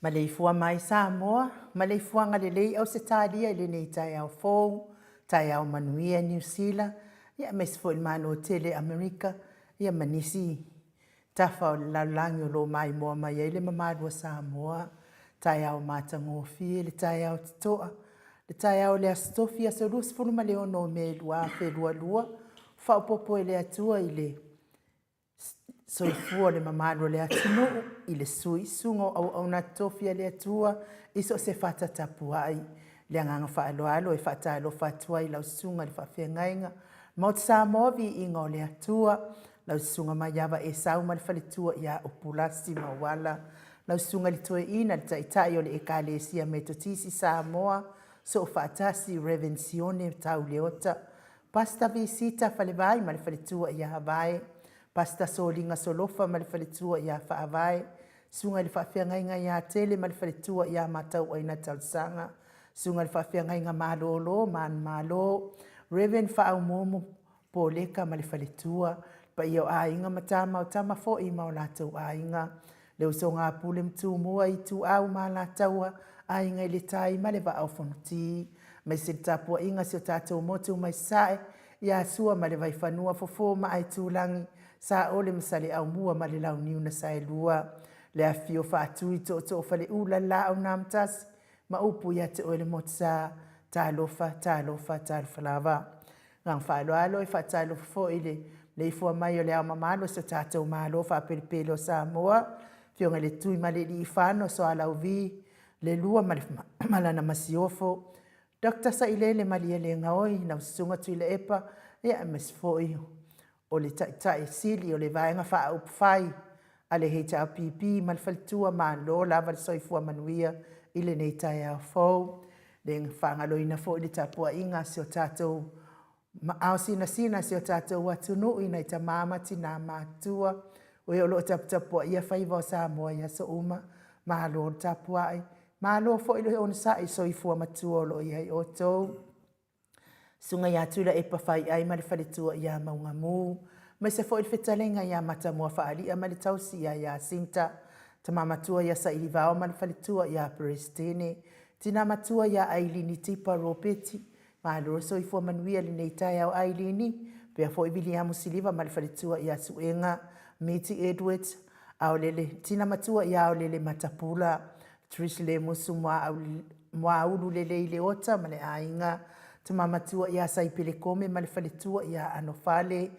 Maleifua mai Samoa, maleifuaga lelei Ausetalia i lenei taeao fou, taeao manuia Niu Sila, ia aemaise foi le Malo tele Amerika, ia ma nisi tafa o le lalolagi o lo o maimoa mai ai le mamalu o Samoa. Taeao matagofie le taeao totoa, le taeao o le Aso Tofi aso 26 o Me 2022, faaopoopo e le Atua i le soifua o le mamalu o le atunuu i le suisuga o auauna totofi a le Atua i so o se fata tapuai. Le agaga faaaloalo e faatalofa atu ai i lau susuga i le faafeagaiga, Maota Samoa viiga o le Atua, lau susuga Maiava Esau ma le faletua ia Upulasi Mauala, lau susuga i le Toeaina, le Taitai o le Ekalesia Metotisi Samoa, Soofaatasi Rev Sione Tau Leota, Pastor Visita Falevai ma le faletua ia Havae, Pastor Soliga Solofa ma le faletua ia Faavae, Susuga i le Faafeagaiga ia Tele ma le faletua ia Matauaina Talosaga, Susuga i le Faafeagaiga Malolo Manumalo, Rev Faaumomo Poleka ma le faletua, le paia o aiga ma tama o tama foi ma o latou aiga, le usoga a Pule ma Tumua, Ituau ma Alataua, Aiga i le Tai ma le Vaa o Fonoti, aemaise le tapuaiga a si o tatou motu mai Sasae, ia Sua ma le Vaifanua, Fofo ma Aitulagi, Saole ma Saleaaumua ma le Launiu na Saelua, le afifio o Faatui, Tootoo o Faleula, le Laau na Amotasi, ma upu ia te oe le Motusa, talofa, talofa, talofa lava. Agaga faaaloalo e faatalofa foi i le maleifua mai o le Ao Mamalu o si o tatou Malo faapelepele o Samoa, Afioga i le Tuimalealiifano Sualauvi le Lua ma, le, ma lana Masiofo, Dr. Sailele Malielegaoi, lau Susuga Tuilaepa, ia aemaise foi o le Taitai Sili o le Vaega Faaupufai a le HRPP ma le Faletua, malo lava le soifua manuia i lenei taeao fou. Le faagaloina foi le tapuaiga a si o tatou ao sinasina a si o tatou atunuu i nai tama ma tina matutua, o e o lo o taputapuaia faiva o Samoa i aso uma. Malo le tapuai, malo foi le onosai soifua matua o lo o i ai outou. Susuga ia Tuilaepa Faiai ma le faletua ia Maugamu, aemaise foi le fetalaiga ia Matamua Faalia ma le tausi ia Iasinta, tama matua ia Sailivao ma le faletua ia Peresetene, tina matua ia Ailini Tipa Ropeti, malo le soifua manuia i lenei taeao Ailini, pea foi Viliamu Siliva ma le faletua ia Suega, Miti Edwards, Aolele, tina matua ia Aolele Matapula, Trish Lemusu Muaulu Lelei Leota ma le aiga, tama matua ia Saipele Kome ma le faletua ia Anofale,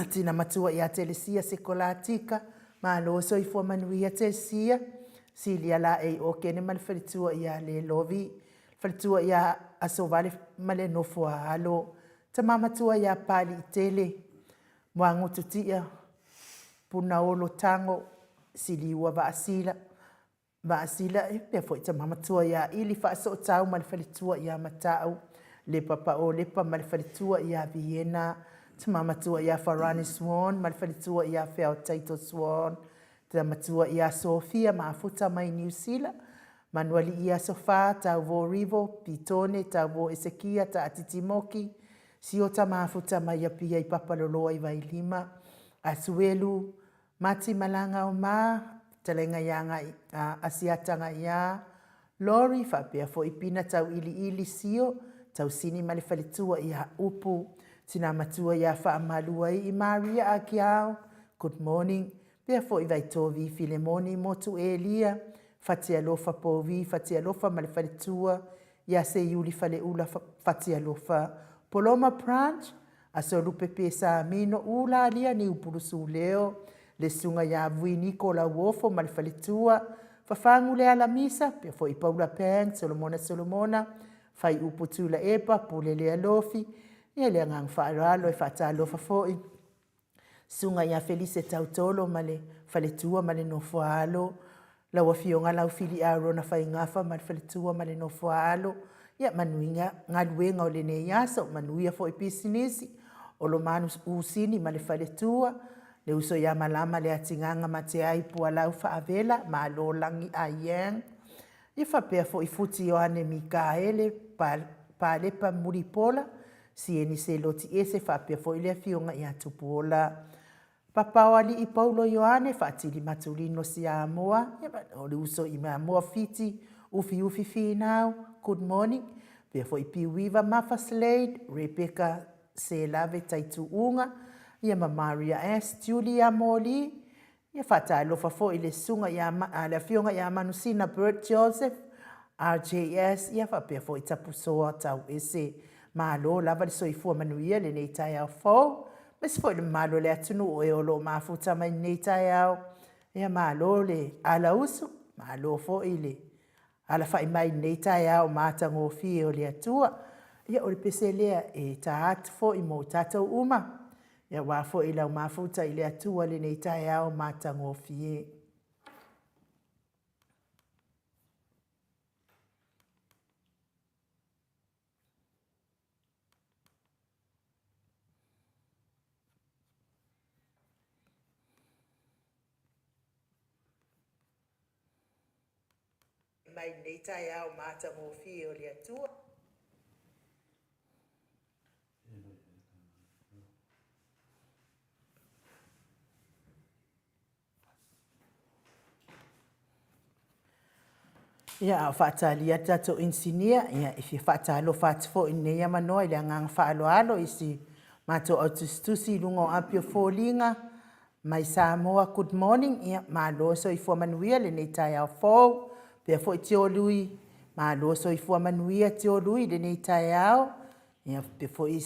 tina matua ia Telesia Sekolatika, malo soifua manuia Telesia, Silia Laei Okene ma le faletua ia Lelovi, faletua ia Asovale ma le nofo a alo, tama matua ia Paliitele, Muagututia, Punaolo Tago, Siliua Vaasila, Vaasila e pea foi tama matua ia Ili Faasootau ma le faletua ia Matau, Lepa Paolepa ma le faletua ia Viena, tama matua ia Farani Swan ma le faletua ia Feao Taito Swan, tama matua ia Sofia Mafuta mai Niu Sila, Manualii Aso Fa, Tauvo Rivo, Pitone, Tauvo Esekia, Taatiti Moki, Siota Mafuta mai Apia i Papaloloa i Vailima, Asuelu, Mati Malanga o Ma, fetalaiga ia Ngai, a Asiata Ngaiā, Lori, faapea foi Pina Tauiliili Sio, Tausini ma le faletua ia Upu, Tina Matua ia Faamaluai i Maria Akiao, Good morning, pea foi Vaitovi Filemoni Motu Elia, Fatialofa Povi Fatialofa ma le faletua ia Seiuli Faleula Fatialofa, Poloma Branch, Aso Lupe Pesa Mino Ula Alia Niu Pulusu Leo, le susuga ia Vui Niko Lauofo ma le faletua, Fafagu Leala Misa, pea foi Paula Pang, Solomona Solomona, Faiupu Tuilaepa, Pule Lealofi, ia le agaga faaaloalo e faatalofa foi. Susuga ia Felise Tautolo ma le faletua ma le nofo a alo, lau Afioga Laufili Arona Faigafa ma le faletua ma le nofo a alo, ia manuia galuega o lenei aso, manuia foi pisinisi, Olomanu Usini ma le faletua, le uso ia Malama Leatigaga Mateai Pualau Faavela, Malo Lagi Aiyang, Ia faapea foi Futi Ioane Mikaele Palepa Mulipola, Sieni Seloti Ese faapea foi le Afioga ia Tupuola. Papaoalii Paulo Ioane Faatili Matulino Siamoa, ia, o le uso i Moa Fiti, Ufiufi Finau, good morning. Pea foi Piuiva Mafa Slade, Rebecca Selave Taituuga, ia ma Maria S. Julia Moli, ia faatalofa foi i le susuga ia, le afioga ia Manusina Bert Joseph, RJS, ia faapea foi Tapusoa Tauese. Malo lava le soifua manuia lenei taeao fou, aemaise foi le mamalu o le atunuu e o lo o mafuta mai lenei taeao. Ia malo le alausu, malo foi le alafai mai i lenei taeao matagofie o le Atua. Ia o le pese lea e ta atu foi mo tatou uma, ia aua foi lau mafuta i le Atua lenei taeao matagofie. Mai lenei taeao matagofie o le Atua. Ia, a o faatalia le tatou inisinia, ia, e fia faatalofa atu foi i lenei avanoa i le agaga faaaloalo i si matou au tusitusi i luga o api o foliga mai Samoa. Good morning. Ia, malo soifua manuia lenei taeao fou. Pea foi Tiolui, malo soifua manuia Tiolui i lenei taeao. Ia, pea foi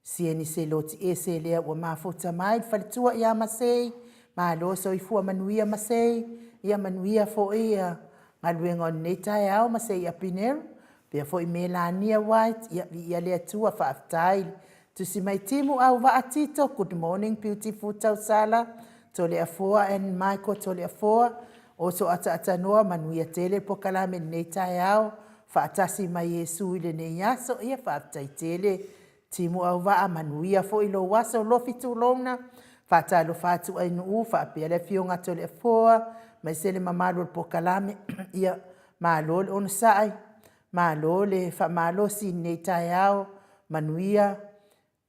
Sieni Seloti ese lea ua mafuta mai le faletua ia Masei, malo soifua manuia Masei, ia manuia foi ia galuega o lenei taeao Masei Apinero, pea foi Melania White, ia viia le Atua, faafetai. Tusi mai Timu Auvaa Tito, good morning beautiful Tausala, Toleafoa and Michael Toleafoa, oso ataaatanoa, manuia tele pokalame lenei taeao, faatasi mai Iesu i lenei aso, ia faafetai tele. Timu Auvaa, manuia foi lou aso, Lofi Tulouna, faatalofa atu Ainuu, faapea le afioga Toleafoa, aemaise le mamalu o le pokalame, ia malo le onosai, malo le faamalosi i lenei taeao, manuia,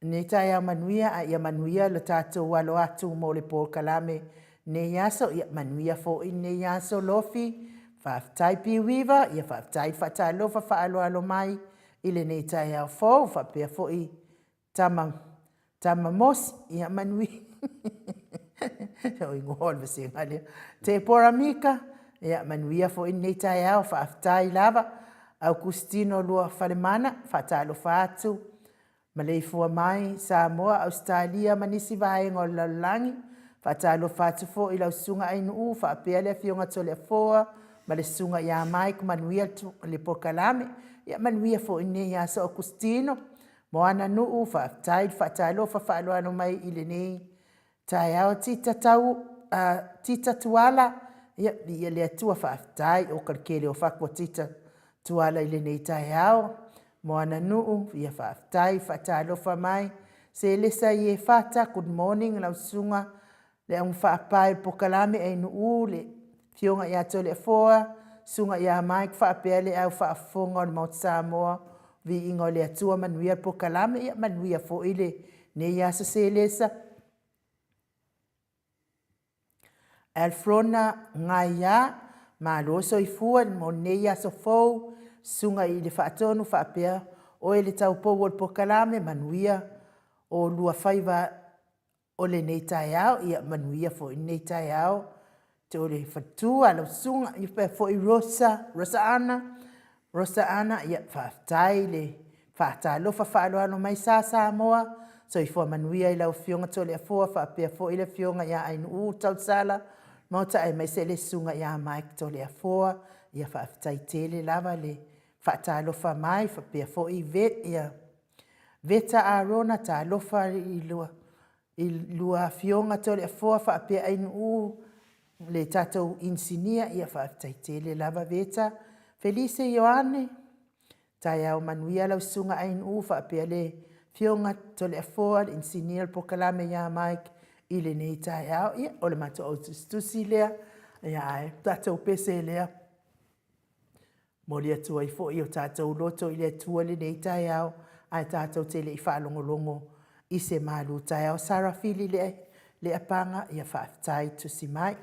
lenei taeao manuia, a ia manuia le tatou alo atu mo le pokalame lenei aso, ia manuia foi lenei aso Lofi, faafetai Piuiva, ia faafetai faatalofa faaaloalo mai i lenei taeao fou, faapea foi tama, tama Mosi, ia manuia, o igoa o le vasega lea, Tepora Mika, ia manuia foi lenei taeao, faafetai lava, Augustino Luafalemana, faatalofa atu, maleifua mai Samoa, Ausetalia ma nisi vaega o le lalolagi, faatalofa atu foi i lau susuga Ainuu faapea le afioga Toleafoa ma le susuga ia Mike, manuia le pokalame, ia manuia foi lenei aso Augustino, Moana Nuu, faafetai le faatalofa faaaloalo mai i lenei taeao. Tita tau, Tita Tuala, ia, viia le Atua, faafetai, oka le kele o faku a Tita Tuala i lenei taeao. Moana Nuu, ia faafetai, faatalofa mai. Selesa Iefata, good morning lau susuga le augafaapae o le pokalame Ainuu, le afioga ia Toleafoa, susuga ia Mike faapea le au faafofoga o le Maota Samoa, viiga o le Atua, manuia le pokalame, ia manuia foi lenei aso Selesa. Alfrona Gaia, malo soifua mo lenei aso fou, susuga i le Faatonu faapea oe le taupou o le pokalame, manuia o lua faiva o lenei taeao, ia manuia foi lenei taeao. Te o le faletua, lau susuga, ia faapea foi Rosa, Rosa Ana, Rosa Ana, ia faafetai le faatalofa faaaloalo mai sa Samoa, soifua manuia i lau Afioga Toleafoa faapea foi le Afioga ia Ainuu Tausala Maota aemaise le Susuga ia Mike Toleafoa, ia faafetai tele lava le faatalofa mai faapea foi ia Veta Arona, talofa i lua i lua afioga Toleafoa faapea Ainuu le tatou inisinia, ia faafetai tele lava Veta. Felise Ioane, taeao manuia lau susuga Ainuu faapea le afioga Toleafoa le inisinia o le pokalame ia Mike i lenei taeao. Ia, o le matou au tusitusi lea, ia ae tatou pese lea. Momoli atu ai foi o tatou loto i le Atua i lenei taeao, ae tatou te le i faalogologo i se malu taeao. Sarah Fili Le apaga ia faafetai tusi mai.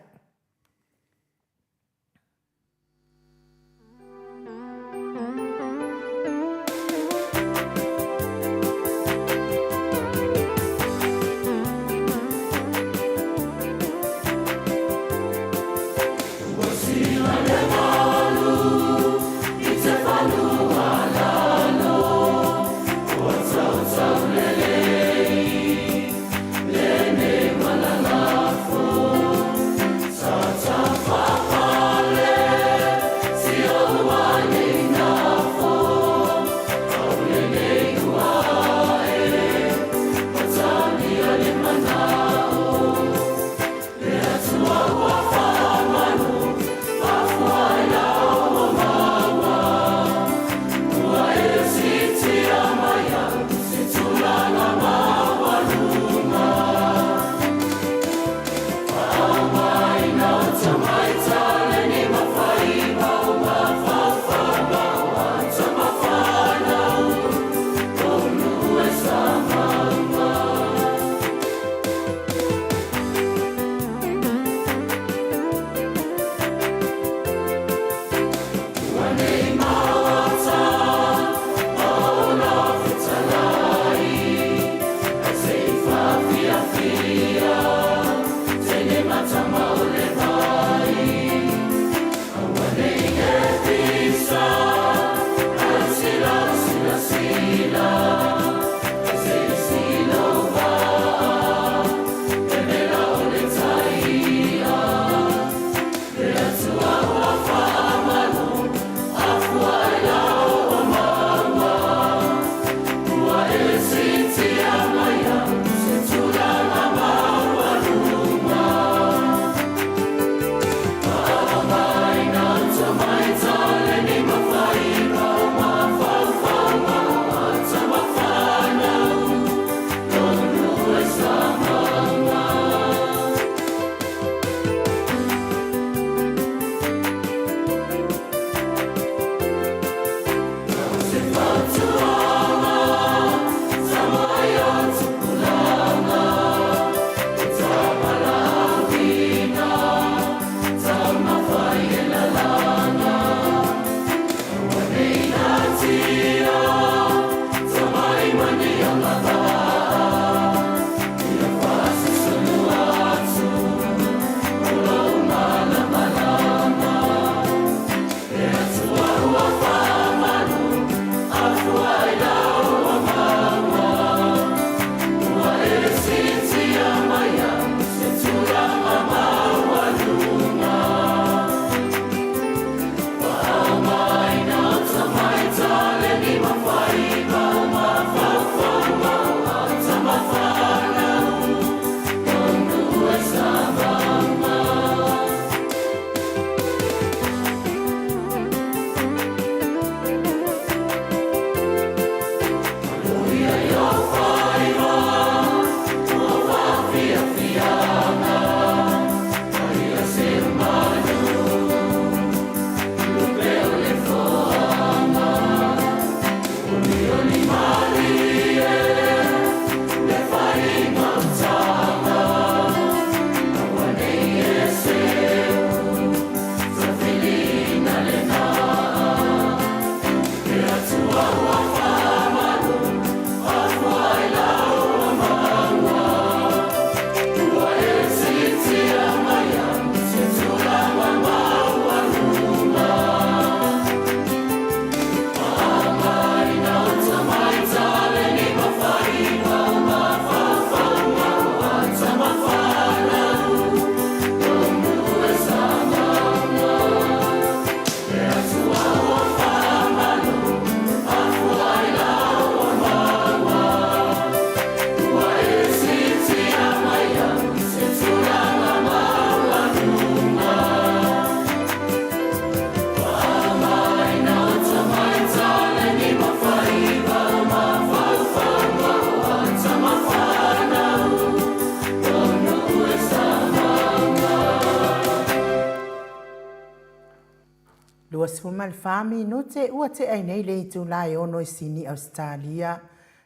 24 minute ua tea ai nei le itula e 6 i Sini, Ausetalia.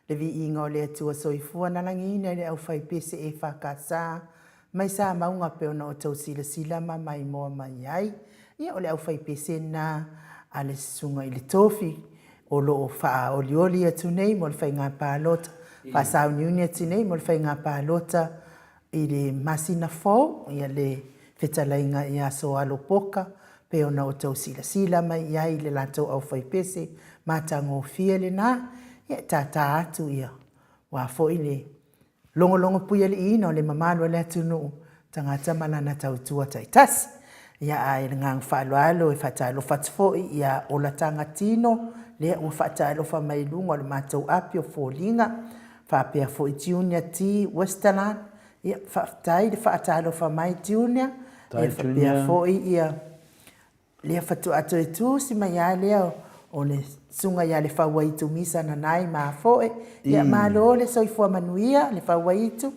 Le viiga o le Atua Soifua na lagiina i le aufaipese EFKS. Mai sa mauga pei ona outou silasila ma maimoa mai ai. Ia o le aufaipese lena a le Susuga i le Tofi o lo o faaolioli atu nei mo le faiga palota, faasauniuni atu nei mo le faiga palota i le masina fou, ia le fetalaiga ia Soalo Poka, pei ona outou silasila mai i ai i le latou aufaipese matagofie lena, ia e tātā atu ia aua foi le logologo puialiiina o le mamalu o le atunuu, tagata ma lana tautua taitasi. Ia ae i le agaga faaaloalo e faatalofa atu foi ia Olataga Tino, lea ua faatalofa mai i luga o le matou api o foliga, faapea foi Junior T Westerland, ia faafetai le faatalofa mai Junior, ia faapea foi ia lea faatoa toe tusi mai lava lea o le susuga ia Lefauaitu Misa Nanai Mafoe. Ia malo le soifua manuia Lefauaitu,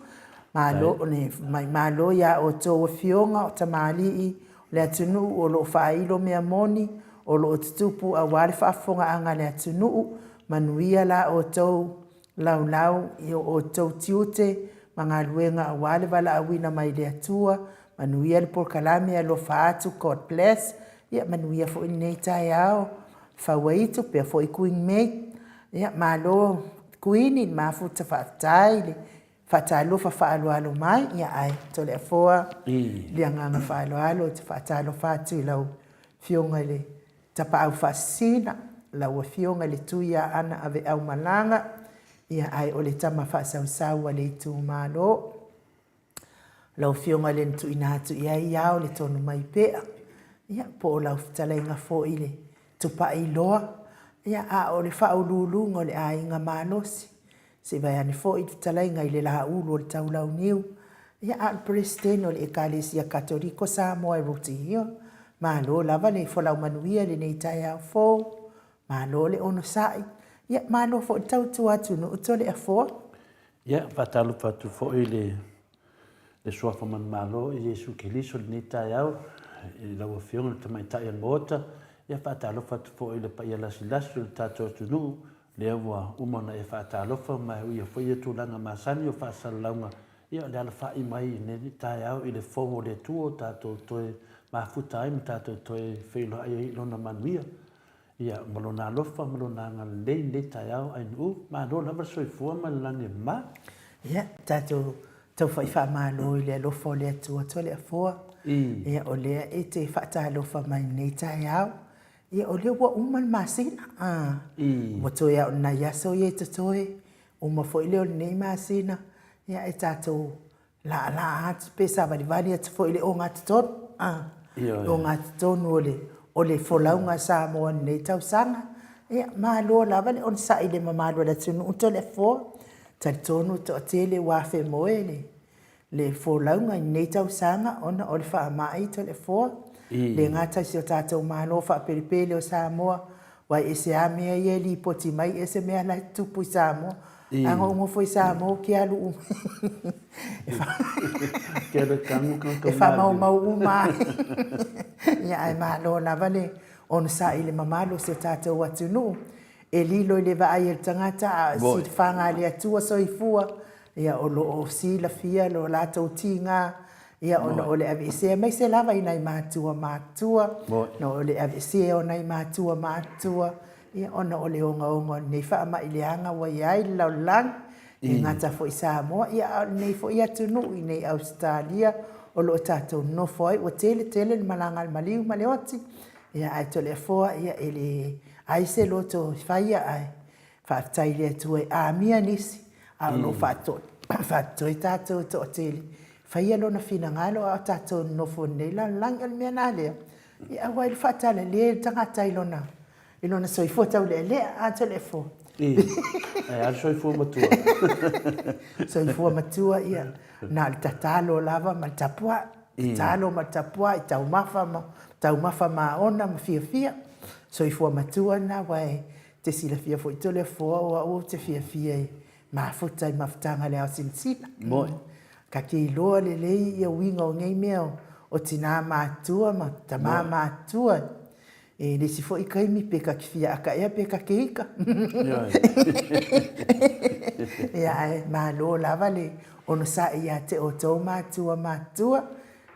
malo, malo ia outou afioga o tamalii o le atunuu o lo o faailo mea moni o lo o tutupu aua le faafofogaaga a le atunuu. Manuia la outou laulau i o outou tiute ma galuega aua le valaauina mai le Atua. Manuia le polokalame, alofa atu, God bless. Ia manuia foi lenei taeao, Fauaitu pea foi Kuini Mate. Ia malo Kuini i le mafuta faafetai le faatalofa faaaloalo mai. Ia ae Toleafoa le agaga faaaloalo ou te faatalofa atu i lau Afioga i le Tapaau Faasisina, lau Afioga i le Tuiaana Aveaumalaga, ia ae o le tama faasausau a le itumalo. Lau Afioga i le na tuuina atu i ai ao le tonu mai pea, ia po o lau fetalaiga foi le Tupailoa, ia a o le faauluuluga o le aiga malosi. Se i vaeane foi le fetalaiga i le Laulu o le Taulauniu, ia a o le Peresetene o le Ekalesia Katoliko Samoa e Roti Hill. Malo lava le folau manuia i lenei taeao fou, malo le onosai, ia malo foi le tautua atunuu Toleafoa. Ia, faatalofa atu foi i le le Suafa Manumalo i Iesu Keriso i lenei taeao, i lau Afioga i le Tamaitai o le Maota. Ia, faatalofa atu foi i le paia lasilasi o le tatou atunuu, lea ua uma ona e faatalofa ma e uia foi ia tulaga masani o faasalalauga, ia o le alafai mai i lenei taeao i le fou o le Atua o tatou toe mafuta ai ma tatou toe feiloai ai i Lona manuia, ia, ma Lona alofa ma Lona agalelei i lenei taeao. Ainuu, malo lava le soifua ma le lagi e mama. Ia, tatou taufa'i faamalo i le alofa o le Atua Toleafoa, ia o lea e te faatalofa mai i lenei taeao. Ia, o lea ua uma le masina, a, ua toe lava o ni nai aso ia e totoe, uma foi lea o lenei masina, ia e tatou laalaa atu pe savalivali atu foi i le ogatotonu, a, le ogatotonu o le, o le folauga a Samoa i lenei tausaga. Ia, malo lava le onosai i le mamalu o le atunuu Toleafoa. Talitonu e toatele ua afemoe le le folauga i lenei tausaga ona o le faamai Toleafoa. E le gata i si o tatou Malo faapelepele o Samoa, aua e ese lava mea ia e lipoti mai, ese mea la e tutupu i Samoa. A na ou nofo i Samoa ou te alu uma e faamaumau uma lava. Ia ae malo lava le onosai i le mamalu o si o tatou atunuu. E lilo i le vaai a le tagata a o silafaga a le Atua soifua, ia o lo o silafia lo latou tiga, ia ona o le aveesea, aemaise lava i nai matua matutua, ona o le aveesea o nai matua matutua, ia ona o le ogaoga o lenei faamai leaga ua i ai le lalolagi, e le gata foi i Samoa, ia a o lenei foi atunuu i inei i Ausetalia o lo o tatou nonofo ai, ua tele tele le malaga a le maliu ma le oti, ia ae Toleafoa, ia e leai se loto e faia ae Faafetai i le Atua e amia nisi, a o lo o faatotoe tatou e toatele, faia Lona finagalo a o tatou nonofo i lenei lalolagi. O le mea la lea, ia aua ai le faatalale le tagata i lona, i lona soifua taulealea. A Toleafoa? Ae a le soifua matua? Soifua matua, ia, na o le tatalo lava ma le tapuai. Tatalo ma le tapuai, taumafa ma, taumafa maona ma fiafia. Soifua matua lena, aua e te silafia foi Toleafoa o au ou te fiafia e mafuta i mafutaga a le ao silasila. Moni. Ka te iloa lelei ia uiga o nei mea o tina matutua ma tama matutua. E le isi foi taimi pe ta te fia ata ea pe ta te ika. Ia ae malo lava le onosai ia te outou matua matua.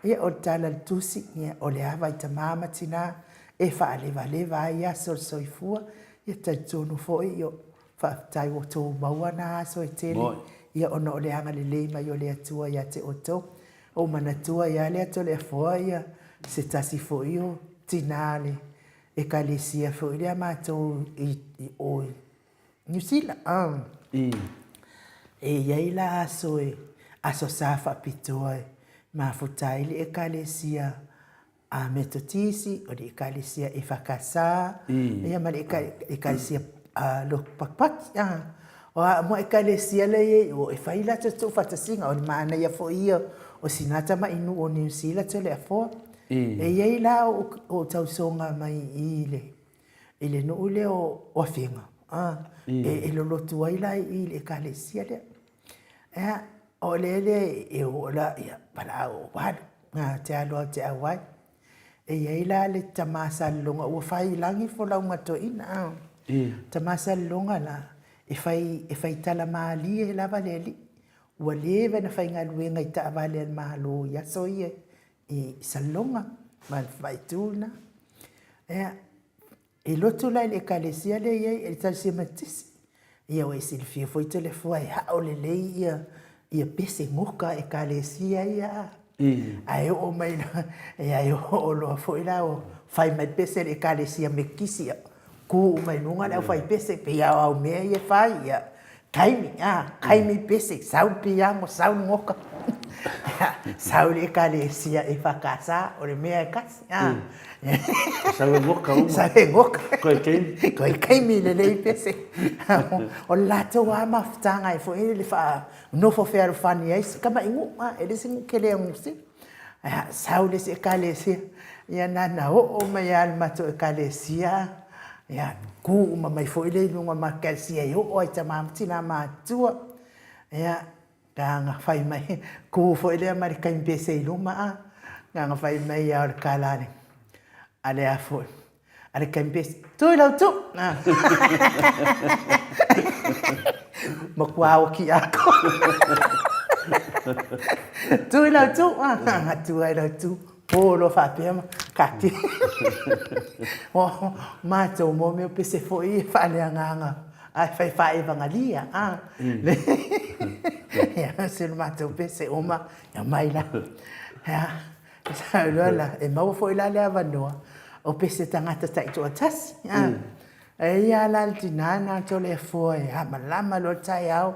Ia o le tala a le tusi, ia o le ava i tama ma tina e faalevaleva ai aso o le soifua. Ia talitonu foi o faafetai ua outou maua na aso e tele, ia ona o le agalelei mai o le Atua ia te outou. Ou manatua ai lava lea Toleafoa ia se tasi foi o tina o le ekalesia foi lea matou i o i Niu Sila. E i ai la aso e aso sa faapitoa e mafuta ai le ekalesia a Metotisi, o le Ekalesia EFKS, ia ma le Ekalesia Lotu Patipati. O a uma Ekalesia la e i ai i o, e fai latou tuufaatasiga, o le manaia foi ia o sina tamai nuu o Niu Sila Toleafoa. E i ai la ou tausoga mai i i i le nuu lea o Afega, e lolotu ai la i i le Ekalesia lea. Ia, o le lea e oo la, ia, valaau ua alu, ou te alu lava ou te auai. E i ai la le tama Salelologa ua fai i lagi le folauga a toeaina, a. Tama Salelologa la, e fai, e fai tala malie lava le alii. Ua leva ona faigaluega i taavale a le Malo i aso ia i Salelologa ma le faaitu lena. Ia, E lotu la i le Ekalesia lea e i ai, Ekalesia Metotisi. Ia ua e silafia foi Toleafoa e ao lelei ia ia pese moka a Ekalesia ia. Ae oo mai loa, ia e oo loa foi la o fai mai pese a le Ekalesia Metotisi, ia tu uma i luga le aufaipese, pei lava o au mea ia e fai, ia Taimi, a, taimi pese, sau le piano, sau le goka, sau le Ekalesia EFKS, o le mea e tasi, a. Sau e goka uma. Sau e goka. Koe taimi. Koe taimi lelei pese. O le latou lava mafutaga ai foi le faanofo fealofani ai si tamai nuu, a, e le o se nuu tele o Niu Sila. Sau le isi Ekalesia, ia na ona oo mai lava i le matou Ekalesia, ia tu uma mai foi lea i luga o le matou Ekalesia e oo lava i tama ma tina matutua. Ia, na ona fai mai, tu foi lea ma le taimi pese i luma, a, na ona fai mai lava o le tala a le a foi, a le taimi pese, tu i lau tu! Matua oti atoa. Tu i lau tu! Tu ai lau tu. Po loa faapea ma kati. O matou mo mea o pese foi e faaleagaga ae fai faaevagalia. Ia, se le matou pese uma, ia mai la. Ia, Sau loa la, e maua foi la le avanoa o pese tagata taitoatasi. E ia la le tina na Toleafoa e hamalama loa le taeao,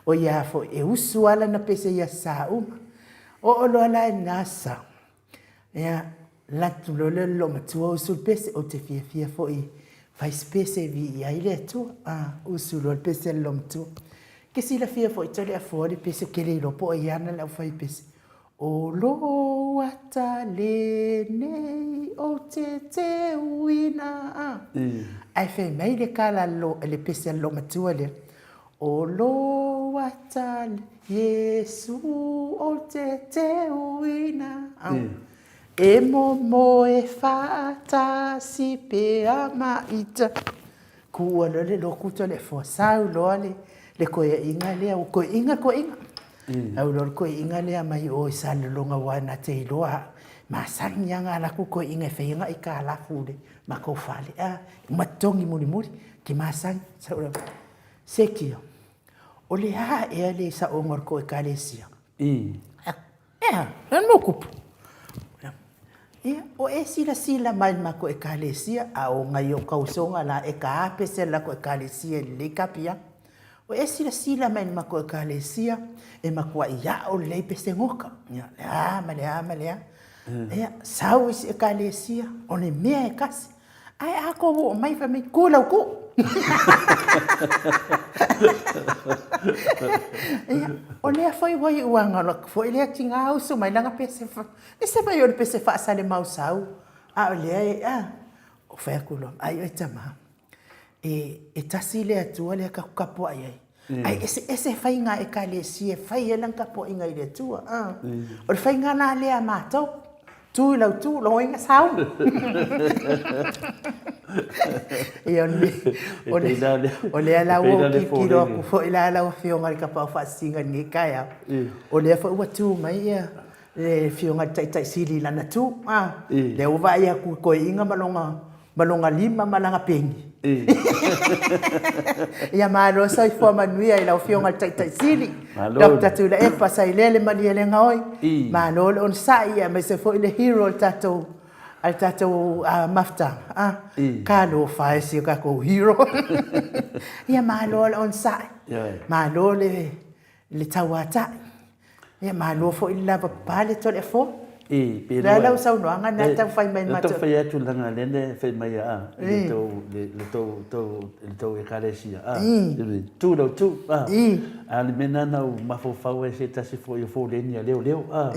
o ia foi e usu lava lana pese i aso sa uma. Oo loa la i lena sa, ia, alu atu loa lea o le loomatua usu le pese, ou te fiafia foi e fai se pese e viia ai le Atua. Usu loa le pese a le loomatua. Ke silafia foi Toleafoa le pese, ou te le iloa po o ai ana le aufaipese. O lou ata lenei ou te teuina. Ae fai mai le kala le pese a le loomatua lea, O lou ata Iesu ou te teuina. E momoe faatasi pea ma ita. Kuua loa le lotu Toleafoa, sau loa le koeaiga lea, ua koeina le koeina. Sau loa le koeina lea mai o i Salelologa aua na te iloa a masani lava ona alu atu le koeina e fai ana aitalafu i le matou fale, a, uma totogi mulimuli, ou te masani. Sau loa, Sekio, o le a ea le saoga o le tou Ekalesia? Ea, e le mea o tupu. Ia, o e silasila mai i le matou Ekalesia, a o nai ou tausoga la e ta pese a le latou Ekalesia i lenei kapiaga. O e silasila mai i le matou Ekalesia, e matuai ao lelei pese goka. Ia, le a ma le a ma le a. Ia, sau isi Ekalesia, o le mea e tasi. Ae a tou oo mai fai mai, tu i lau tu. Ia, o lea foi ua iu lava ina alu atu foi lea tina usu mai lana pese, ese mai o le pese faasalemausau, a o lea e, a, ou fai atu loa, ai oe tama, e tasi le Atua lea tatou tapuai ai, ae eseese faiga a Ekalesia e fai ai lana tapuaiga i le Atua. O le faiga la lea a matou. Tu i lau tu, logoina sauni. Ia, o lea la ua ou tilotilo atu foi la lau Afioga i le Tapaau Faasisina i lenei taeao, o lea foi ua tu mai ia le Afioga i le Taitai Sili i lana tu, a, lea ua vaai atu i toeaiina ma lona ma lona lima ma lana peni. Ia malo soifua manuia i lau Afioga i le Taitai Sili, Dr. Tuilaepa Sailele Malielegaoi, malo le onosai aemaise foi le hero o le tatou a le tatou mafutaga. Talofa e si o tatou hero. Ia malo le onosai, malo le tauatai. Ia malo foi le lavapapale Toleafoa. I, pe O le a lau saunoaga na tau fai mai ma tau fai atu langa le ne fai mai a i le tou le tou tou le tou ekalesia a i tu lau tu a a le mea na u mafaufau ai se tasi foi o foleni a leoleo a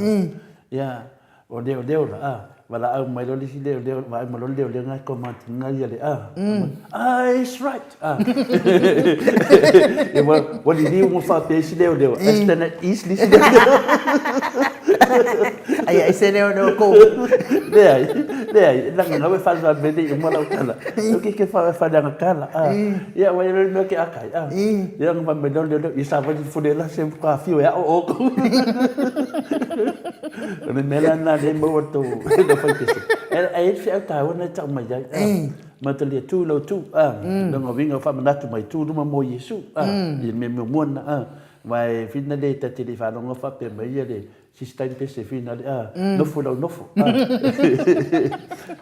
ia O leoleo la, a, valaau mai loa le isi leoleo, vaai mai loa le leoleo na e command ina ia le a. Ah, it's right. A. Ia ua, ua liliu ma faapea isi leoleo, I stand at ease le isi leoleo. Ai ai se leoleo kou. Leai, leai, leaga na ua e faalavelave mai nei uma lau tala. O ke ke fa faaleaga tala. A. Ia ua i ai le mea ke akai. A. Ia na fai mai loa le leoleo, ia savali fule la se matua afio e ao outou. O le mea la lena lea e maua tou lau faipese. E ai le feau taua lena e tau mai ai. Ma talia tu lau tu. Lona uiga o faamanatu mai tu luma mo Iesu. I le mea muamua lena. Aua e whina le ta te le i faalogo faapea mai ia le sisi taimi pese whina le nofo i lau nofo.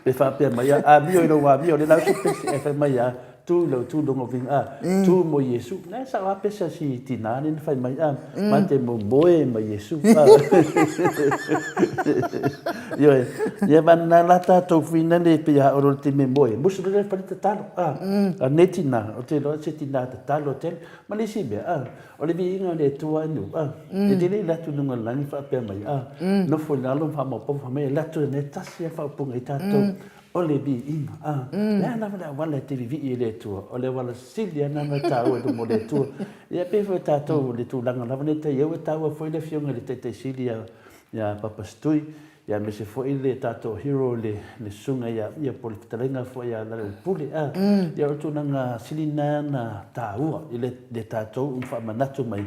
Pe faapea mai amio i lou amio le lau pese e fai mai a Tu lau tu longa vinga a tu mo Iesu na sa wa pesa si tina ni na fai mai a ma te mo moe ma Iesu a yo ye van na la ta to fina le pe ya oro te me moe musu le fa te talo a a ne tina o te lo se tina te talo te ma le si me a o le vi inga le tua nu a e te le la tu nunga langi fa pe mai a no fo na lo fa mo po fa me la tu ne tasi fa punga i tatou O le viiga, ā, le a lava le auala e te vivii i le Atua, o le auala sili lava lena ona taua i luma o le Atua. Ia pei foi o tatou i le tulaga lava nei taimi, ua taua foi le Afioga i le Taitai Sili ia, ia Papa Stui, ia aemaise foi le tatou hero le, le Susuga ia, ia po o le fetalaiga foi ia Laleupule, ā. Ia o le tulaga sili lena ona taua i le, le tatou ona faamanatu mai,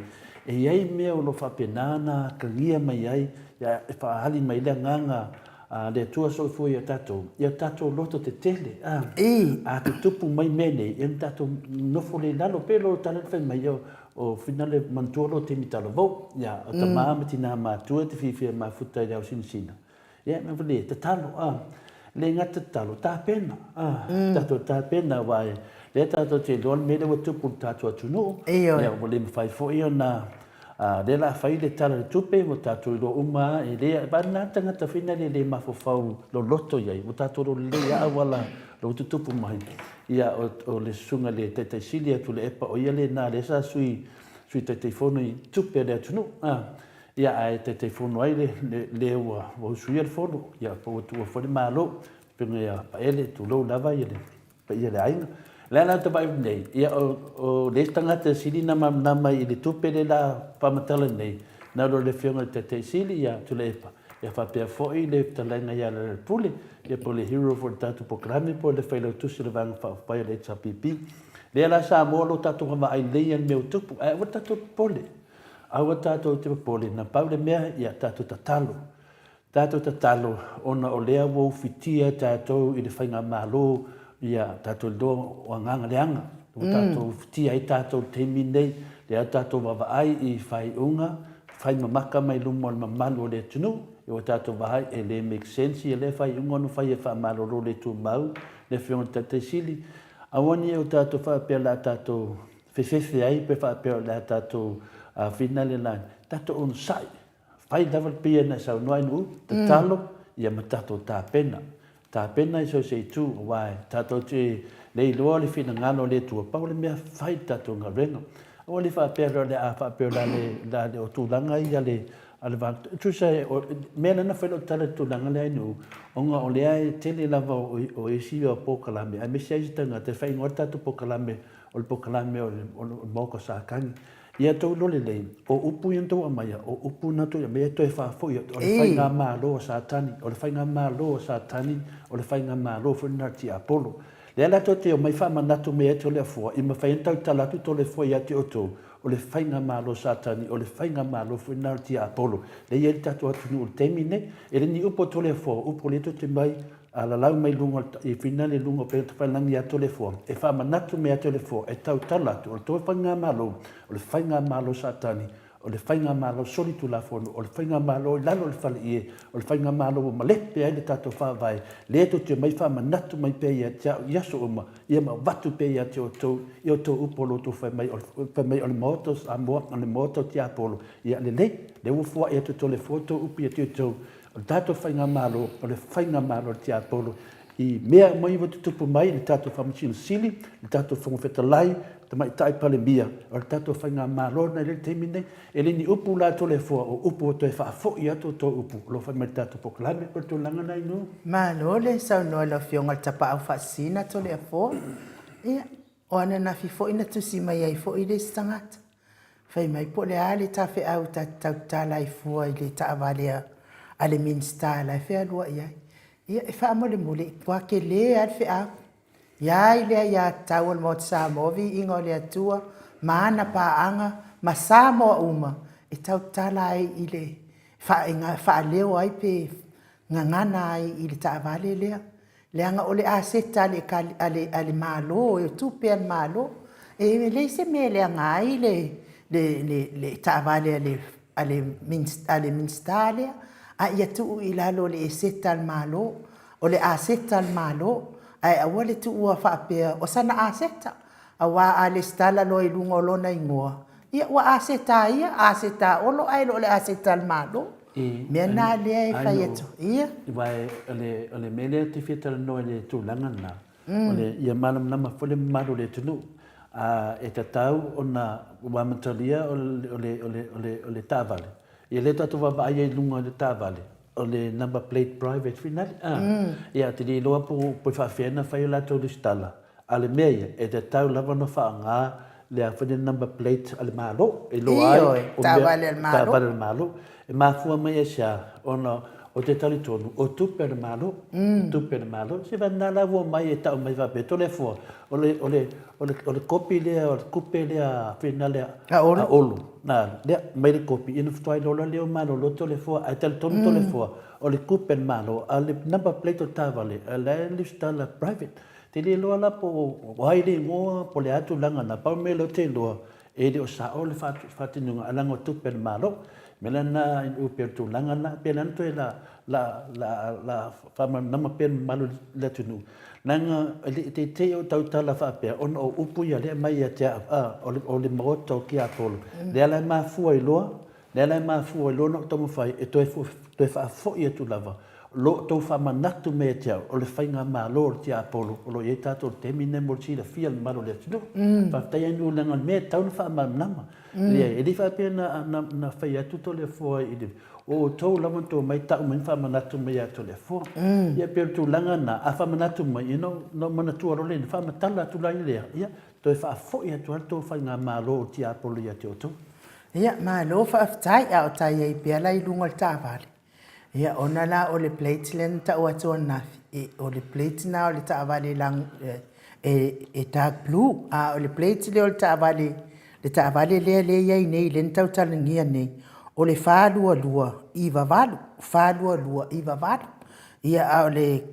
e i ai mea o lo o faapena ona atagia mai ai, ia e faaali mai ai le agaga A le Atua soifua ia tatou, ia tatou loto tetele, a, a tutupu mai mea nei, ia na tatou nofo lea i lalo, pei lo tala na fai mai, o, o whina le manatua lo taimi talavou, ia, o tama ma tina matua te whiwhia mafuta i le ao sinasina, ia, na le tatalo, a, le gata tatalo, tapena, a, tatou tapena, wa e, lea tatou te iloa le mea lea ua tupu i le tatou atunuu, ia, ua le mafai foi ona, Ā, lea la fai le Tala o le Tupe, ua tatou iloa uma lava, e le, a na tagata foi na le le mafaufau loloto i ai, ua tatou iloa lelei lava auala o lo o tutupu mai. Ia, o, o le susuga i le Taitai Sili ia Tuilaepa, o ia lena lea sa sui, sui Taitaifono i tupe a le atunuu, ā, ia, ae Taitaifono ai le, le, le ua, ua usuia le Fono, ia, po ua tuua foi le Malo, pei ia Paele, tulou lava ia le paia le aiga. Le ala te vaai nei, ia o, o le isi tagata e sili na malamalama i le tupe le la faamatala nei, na lo le afioga i le Taitai Sili ia Tuilaepa, ia faapea foi le fetalaiga ia Lealailepule, ia po o le hero foi o le tatou polokalame po o le Failautusi o le Vaega Faaupufai o le HRPP. Lea la Samoa o lo tatou vaavaai lelei ia le mea ua tupu, ae aua tatou popole, aua tatou te popole, na pau le mea ia tatou tatalo. Tatou tatalo ona o lea ua ufitia tatou i le faigamalo ia tatou iloa o agaga leaga ua tatou ufitia ai tatou i le taimi lenei lea tatou vaavaai i faaiuga fai mamaka mai luma o le mamalu o le atunuu ua tatou vaai e le make sense ia lea faaiuga ona fai e faamalolo le tumau le afioga i le Taitai Sili aua ne i o tatou faapea o le a tatou fefefe ai pe faapea o le a tatou finale la tatou onosai Fai lava le pei ona e saunoa ai Nu'u, tatalo ia ma tatou tapena. Tapena i so o se itu, aua e tatou te le iloa le finagalo o le Atua, pau le mea fai le tatou galuega. Aua le faapea loa o le a faapea o le a le, le a le o tulaga ia le, a le va, tusa e, o, mea lea na fai lau tala i le tulaga lea Nu'u, ona o lea e tele lava o, o isi polokalame, aemaise lava isi tagata e faaigoa le tatou polokalame o le polokalame o le, o le Maota o Satani. Ia tou iloa lelei, o upu ia na tou aumaia, o upu na tou aumaia e toe faafoi atu, o le faigamalo a Satani, o le faigamalo a Satani, o le faigamalo foi lena a le tiapolo. Lea la tou te omai faamanatu mai ai Toleafoa, i mafai ai ona tautala atu Toleafoa ia te outou, o le faigamalo a Satani, o le faigamalo foi lena a le tiapolo, lea e i ai le tatou atunuu i le taimi lenei. E le ni upu a Toleafoa, o upu o lea tou te mai Alalau mai luga i finale i luga o upegatafailagi ia Toleafoa, e faamanatu mai ia Toleafoa, e tautala atu, o le tou faigamalo, o le faigamalo Satani, o le faigamalo solitulafono, o le faigamalo i lalo o le faleie, o le faigamalo ua malepe ai le tatou Faavae, lea tou te omai faamanatu mai pea ia te au i aso uma, ia ma avatu pea ia te outou i outou upu o lo outou fai mai, fai mai o le Maota o Samoa, o le Maota o Tiapolo, ia lelei, lea ua foai atu e Toleafoa outou upu ia te outou, O le tatou Faigamalo, o le Faigamalo a le Tiapolo i mea uma ia ua tutupu mai i le tatou Faamasino Sili, le tatou Fofoga Fetalai, Tamaitai Palemia, o le tatou Faigamalo lena i le taimi lenei. E le ni upu la Toleafoa, o upu ua toe faafoi atu outou upu o lo o fai mai i le tatou polokalame. O le tulaga lena Inu. Malo le saunoa i lau Afioga i le Tapaau Faasisina Toleafoa. Ia, o ananafi foi na tusi mai ai foi le isi tagata. Fai mai po o le a le tafeau ta te tautala ai fua i le taavale a le Minisita la e fealuai ai. Ia, e faamolemole, e matua tele lava le feau. Ia ai lea aiatatau a le Maota Samoa, viiga o le Atua ma ana paaga ma Samoa uma e tautala ai i le faaleo ai pe gagana ai i le taavale lea. Leaga o le aseta a le, a le Malo, o tupe a le Malo. E leai se mea e leaga ai le, le, le, le taavale a le, a le, a le Minisita lea, a ia tuu i lalo o le eseta a le Malo, o le aseta a le Malo, ae aua le tuua faapea o sana aseta. Aua a lesitala loa i luga o lona igoa, ia ua aseta a ia, aseta a Olo ae le o le aseta a le Malo. Mea na lea e fai atu. Ia. Aua o le mea lea ou te fia talanoa i le tulaga lena, o le ia malamalama foi le mamalu o le atunuu, e tatau ona ua amatalia o le taavale, ia lea tatou vaavaai ai i luga o le taavale, o le number plate private foi lale, a. Ia ou te le iloa po o faapefea ona fai a latou resitala, A o le mea ia, e tatau lava ona faaaoga le a foi le number plate a le Malo, e iloa ai Ioe, o mea, taavale a le Malo. Taavale a le Malo. E mafua mai aisea? Ona ou te talitonu, o tupe a le Malo, o tupe a le Malo. Se vana la ua omai e tau mai faapea, Toleafoa, o le, o le, o le, o le kopi lea, o le kupe lea finale a Olo, a Olo. Na, lea, aumai le kopi, ia ona faatoa iloa loa lea o malolo Toleafoa. Ae talitonu Toleafoa, o le kupe a le Malo, a o le number plate o le taavale, o la e lesitala private. Te le iloa la po o ai le igoa po o le a tulaga na, pau le mea lea ou te iloa, e le o sao le faatinoga ae leaga o tupe a le Malo. O le mea la lena i pei o le tulaga lena, pei la toe la la la la faamalamalama pea le mamalu o le atunuu, leaga e le i teitei au tautala faapea ona o upu ia lea e aumai ia te au, a, o le Maota o Tiapolo, lea la e mafua ai loa Lea la e mafua ai loa ona ou taumafai e toe toe faafoi atu lava lo outou faamanatu mai ia te au, o le faigamalo o le tiapolo o lo o i ai tatou i le taimi lenei mo le silafia e le mamalu o le atunuu. Faafetai Anu leaga o le mea e tatau ona faamalamalama. Leai, e le faapea na, na, na fai atu Toleafoa i le, o outou lava na tou omai tau mai ma faamanatu mai ia Toleafoa. Ia e pei o le tulaga lena, a faamanatu mai, ia ona ou manatua loa lea, ona faamatala atu la lea, ia, toe faafoi atu lava le tou faigamalo o le tiapolo ia te outou. Ia, malo faafetai, a o ta i ai pea la i luga o le taavale, ia ona la o le plate lea na tau atu ananafi, e, o le plate na o le taavale e, e dark blue, a o le plate lea o le taavale, le taavale lea lea e i ai nei, lea na tautalagia nei, o le 42298, 42298. Ia, a o le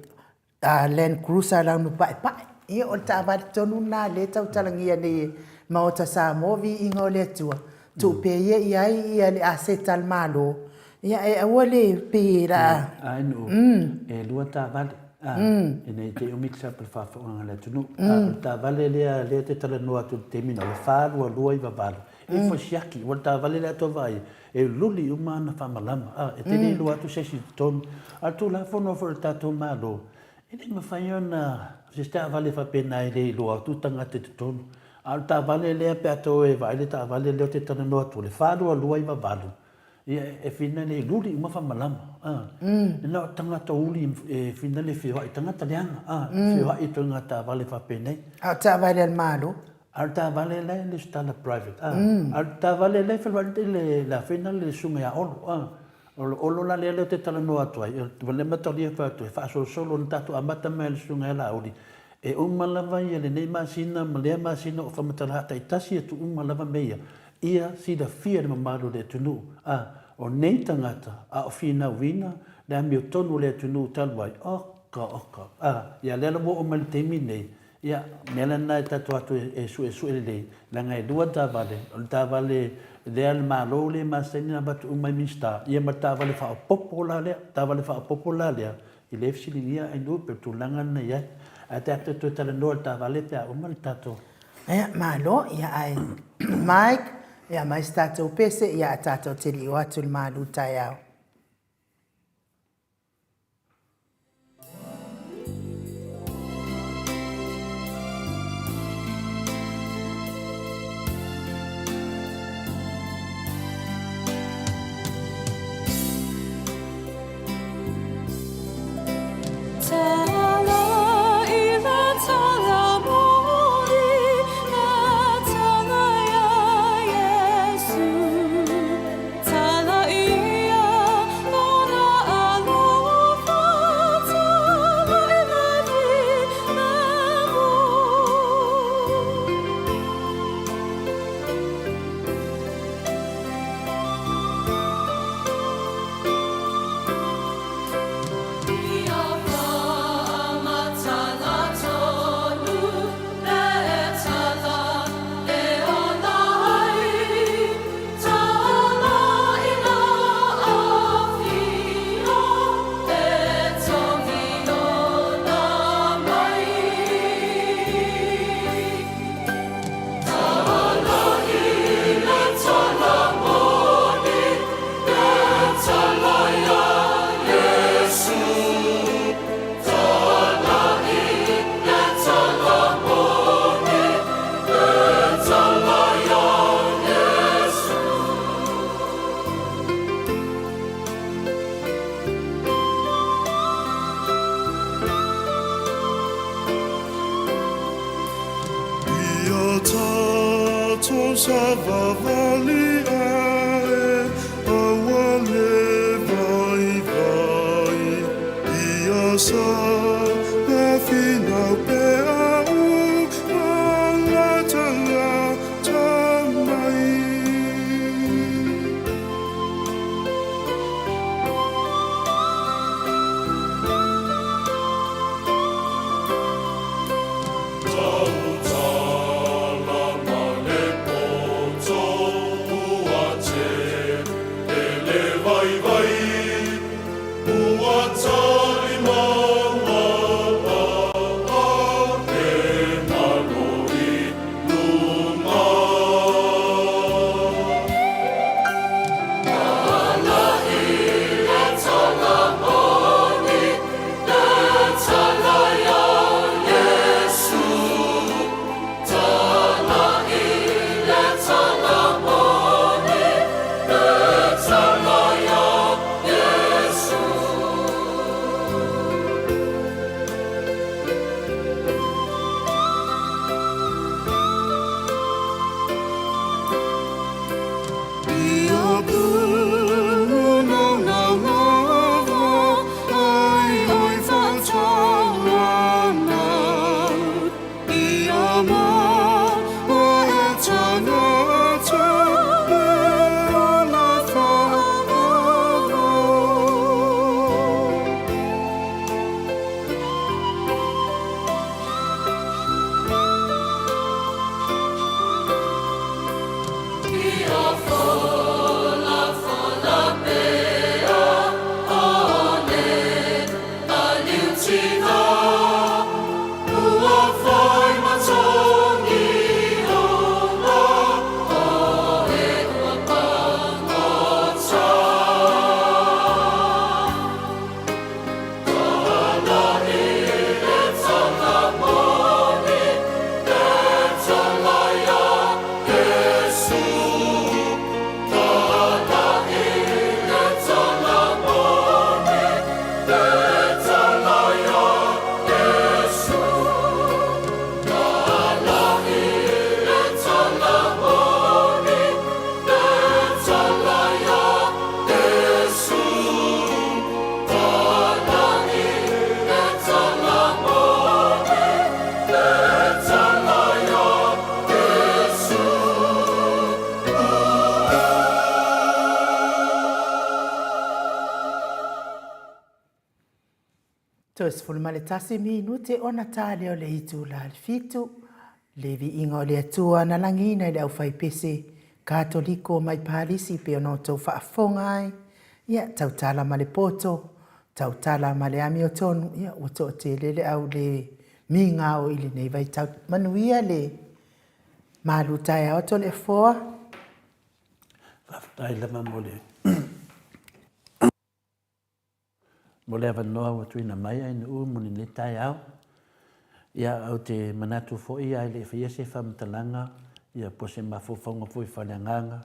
a Land Cruiser lanu paepae. Ia, o le taavale tonu lena lea e tautalagia nei e Maota Samoa, viiga o le Atua, tuu pea ia i ai ia le aseta a le Malo, ia ae aua le pei e la... Ae Nuu, e lua taavale, ina i te i o mix up le faafofogaaga a le atunuu. A o le taavale lea lea e te talanoa atu i le taimi lena, o le 4298, e fasiaki, aua o le taavale lea a tou vaai, e luli uma ana faamalama, a, e te le iloa atu se isi i totonu. A o le Tulafono foi a le tatou Malo, e le mafai ona se isi taavale faapena e le iloa atu tagata i totonu. A o le taavale lea pe a tou e vaai le taavale lea ou te talanoa atu, o le 4298, ia e finale e luli uma faamalama, a. E na o tagata uli e finale e feoai, tagata leaga, a, e feoai i ituaiga taavale faapenei. A o taavale a le Malo? A o le taavale la e lesitala private a, a o le taavale la e feloai i le afena le susuga ia Olo a. O le Olo la lea ou te talanoa atu ai, o lea mataulia fai atu e faasolosolo na tatou amata mai e le susuga ia Laauli, e uma lava ia lenei masina ma lea masina o faamatala taitasi atu uma lava mea ia, ia silafia e le mamalu o le atunuu, a o nei tagata a o finauina le amiotonu o le atunuu talu ai, oka oka, a, ia lea la ua oo mai i le taimi lenei, Ia, o mea la lena e tatou atu e suesue lelei, leaga e lua taavale, o le taavale lea a le Malo lea e masani ona avatu uma e Minisita, ia ma le taavale faaopoopo la lea. Taavale faaopoopo la lea, e le fesiligia ainuu pei o le tulaga lena e i ai. Ae tatou toe talanoa i le taavale pe a uma le tatou. Ia, malo, ia ae Mike, ia aumai se tatou pese, ia ae tatou te le i o atu i le malu taeao. Toe 11 minute ona ta lea o le itula le fitu, le viiga o le Atua na lagiina i le aufaipese Katoliko mai Palisi pei ona outou faafofoga ai, ia, tautala ma le poto, tautala ma le amiotonu, ia, ua toatele le au le migao i lenei vaitau. Manuia le malu taeao Toleafoa. Faafetai lava mo le mo le avanoa ua tuuina mai ainuu mo lenei taeao. Ia, ou te manatu foi a e le i faia se faamatalaga, ia po o se mafaufauga foi faaleagaga,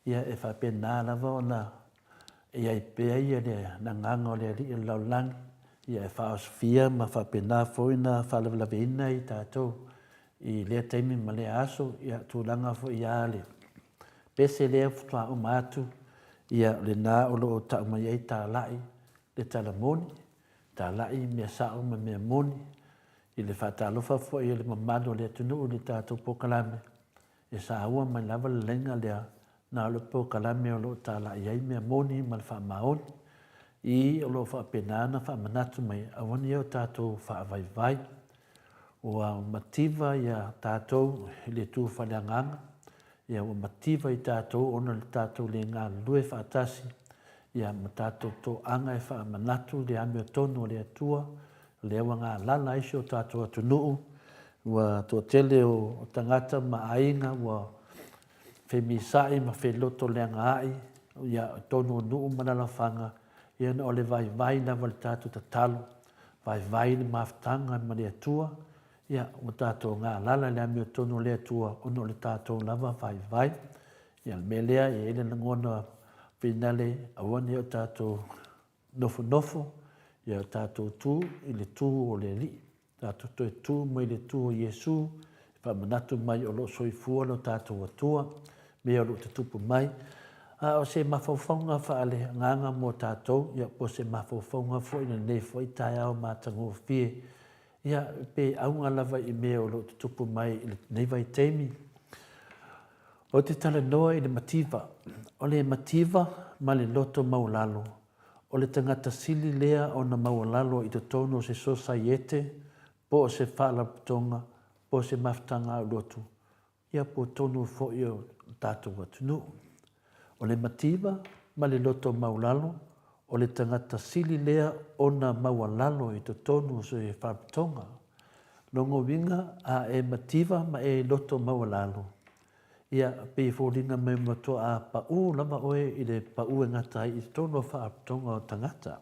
ia e faapena lava ona i ai pea ia le agaga o le Alii o le lalolagi, ia e faaosofia ma faapena foi ona faalavelaveina i tatou i lea taimi ma lea aso, ia tulaga foi ia le pese lea faatoa uma atu, ia lena o lo o tau mai ai talai le tala moni, talai mea sao ma mea moni, i le faatalofa foi a le mamalu o le atunuu i le tatou polokalame, e saua mai lava le laina lea, na o le polokalame o lo o talai ai mea moni ma le faamaoni. I o lo o faapena ona faamanatu mai, aua ne i o tatou faavaivai. Ua mativa ia tatou i le tu faaleagaga, ia ua mativa i tatou ona o le tatou le galulue faatasi, ia ma tatou toaga e faamanatu le amiotonu a le Atua, o lea ua galala ai si o tatou atunuu, ua toatele o tagata ma aiga ua femisa'i ma feloto leaga ai, ia i totonu o nuu ma alaalafaga, ia ona o le vaivai lava o le tatou tatalo, vaivai le mafutaga ma le Atua, ia ua tatou galala i le amiotonu o le Atua ona o le tatou lava vaivai. Ia o le mea lea e i ai le lagona finale aua ne i o tatou nofonofo, ia tatou tu i le tu o le Alii. Tatou toe tu mai le tu o Iesu, e faamanatu mai o lo o soifua lo tatou Atua, mea o lo o tutupu mai. A o se mafaufauga faaleagaga mo tatou, ia po o se mafaufauga foi i lenei foi taeao matagofie, ia pe auga lava i mea o lo o tutupu mai i lenei vaitaimi. Ou te talanoa i le mativa. O le mativa ma le loto maualalo, o le tagata sili lea ona maualalo i totonu o se sosaiete, po o se faalapotopotoga, po o se mafutaga aulotu, ia po o totonu foi o le tatou atunuu. O le mativa ma le loto maualalo, o le tagata sili lea ona maualalo i totonu o se faalapotopotoga. Lona uiga, a e mativa ma e loto maualalo, ia, pei e foliga mai ua matuā paū lava oe i le paū e gata ai i totonu o faalapotopotoga o tagata.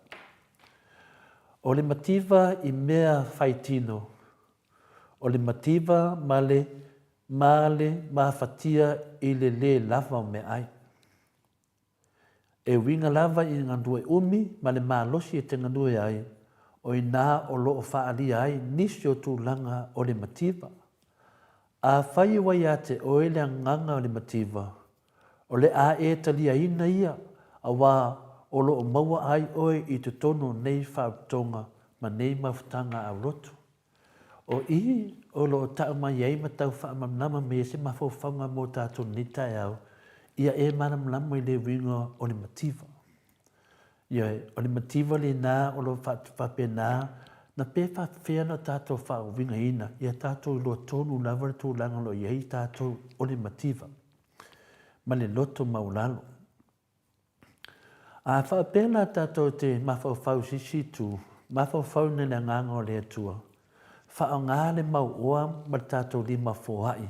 O le mativa i mea fai tino, o le mativa ma le ma le mafatia i le lē lava o meaai. E uiga lava i galue umi ma le malosi e te galue ai, o inā o lo o faaalia ai nisi o tulaga o le mativa. Afai ua ia te oe le agaga o le mativa, o le a e taliaina ia, auā o lo o maua ai oe i totonu o nei faautoga ma nei mafutaga aulotu. O i o lo o tau mai ai ma tau faamalamalama mai ai se mafaufauga mo tatou i lenei taeao, ia e malamalama i le uiga o le mativa. Ioe, o le mativa lena o lo o faapena na pe faapefea ona tatou faauigaina, ia tatou iloa tonu lava le tulaga o lo o i ai tatou o le mativa ma le loto maualalo. A faapea la tatou te mafaufau i se isi itu, mafaufau i le agaga o le Atua, faaaoga le mauoa ma le tatou lima foai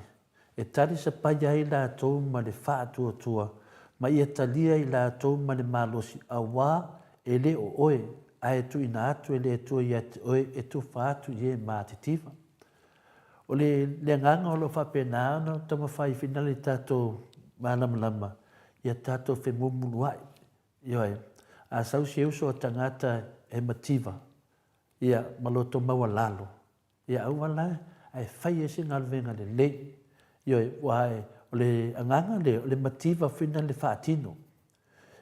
e talisapaia ai latou ma le faatuatua ma ia talia i latou ma le malosi auā e le o oe ae tuuina atu e le Atua ia te oe e tufa atu i e matitiva. O le le agaga o lo o faapena ona taumafai finale i tatou malamalama ia tatou femumuluai. Ioe, a sau se uso a tagata e mativa, ia, ma loto maualalo, ia aua la ae fai ai se galuega lelei. Ioe, aua o le agaga lea, o le mativa foi lena le faatino.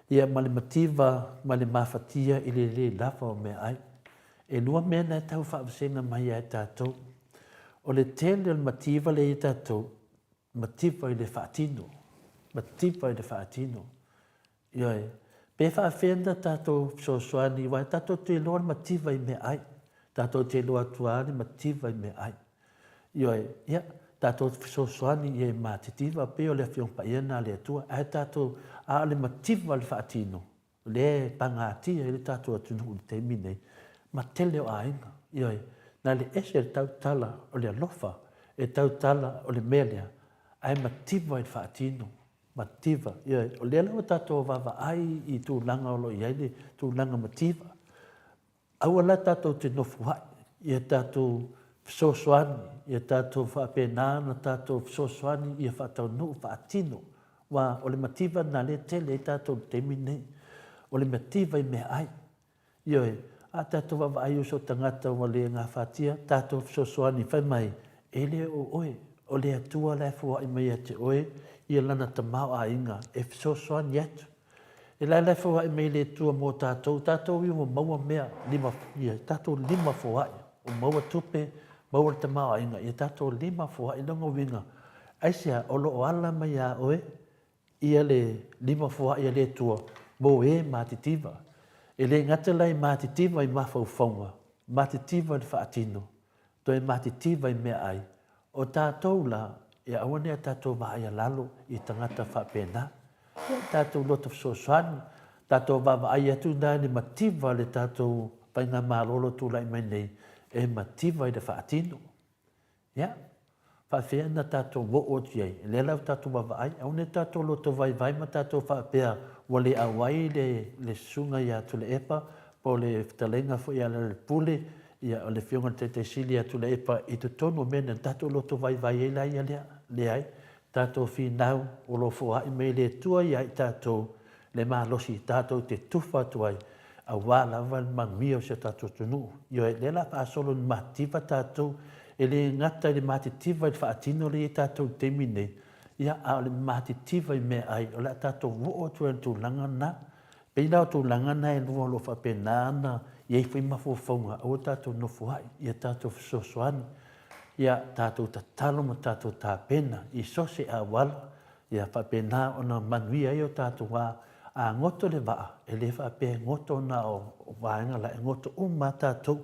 Ia ma le mativa ma le mafatia i le lē lava o meaai. E lua mea na e tau faavasega mai ia i tatou. O le tele o le mativa lea ia tatou, mativa i le faatino, mativa i le faatino. Ioe, pe faafefea ona tatou fesoasoani, aua tatou te iloa le mativa i meaai. Tatou te iloa atu lava le mativa i meaai. Ioe, ia, tatou te fesoasoani i e matitiva, pei o le Afioga Paia lena a le Atua, ae tatou, a o le mativa le faatino, lea e pagatia ai le tatou atunuu i le taimi lenei, ma tele o aiga. Ioe, na le ese le tautala o le alofa, e tautala o le mea lea, ae mativa i le faatino, mativa. Ioe, o lea la ua tatou vaavaai i tulaga o lo o i ai le tulaga mativa. Aua la tatou te nofoa'i, ia tatou fesoasoani, ia tatou faapena ona tatou fesoasoani ia faataunuu, faatino, aua o le mativa lena lea e tele ai tatou i le taimi lenei, o le mativa i meaai. Ioe, a tatou vaavaai i uso tagata ua le gafatia, tatou fesoasoani, fai mai, e le o oe, o le Atua la e foai mai ia te oe ia Lana tamaoaiga e fesoasoani atu. E laelae foai mai le Atua mo tatou, tatou ia ua maua mea, lima, ia, tatou lima foai, ua maua tupe, maua le tamaoaiga, ia tatou lima foai, lona uiga, aisea, o lo o ala mai ia oe, ia le lima foai a le Atua mo e matitiva. E le gata la i matitiva i mafaufauga, matitiva i le faatino, toe matitiva i meaai, O tatou la, ia aua ne i a tatou vaai alalo i tagata faapena. Ia tatou loto fesoasoani, tatou vaavaai atu ina i le mativa le tatou faigamalo o lo o tulai mai nei, e mativa i le faatino. Ia, faafefea ona tatou oo atu i ai? Lea la ua tatou vaavaai, aua ne i tatou loto vaivai ma tatou faapea ua le auai le, le susuga ia Tuilaepa po o le fetalaiga foi ia Lealailepule, Ia, o le Afioga i le Taitai Sili ia Tuilaepa i totonu o mea nei, tatou loto vaivai ai la ia lea. Leai, tatou finau o lo o foai mai le Atua ia i tatou le malosi tatou te tufa atu ai aua lava le manuia o si o tatou atunuu. Ioe, lea la faasolo i le matitiva tatou, e le gata i le matitiva i le faatino lea i ai tatou i le taimi nei, ia, a o le matitiva i meaai, o le a tatou oo atu ai i le tulaga lena. Pei la o tulaga na e lua o lo o faapena ona i ai foi mafaufauga, aua tatou nofoai, ia tatou fesoasoani, ia tatou tatalo ma tatou tapena i so o se auala, ia faapena ona manuia ai o tatou a, a goto le vaa, e le faapea e goto na o vaega la, e goto uma lava tatou.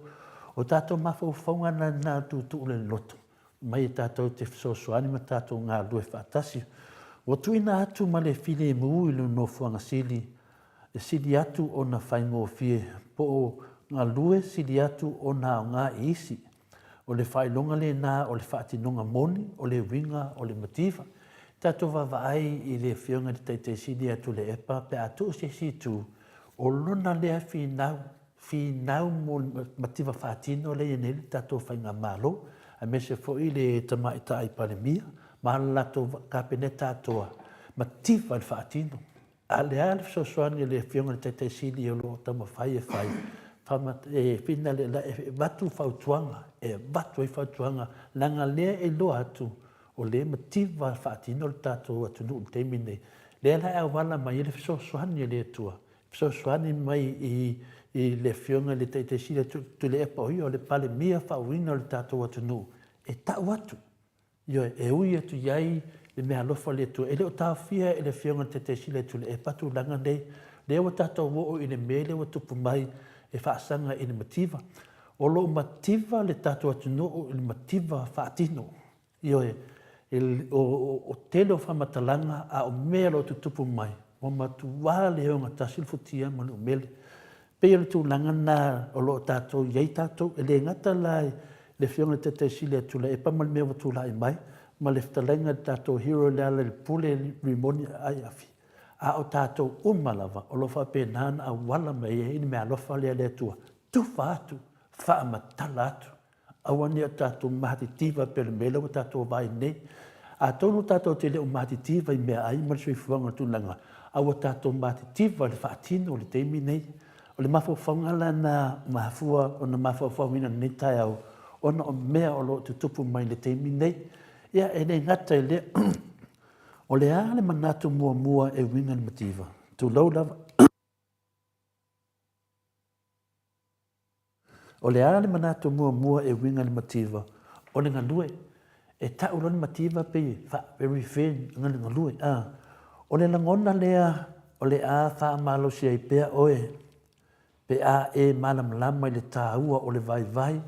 O tatou mafaufauga na na tuutuu le loto, mai e tatou te fesoasoani ma tatou galulue faatasi. Ua tuuina atu ma le filemu i le nofoaga sili e sili atu ona faigofie po o galue sili atu ona aoga i isi. O le faailoga lena o le faatinoga moni o le uiga o le mativa. Tatou vaavaai i le Afioga i le Taitai Sili ia Tuilaepa pe a tuu se isi itu, o lona lea finau finau mo le mativa faatino lea e i ai nei le tatou Faigamalo, aemaise foi le Tamaitai Palemia ma le latou Kapeneta atoa, mativa i le faatino. A o le a le fesoasoani a le Afioga i le Taitai Sili o lo o taumafai e fai, e finale, e avatu fautuaga, e avatu ai fautuaga, leaga lea e iloa atu o lea e mativa faatino le tatou atunuu i le taimi lenei. Lea la e auala mai ai le fesoasoani a le Atua fesoasoani mai i, i le Afioga i le Taitai Sili Tuilaepa o ia o le Palemia faauuina o le tatou atunuu, e tau atu, ioe, e ui atu i ai le meaalofa a le Atua. E le o taofia e le Afioga i le Taitai Sili Tuilaepa tulaga nei, lea ua tatou oo i le mea lea ua tupu mai e faasaga i le mativa. O lo o mativa le tatou atunuu i le mativa faatino. Ioe, o tele o faamatalaga a o mea o lo o tutupu mai, ua matua le ogatasi le futia ma le umele. Pei o le tulaga lena o lo o tatou i ai tatou, e le gata la i le Afioga i le Taitai Sili ia Tuilaepa ma le mea ua tulai mai, ma le fetalaiga i le tatou hero i Lealailepule Rimoni Aiafi, a o tatou uma lava o lo o faapena ona auala mai ai le meaalofa lea a le Atua, tufa atu, faamatala atu Aua ne i o tatou matitiva pei o le mea lea ua tatou vaai nei. Atonu tatou te le o matitiva i meaai ma le soifuaga o le tulaga, a ua tatou matitiva i le faatino i le taimi nei. O le mafaufauga la lena mafua ona mafaufauina i lenei taeao, ona o mea o lo o tutupu mai i le taimi nei. Ia, e le gata i lea, o le a le manatu muamua e uiga i le mativa? Tulou lava. O le a le manatu muamua e uiga i le mativa? O le galue. E tau loa le mativa pei e fa, very thin, le galue. A. O le lagona lea o le a faamalosi ai pea oe. Pe a e malamalama i le taua o le vaivai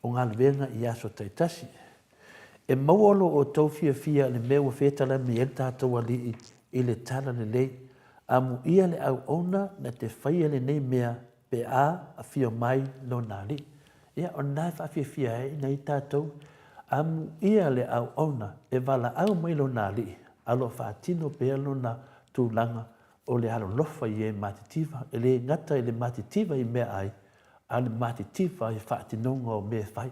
o galuega i aso taitasi. E maua lo outou fiafia i le mea ua fetalai mai ai le tatou Alii i le tala lelei. Amuia le auauna na te faia lenei mea pe a afio mai lona Alii. Ia, o lena e faafiafia ai nai tatou. Amuia le auauna e valaau mai lona Alii, a o lo o faatino pea lona tulaga o le alolofa i e matitiva, e le gata i le matitiva i meaai, a o le matitiva i faatinoga o mea e fai.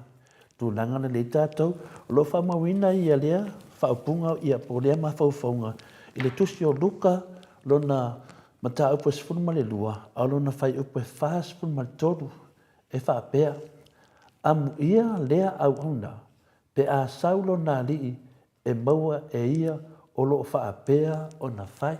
Tulaga lelei tatou, o lo o faamauina ia lea faaupuga ia po o lea mafaufauga i le tusi o Luka lona mataupu e 12, a o lona fuaiupu e 43 e faapea, Amuia lea auauna pe a sau lona alii e maua e ia o lo o faapea ona fai.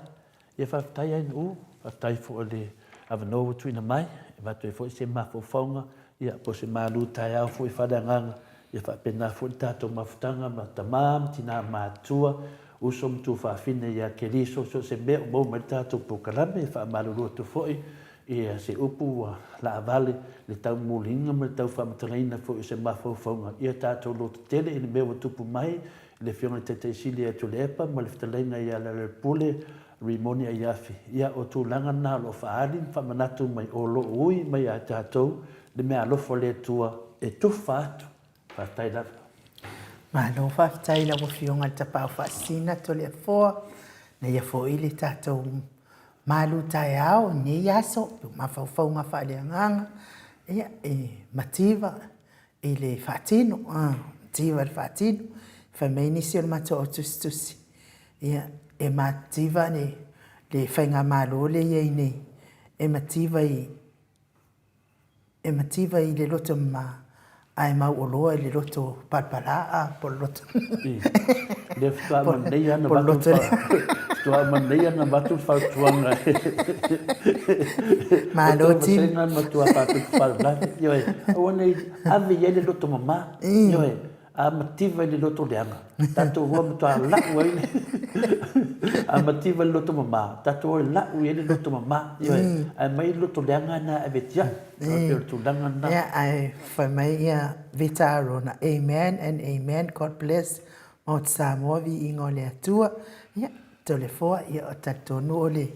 Ia faafetai ai Nu'u, faafetai foi i le avanoa ua tuuina mai, e avatu ai foi se mafaufauga ia po o se malu taeao foi faaleagaga, ia faapena foi le tatou mafutaga ma tama ma tina matutua, uso ma tuafafine ia Keriso, so o se mea o maua mai le tatou polokalame, e faamalulu atu foi ia se upu ua laavale le taumuliina ma le tau faamatalaina foi o se mafaufauga ia tatou lototele i le mea ua tupu mai i le Afioga i le Taitai Sili ia Tuilaepa ma le Fetalaiga ia Lealailepule Rimoni Aiafi. Ia, o tulaga na o lo o faaali ma faamanatu mai o lo o ui mai ia tatou le meaalofa o le Atua e tufa atu. Faafetai lava. Malo faafetai i lau Afioga i le Tapaau Faasisina Toleafoa, na ia foi le tatou malu taeao i lenei aso, mafaufauga faaleagaga, ia, e mativa i le faatino, mativa i le faatino. Fai mai nisi o le matou au tusitusi, ia, e mativa le faigamalo lea e i ai nei, e mativa i E mativa i le loto mama ae mauoloa i le loto palapala po o le loto. Lea faatoa manaia na avatu faatoa manaia na avatu le fautuaga. Malo Tim. Sena matua faatupu faalavelave. Ioe, aua nei ave i ai le loto mama. Ioe, A mativa i le loto leaga, tatou o matua lau ai le A mativa i le loto mama, tatou o e lau i ai le loto mama, ioe, ae aumai le loto leaga lena e ave e tiai. E pei o le tulaga lena. Ia, ae fai mai ia Vita Arona, Amen and Amen, God bless Maota Samoa, viiga o le Atua. Ia, Toleafoa, ia, o talitonu o le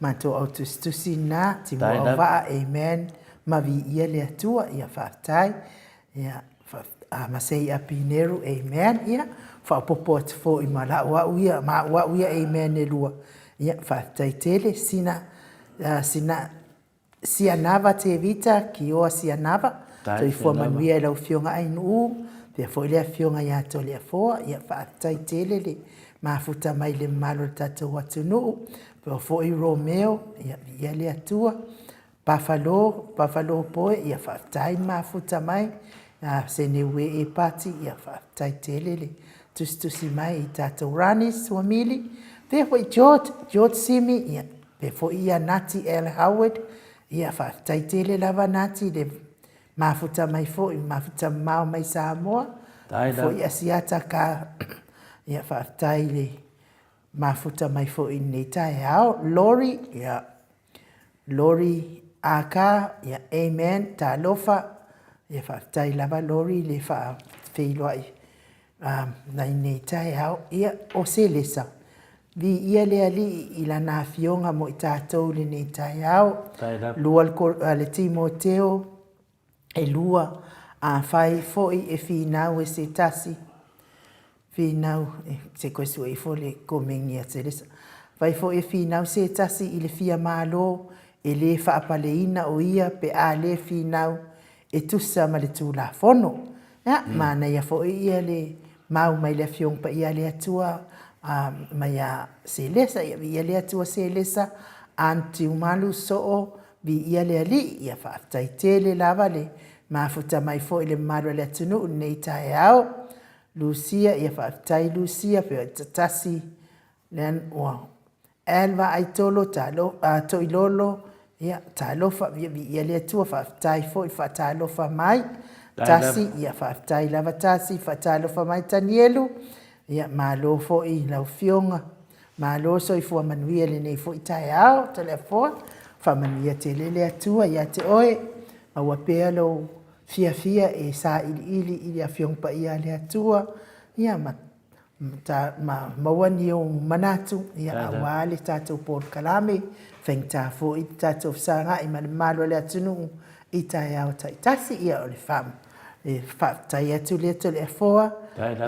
matou au tusitusi lena, Timo Auvaa, Amen, ma viia le Atua, ia faafetai. Ia, ma sei Apineru, amen. Ia, faaopoopo atu foi ma lau au ia, ma au au ia amen e lua. Ia, faafetai tele, sina, sina, Sianava Tevita, Kioa Sianava, soifua manuia i lau Afioga Ainuu, faapea foi le Afioga ia Toleafoa. Ia, faafetai tele le mafuta mai i le mamalu o le tatou atunuu. Faapea foi Romeo, ia, viia le Atua. Buffalo, Buffalo Boy, ia faafetai le mafuta mai, a Sene Uee Pati, ia faafetai tele le tusitusi mai i tatou Rani Suamili, faapea foi George, George Simi, ia faapea foi ia Nati L. Howard, ia faafetai tele lava Nati le mafuta mai foi, mafuta mamao mai Samoa, foi Asiata ka, ia faafetai le mafuta mai foi i lenei taeao. Lori, ia Lori Aka, ia amen, talofa, ia faafetai lava Lori le faafeiloai mai nei taeao. Ia, o Selesa, viia le Alii i Lana Afioga mo i tatou i lenei taeao. Lua le Timoteo, e lua, afai foi e finau e se tasi, finau, se koe sue ifo le komeni a Teresa, afai foi e finau se tasi i le fia malo, e le faapaleina o ia pe a le finau e tusa ma le Tulafono. Ia, manaia foi ia le mau mai le Afioga Paia a le Atua mai a Selesa, ia viia le Atua Selesa, Aunt Tiumalu Soo Viia le Alii, ia faafetai tele lava le mafuta mai foi le mamalu o le atunuu i lenei taeao. Lucia, ia faafetai Lucia, pe tatasi le ua Al Vaaitolo, talo, a, Toilolo, ia talofa, ia viia le Atua, faafetai foi faatalofa mai. Tasi, ia faafetai lava Tasi, faatalofa mai Tanielu, ia malo foi i lau Afioga. Malo soifua manuia i lenei foi taeao, Toleafoa. Faamanuia tele le Atua ia te oe, maua pea lou fiafia e sailiili i le Afioga Paia a le Atua, ia ma ta, ma maua ni ou manatu, ia aua le tatou polokalame, faigata foi le tatou fesagai ma le mamalu o le atunuu i taeao taitasi. Ia o le fa, e faafetai atu lea Toleafoa,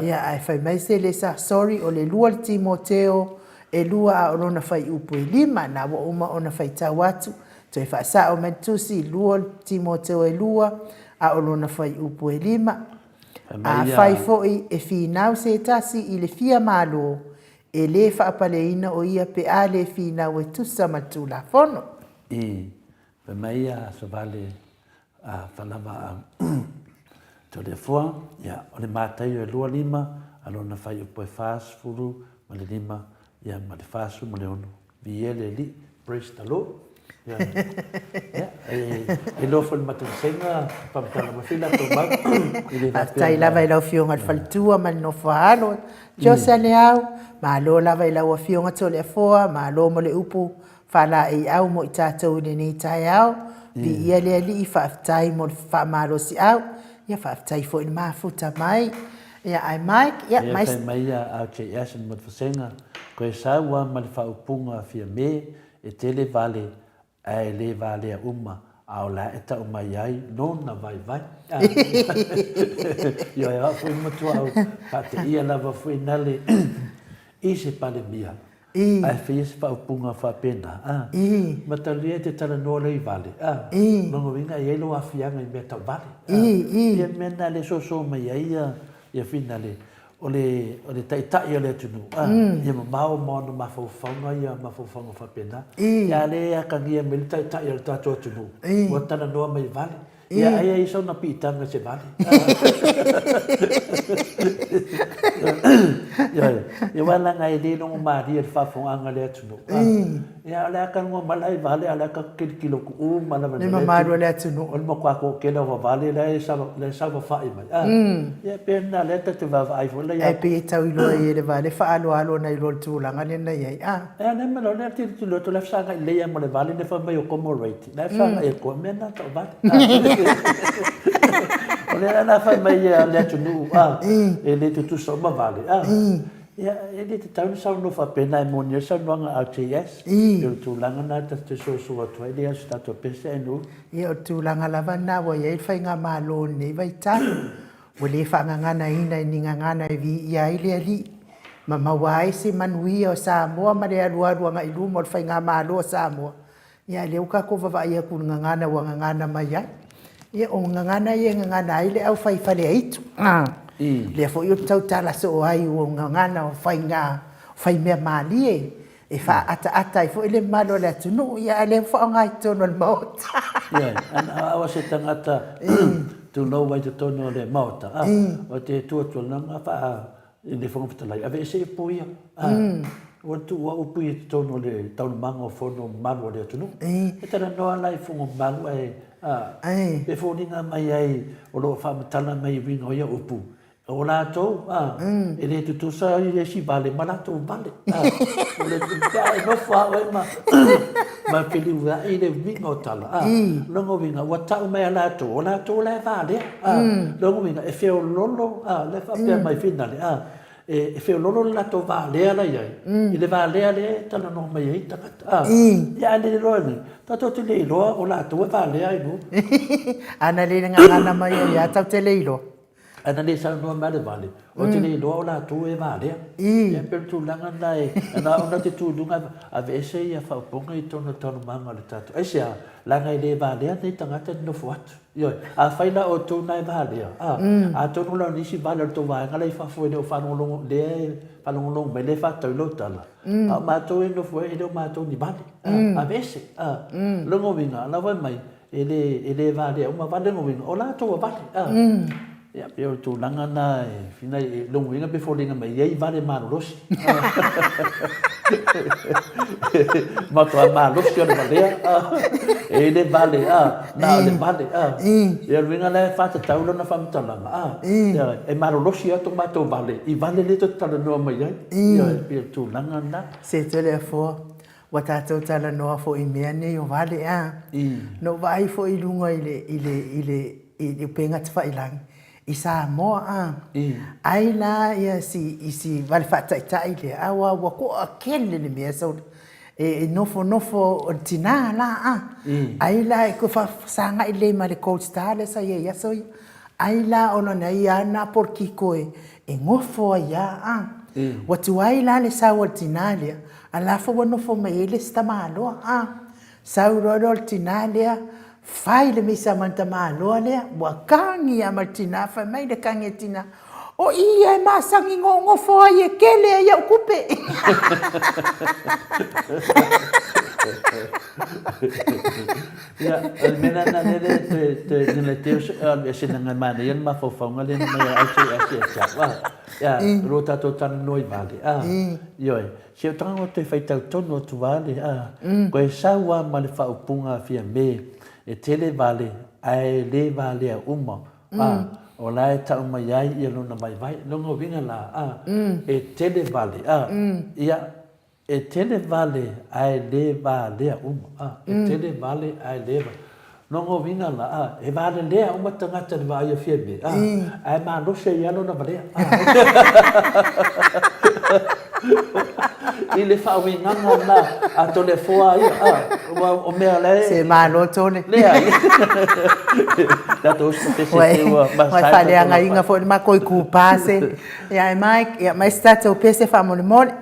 ia ae fai mai se le sa, sorry, o le 2 le Timoteo e 2 a o lona fuaiupu e 5, na ua uma ona faitau atu, toe faasao mai le tusi, 2 le Timoteo e 2 a o lona fuaiupu e 5. Afai foi e finau se tasi i le fia malo, e le faapaleina o ia pe a le finau e tusa ma le Tulafono. I fai mai ia Savale a Falava a Toleafoa, ia, o le Mataio e 2 lima, a lona fuaiupu e 45, ia, ma le 46. Viia le Alii, praise the Lord. Ia, ia, e, e loa foi le matamasega, faamatala mai foi latou mau. E le faapea Faafetai lava i lau Afioga i le Faletua ma le Nofoaalo, Josa Leao, malo lava i lau Afioga Toleafoa, malo mo le upu faalaeiau mo i tatou i lenei taeao. Viia le Alii, faafetai mo le faamalosiau, ia faafetai foi i le mafuta mai. Ia ae Mike, ia mai. Fai mai ia RJS le Motuvasenga, koe sau a ma le faaupuga a Fiame, e tele vale ae le valea uma, a o la e tau mai ai lona vaivai. Ioe, o au foi matua au faateia lava foi nale i se Palemia Ae faia se faaupuga faapena, a? Matalia e te talanoa lea i vale, a? Lona uiga e i ai lou aafiaga i mea tau vale, a? Ia le mea lena lea e soso mai ai ia ia Finale, o le o le taitai o le atunuu, a? Ia mamao ma ona mafaufauga ia mafaufauga faapena. Ia a le atagia mai le taitai o le tatou atunuu, ua talanoa mai i vale. Ia, ai ai sona piitaga se vale. Ioe, ia aua leaga e le logo malie le faafofogaaga a le atunuu. Ia, o le a talanoa mai la i vale, a o le a tatou tilotilo atu uma lava i le mamalu o le atunuu. O le matua toatele o vavale la e saofafai mai. Ia, pei o lena lea tatou te vaavaai foi la i Ae pei e tau iloa ai e le vale faaaloalo ona iloa le tulaga lea na i ai. Ia, lea ma lea tilotilo atu, o la e fesagai lelei lava ma le vale lea fai mai o comrade. La e whangai e koe, mea nā tau vale. O lea la whai mai ia le atunuu, a, e le tutusa uma vale, a. Ia, e le tatau ona saunoa faapena e moni ai saunoaga a RJS. I o le tulaga na ta te soso atu ai, le aso tatou pese ai nu. Ia, o le tulaga lava lena ua i ai le faigamalo i lenei vaitau. Ua le faagaganaina i ni gagana e viia ai le Alii, ma maua ai se manuia o Samoa ma le alualu agai i luma o le faigamalo a Samoa. Ia, lea ua tatou vavaai atu i le gagana ua gagana mai ai. Ia, o gagana ia e gagana ai le aufai faleaitu. Lea foi ou te tautala soo ai ua gagana o faiga, fai mea malie e faaataata ai foi le mamalu o le atunuu. Ia, a o lea ua faaaoga i totonu o le Maota. Ioe, a o se tagata tulou ai i totonu o le Maota, o te tu atu lava faa I le Fofoga Fetalai, aveese upu ia. Ua tuua upu ia i totonu o le taualumaga o fono mamalu a le atunuu. E talanoa la i fono mamalu ae, a, e foliga mai ai o lo o faamatala mai i uiga o ia upu, o latou, a, e le tutusa i le isi vale ma latou vale. A, o le, pe a e nofo lava oe ma, ma feliuai i le uiga o tala, a, lona uiga ua tau mai e latou, o latou la e valea. A, lona uiga, e feololo, a, lea e faapea mai finale, a, e feololo le latou valea la e i ai, i le valea lea e talanoa mai ai tagata, a. Ia a le iloa nei, tatou te le iloa o latou e valea ai loa. Ana le gagana mai ai lava, tatou te le iloa. Ana le saunoa mai le vale, ou te le iloa o latou e valea. Ia pei o le tulaga lena e, na ona te tu i luga aveese ia faaupuga i totonu o le taualumaga o le tatou. Aisea? Leaga e le valea nei tagata e nonofo atu. Ioe. Afai la o outou na e valea, a, atonu la o nisi vale o le tou vaega la i fafo e le o faalogologo, lea e faalogologo mai, lea e faatatau i lau tala, a o matou e nofo ai, e le o matou ni vale. A, aveese. A, lona uiga, o la fai mai, e le, e le valea uma vale, lona uiga, o latou ua vale. A, ia, pei o le tulaga lena e fina, lona uiga pe foliga mai, e i ai vale malolosi. Matua malosi o le valea. E i ai le vale, a, na o le vale, a. Ia o le uiga la e faatatau lana faamatalaga, a, e malolosi lava to matou vale i vale lea e tou te talanoa mai ai. Ia e pei o le tulaga lena. Se Toleafoa, Ua tatou talanoa foi i mea nei o vale a. Na ou vaai foi i luga i le, i le, i le, i le upega tafailagi, i Samoa a. Ai la ia si, i si vale faataitai lea, aua ua toatele le mea sau e nofonofo o le tina la a. Ai la e toe fesagai lelei ma le Gold Star lea sa i ai i aso ia. Ai la o lana ia lena polokiko e nofo ai lava a. Ua tuai la le sau a le tina lea, a o la foi ua nofo mai ai le isi tamaloa a. Sau loa lea o le tina lea, fai le misa ma le tamaloa lea, ua kagi lava ma le tina, fai mai le kagi a le tina, O i e masani na ou nofo ai e kele ai au tupe. Ia, o le mea lena lea e toe nele te ese na ngai manaia le mafaufauga lea na mai ai se ese ese au. Ah, ia, lo tatou talanoa i vale. Ah, ioe. Se o tagata toe faitau tonu atu vale. Ah, koe sau a ma le faaupuga a Fiame, e tele vale, ae le valea uma. A, o la e tau mai ai ia lona vaivai. Lona uiga la, a, e tele vale, a, ia, e tele vale ae le valea uma, a, e tele vale ae le va. Lona uiga la, a, e valelea uma tagata i le vaai a Fiame, a, ae malosi ai lava lona valea, a. I le faauigaga lena a Toleafoa ia, a, aua o mea la e... Se malo Tole. Leai. Tatou uso pese te ua masai. Ua faaleagaina foi le matou itupa se. Ia e Mike, ia mai se tatou pese faamolemole.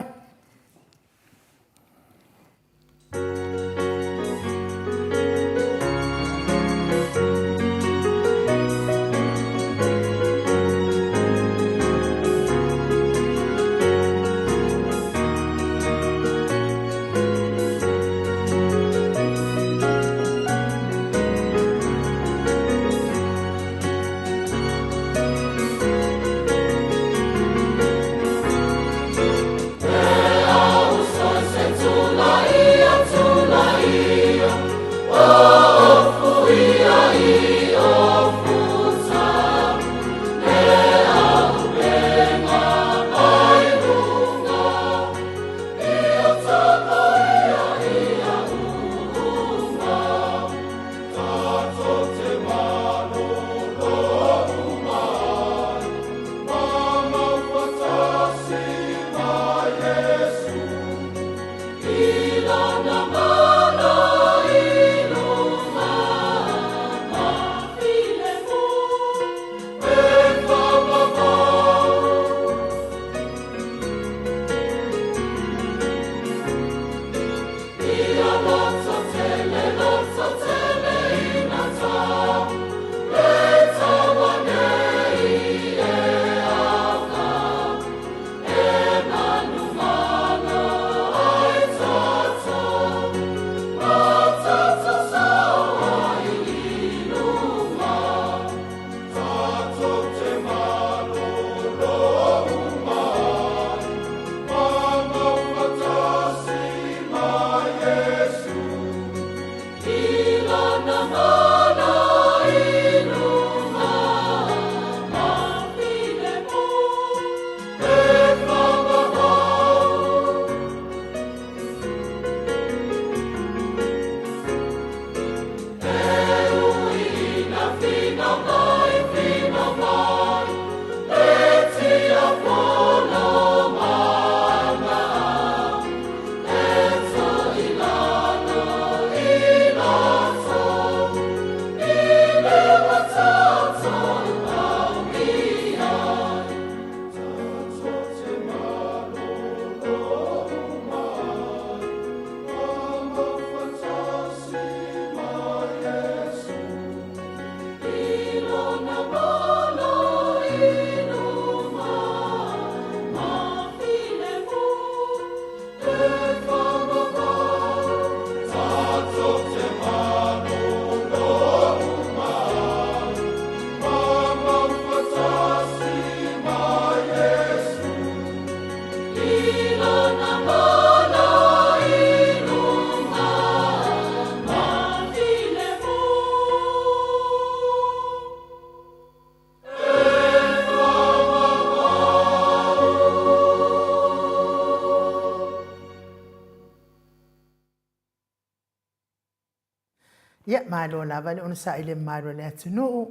Ia, malo lava le onosai i le mamalu o le atunuu,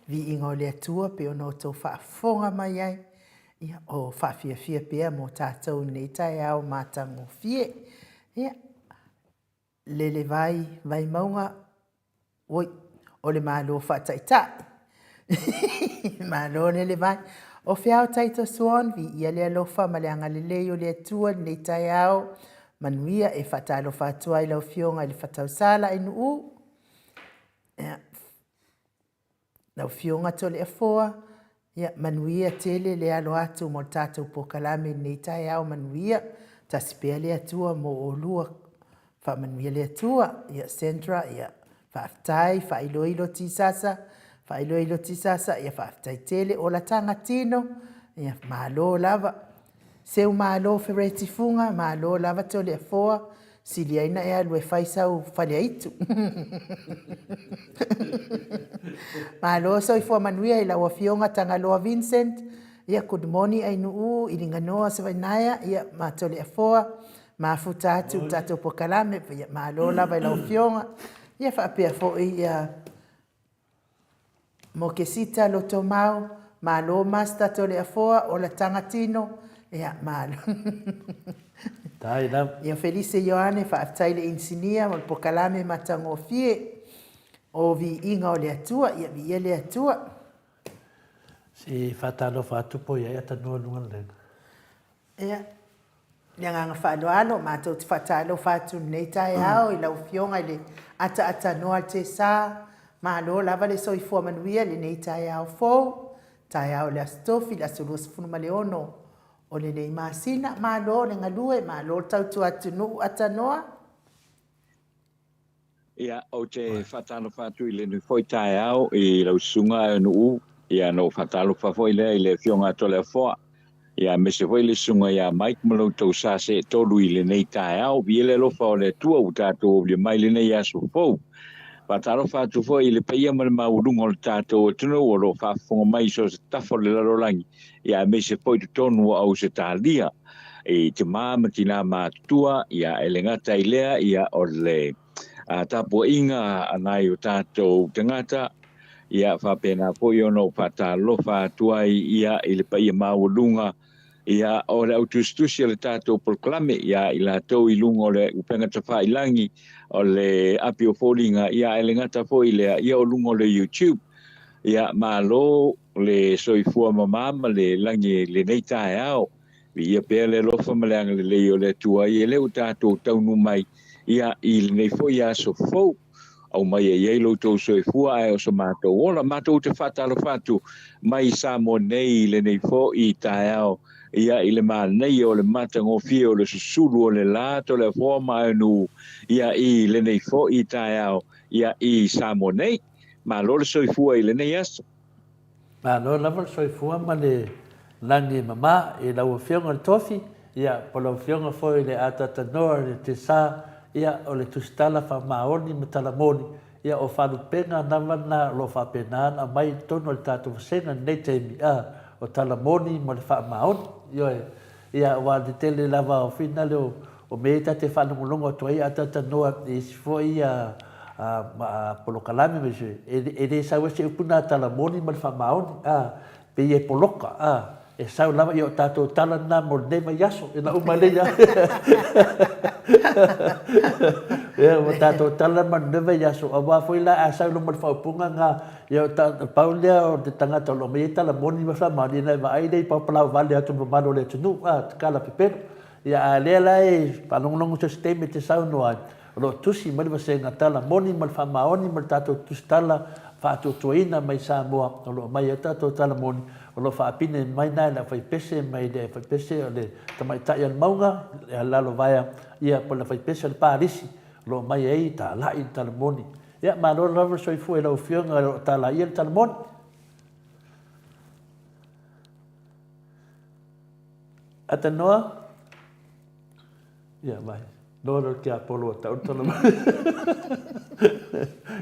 viiga o le Atua pei ona outou faafofoga mai ai, ia, o faafiafia pea mo tatou i lenei taeao matagofie. Ia, lele vai, Vaimauga, oi, o le Malo faataitai. Malo lele vai. O feao Titus Swan, viia le alofa ma le agalelei o le Atua i lenei taeao. Manuia e faatalofa atu ai lau Afioga i le Fatausala i Nu'u. Ia, lau Afioga Toleafoa, ia manuia tele le alo atu mo le tatou polokalame i lenei taeao manuia. Tasi pea le Atua mo oulua. Faamanuia le Atua. Ia Sandra, ia faafetai, faailoilo tisasa, faailoilo tisasa, ia faafetai tele. Olataga tino, ia malo lava. Seumalo Fereti Fuga, malo lava Toleafoa, sili ai na e alu e fai sau faleaitu. Malo soifua manuia i lau Afioga Tagaloa Vincent, ia good morning Ainuu, Iliganoa Savainaea, ia ma Toleafoa, mafuta atu i le tatou polokalame, ia malo lava i lau Afioga, ia faapea foi ia Mokesita Lotomau, malo Master Toleafoa, olataga tino, ia malo. Tai lava. Ia Felise Ioane, faafetai i le inisinia mo le polokalame matagofie o viiga o le Atua, ia viia le Atua. Se faatalofa atu po i ai atanua luga le. Ia, le agaga faaaloalo, matou te faatalofa atu i lenei taeao i lau Afioga i le ataaatanoa le Tesa. Malo lava le soifua manuia i lenei taeao fou, taeao o le Aso Tofi, le aso 26 o lenei masina. Malo le galue, malo le tautua atunuu atanoa. Ia, ou te faatalofa atu i lenei foi taeao i lau susuga Aeonuu, ia na ou faatalofa foi lea i le Afioga a Toleafoa, ia aemaise foi le susuga ia Mike ma lo outou sa seetolu i lenei taeao. Viia le alofa o le Atua ua tatou aulia mai lenei aso fou. Faatalofa atu foi i le paia ma le maualuga o le tatou atunuu o lo o faafofoga mai i so o se tafa o le lalolagi, ia aemaise foi totonu o Ausetalia. I tama ma tinā matutua, ia e le gata i lea, ia o le tapuaiga a nai o tatou tagata, ia faapena foi ona ou faatalofa atu ai ia i le paia maualuga ia o le autusitusi o le tatou polokalame ia i latou i luga o le upega tafailagi o le api o foliga ia e le gata foi i lea ia o luga o le YouTube. Ia malo le soifua mama ma le lagi i lenei taeao. Viia pea le alofa ma le agalelei o le Atua ia lea ua tatou taunuu mai ia i lenei foi aso fou. Aumai e i ai lo outou soifua ae o so matou ola. Matou te faatalofa atu mai Samoa nei i lenei foi taeao ia i le manaia o le matagofie o le susulu o le la Toleafoa ma Aenuu ia i lenei foi taeao ia i Samoa nei. Malo le soifua i lenei aso. Malo lava le soifua ma le lagi e mama i lau Afioga i le Tofi, ia, po o lau Afioga foi i le Atatanoa i le Tesa, ia, o le Tusitala Faamaoni ma Talamoni, ia, o faalupega lava na o lo o faapena ona aumai i totonu o le tatou vasega i lenei taimi, a, o Talamoni ma le Faamaoni. Ioe. Ia, aua o le tele lava o finale o, o mea ia ta te faalogologo atu ai a talatalanoa i isi foi polokalame ma isi, e le sau ai se upu lena tala moni ma le faamaoni, a, pei e poloka, a, e sau lava, ia o tatou tala lena mo lenei vaiaso, ina uma lelei lava. Ia, o tatou tala ma lenei vaiaso, aua foi la a sau loa ma le faaupuga lena, Ia, pau lea o te tagata o lo o aumai ai tala moni ma faamaoni, ina e vaai lea i paopalau vale atu mamalu o le atunuu, a, tatala pepelo. Ia, a lea la e faalogologo so o se taimi e te saunoa ai, o lo o tusi mai le vasega tala moni ma le faamaoni ma le tatou tusitala faatuatuaina mai Samoa, o lo o aumai ai tatou tala moni, o lo o faapine mai na e le aufaipese mai le aufaipese o le tamaitai o le mauga, le lalovaea, ia, po o le aufaipese o le palisi, o lo o aumai ai talai le tala moni. Ia, malo lava le soifua i lau Afioga o lo o talaia le tala moni. Atanoa? Ia, vai. Noa lo te apolo o tau tala moni.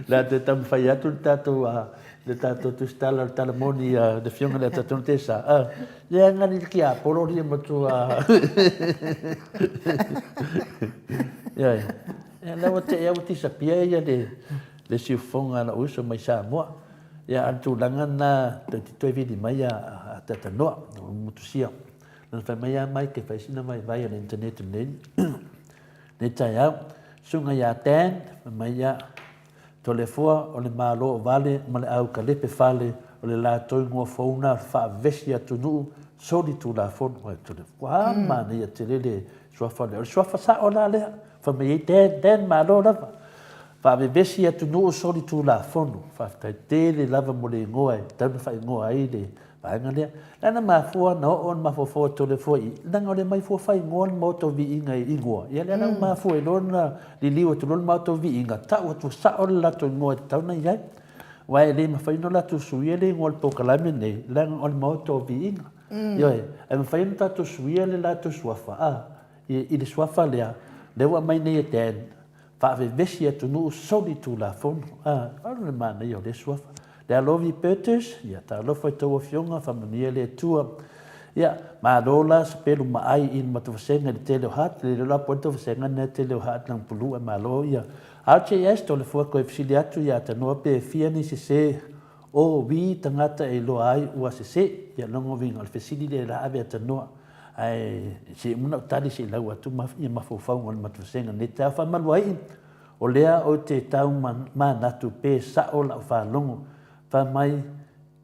Le a te taumafai atu le tatou, le tatou tusitala o le tala moni a le Afioga i le Atatonu Tesa. Le agani le tiapolo lia matua. Ia, ia, la ua te ua tisapia ia le. le siufofoga a lou uso mai Samoa. Ia, a o le tulaga lena, toeitiiti toe vili mai a Tatanoa, o Motusia. Lana fai mai a Mike e fai sina vaivai o le internet i lenei, lenei taeao. Susuga ia Dan, fai mai ia, Toleafoa o le Malo o Vale ma le au kalepe fale o le latou igoa fou na faavesi atunuu soli tulafono. Ai Toleafoa, a manaia tele le suafa lea. O le suafa sao la lea. Fai mai ai Dan, Dan malo lava. Faavevesi atunuu soli tulafono. Faafetai tele lava mo le igoa e tatau ona faaigoa ai le vaega lea. Lea na mafua na oo le mafaufau a Toleafoa i, leaga o le mai fua faaigoa le Maota o Viiga i igoa, ia lea la ua mafua ai loa ona liliu atu loa le Maota o Viiga, tau atu sao le latou igoa e tatau ona i ai. Aua e le mafai ona latou suia le igoa o le polokalame lenei, leaga o le Maota o Viiga. Ioe, ae mafai ona tatou suia le latou suafa, a, i le suafa lea, lea ua aumai nei e Dan, Faavevesi atunuu soli tulafono. A, o le manaia o lea suafa. Lealovi Bertus, ia talofa i tou afioga, faamanuia le Atua. Ia, malo la sapelu ma ai i le matou vasega i le tele o hat, le iloa la po o le tou vasega lena e tele o hat lang pulu ae malo ia. RJS, Tolefua koe fesili atu ia Tanoa pe fia ni sese o wi tagata e iloa ai ua sese. Ia logo uiga o le fesili lea la ave a Tanoa. Ae se i uma ona ou tali se i lau atu ia mafaufauga o le matou vasega nei taeao. Faamaluaii, o lea ou te tau manatu pe sao lau faalogo, fai mai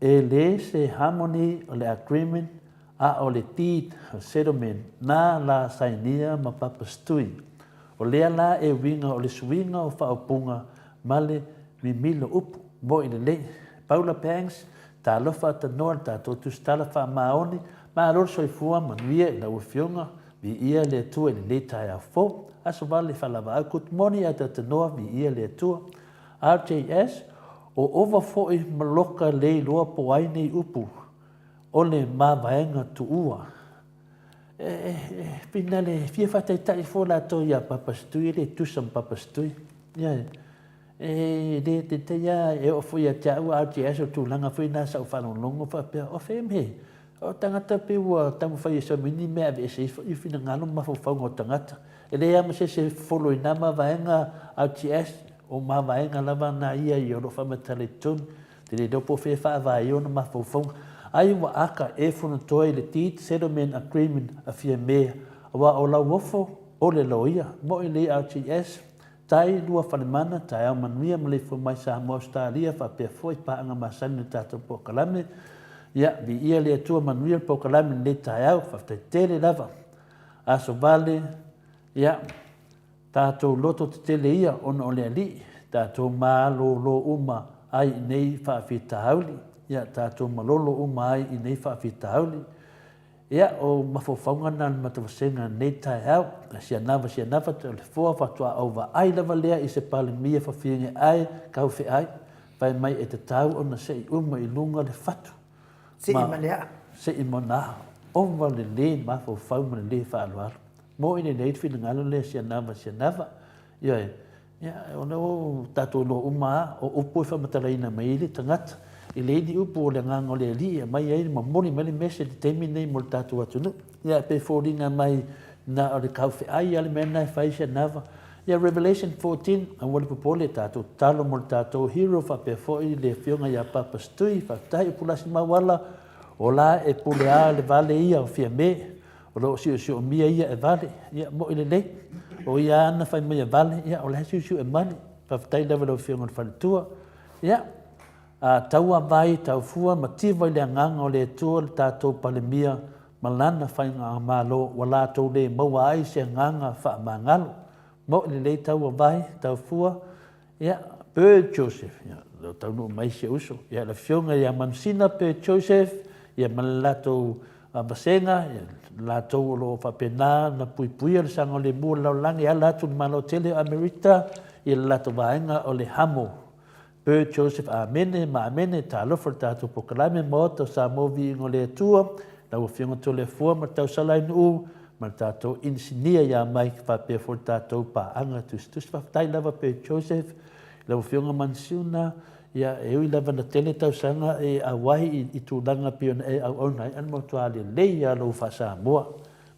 e le se harmony o le agreement a o le deed of settlement na la sainia ma Papa Stui. O lea la e uiga o le suiga o faaupuga ma le mimilo upu. Mo'i lelei. Paula Banks, Talofa tanoa le tatou tusitala faamaoni, malo le soifua manuia i lau afioga, viia le Atua i lenei taeao fou. Aso vale faalavaau good morning ae tatanoa viia le Atua. RJS, O ova foi ma loka le iloa po ai nei upu o le mavaega tuua. E, e, e, finale, e fia faataitai fua latou ia Papa Setui e le tusa ma Papa Setui. Yeah. E le taitai lava, e oo foi ia te au a RTS o le tulaga foi lena sa ou faalogologo faapea, o fea mea, o tagata pei ua taumafai e sau mai ni mea e aveese ai finagalo ma mafaufauga o tagata. E leai lava ma se isi e follow i na mavaega RTS, o mavaega lava na ia ia o lo o faamatala i totonu. Te le iloa po o fea e faavae ai ona mafaufauga. Ai ua aka e Fonotoe i le Deed Settlement Agreement a Fiamē, aua o Lauofo o le loia, mo'i lei RTS, Tai, Lua Falemana, Taeao Manuia, Maleifua Mai Samoa Ausetalia faapea foi paaga masani o le tatou polokalame. Ia, viia le Atua manuia le polokalame i lenei taeao, faafetai tele lava. Aso Vale, ia, tatou loto tetele ia ona o le Alii, tatou malolo uma ai i nei faafitauli, ia, tatou malolo uma ai i nei faafitauli. Ia, o mafaufauga na o le matou vasega i lenei taeao. Sianava, sianava, o le foa faatoa ou vaai lava lea i se Palemia fafiege ae kaufeai, fai mai e tatau ona sei uma i luga le fatu. Sei ma le aa. Sei ma ona aa. Ova le le mafaufau ma le le faaaloalo. Moi lelei le finagalo lea Sianava, sianava. Ioe. Ia, o lea ua tatou iloa uma lava, o upu e faamatalaina mai ai le tagata. E leai ni upu o le agaga o le Alii e aumai ai, momoli mai le message i le taimi lenei mo le tatou atunuu. Ia, e pei e foliga mai na o le taufeai lava le mea lena e fai si anava. Ia, Revelation 14, aua le popole, tatou tatalo mo le tatou hero faapea foi le afioga ia Papa Stui, faafetai Upulasi Mauala, o la e pule a le vale ia o Fiame. O lo o siosiomia ia e vale, ia moʻi lelei. O ia ana fai mai e vale, ia o la e siosio e male. Faafetai lava i lau Afioga i le Faletua. Ia, a taua vai, taufua ma tiva i le agaga o le Atua le tatou Palemia ma lana faigamalo ua latou le maua ai se agaga faamagalo. Moʻi lelei taua vai, taufua, Ia, Bird Joseph, ia, o taunuu mai si uso. Ia, le afioga ia Manusina Bird Joseph, ia ma le latou vasega, ia, latou o lo o faapena na puipuia le saogalemu o le lalolagi e ala atu i le Malo tele o Amerika, ia le latou vaega o le Hamo. Bird Joseph, Amene ma amene, talofa i le tatou polokalame, Maota o Samoa Viiga o le Atua, lau Afioga Toleafoa ma le Tausalainuu, ma le tatou inisinia ia Mike faapea foi le tatou paaga tusitusi. Faafetai lava pe Joseph, lau Afioga Mansiuna, ia e ui lava na tele tausaga e auai i tulaga pei ona e auauna ai, ae matua lelei lava lou faa-Samoa.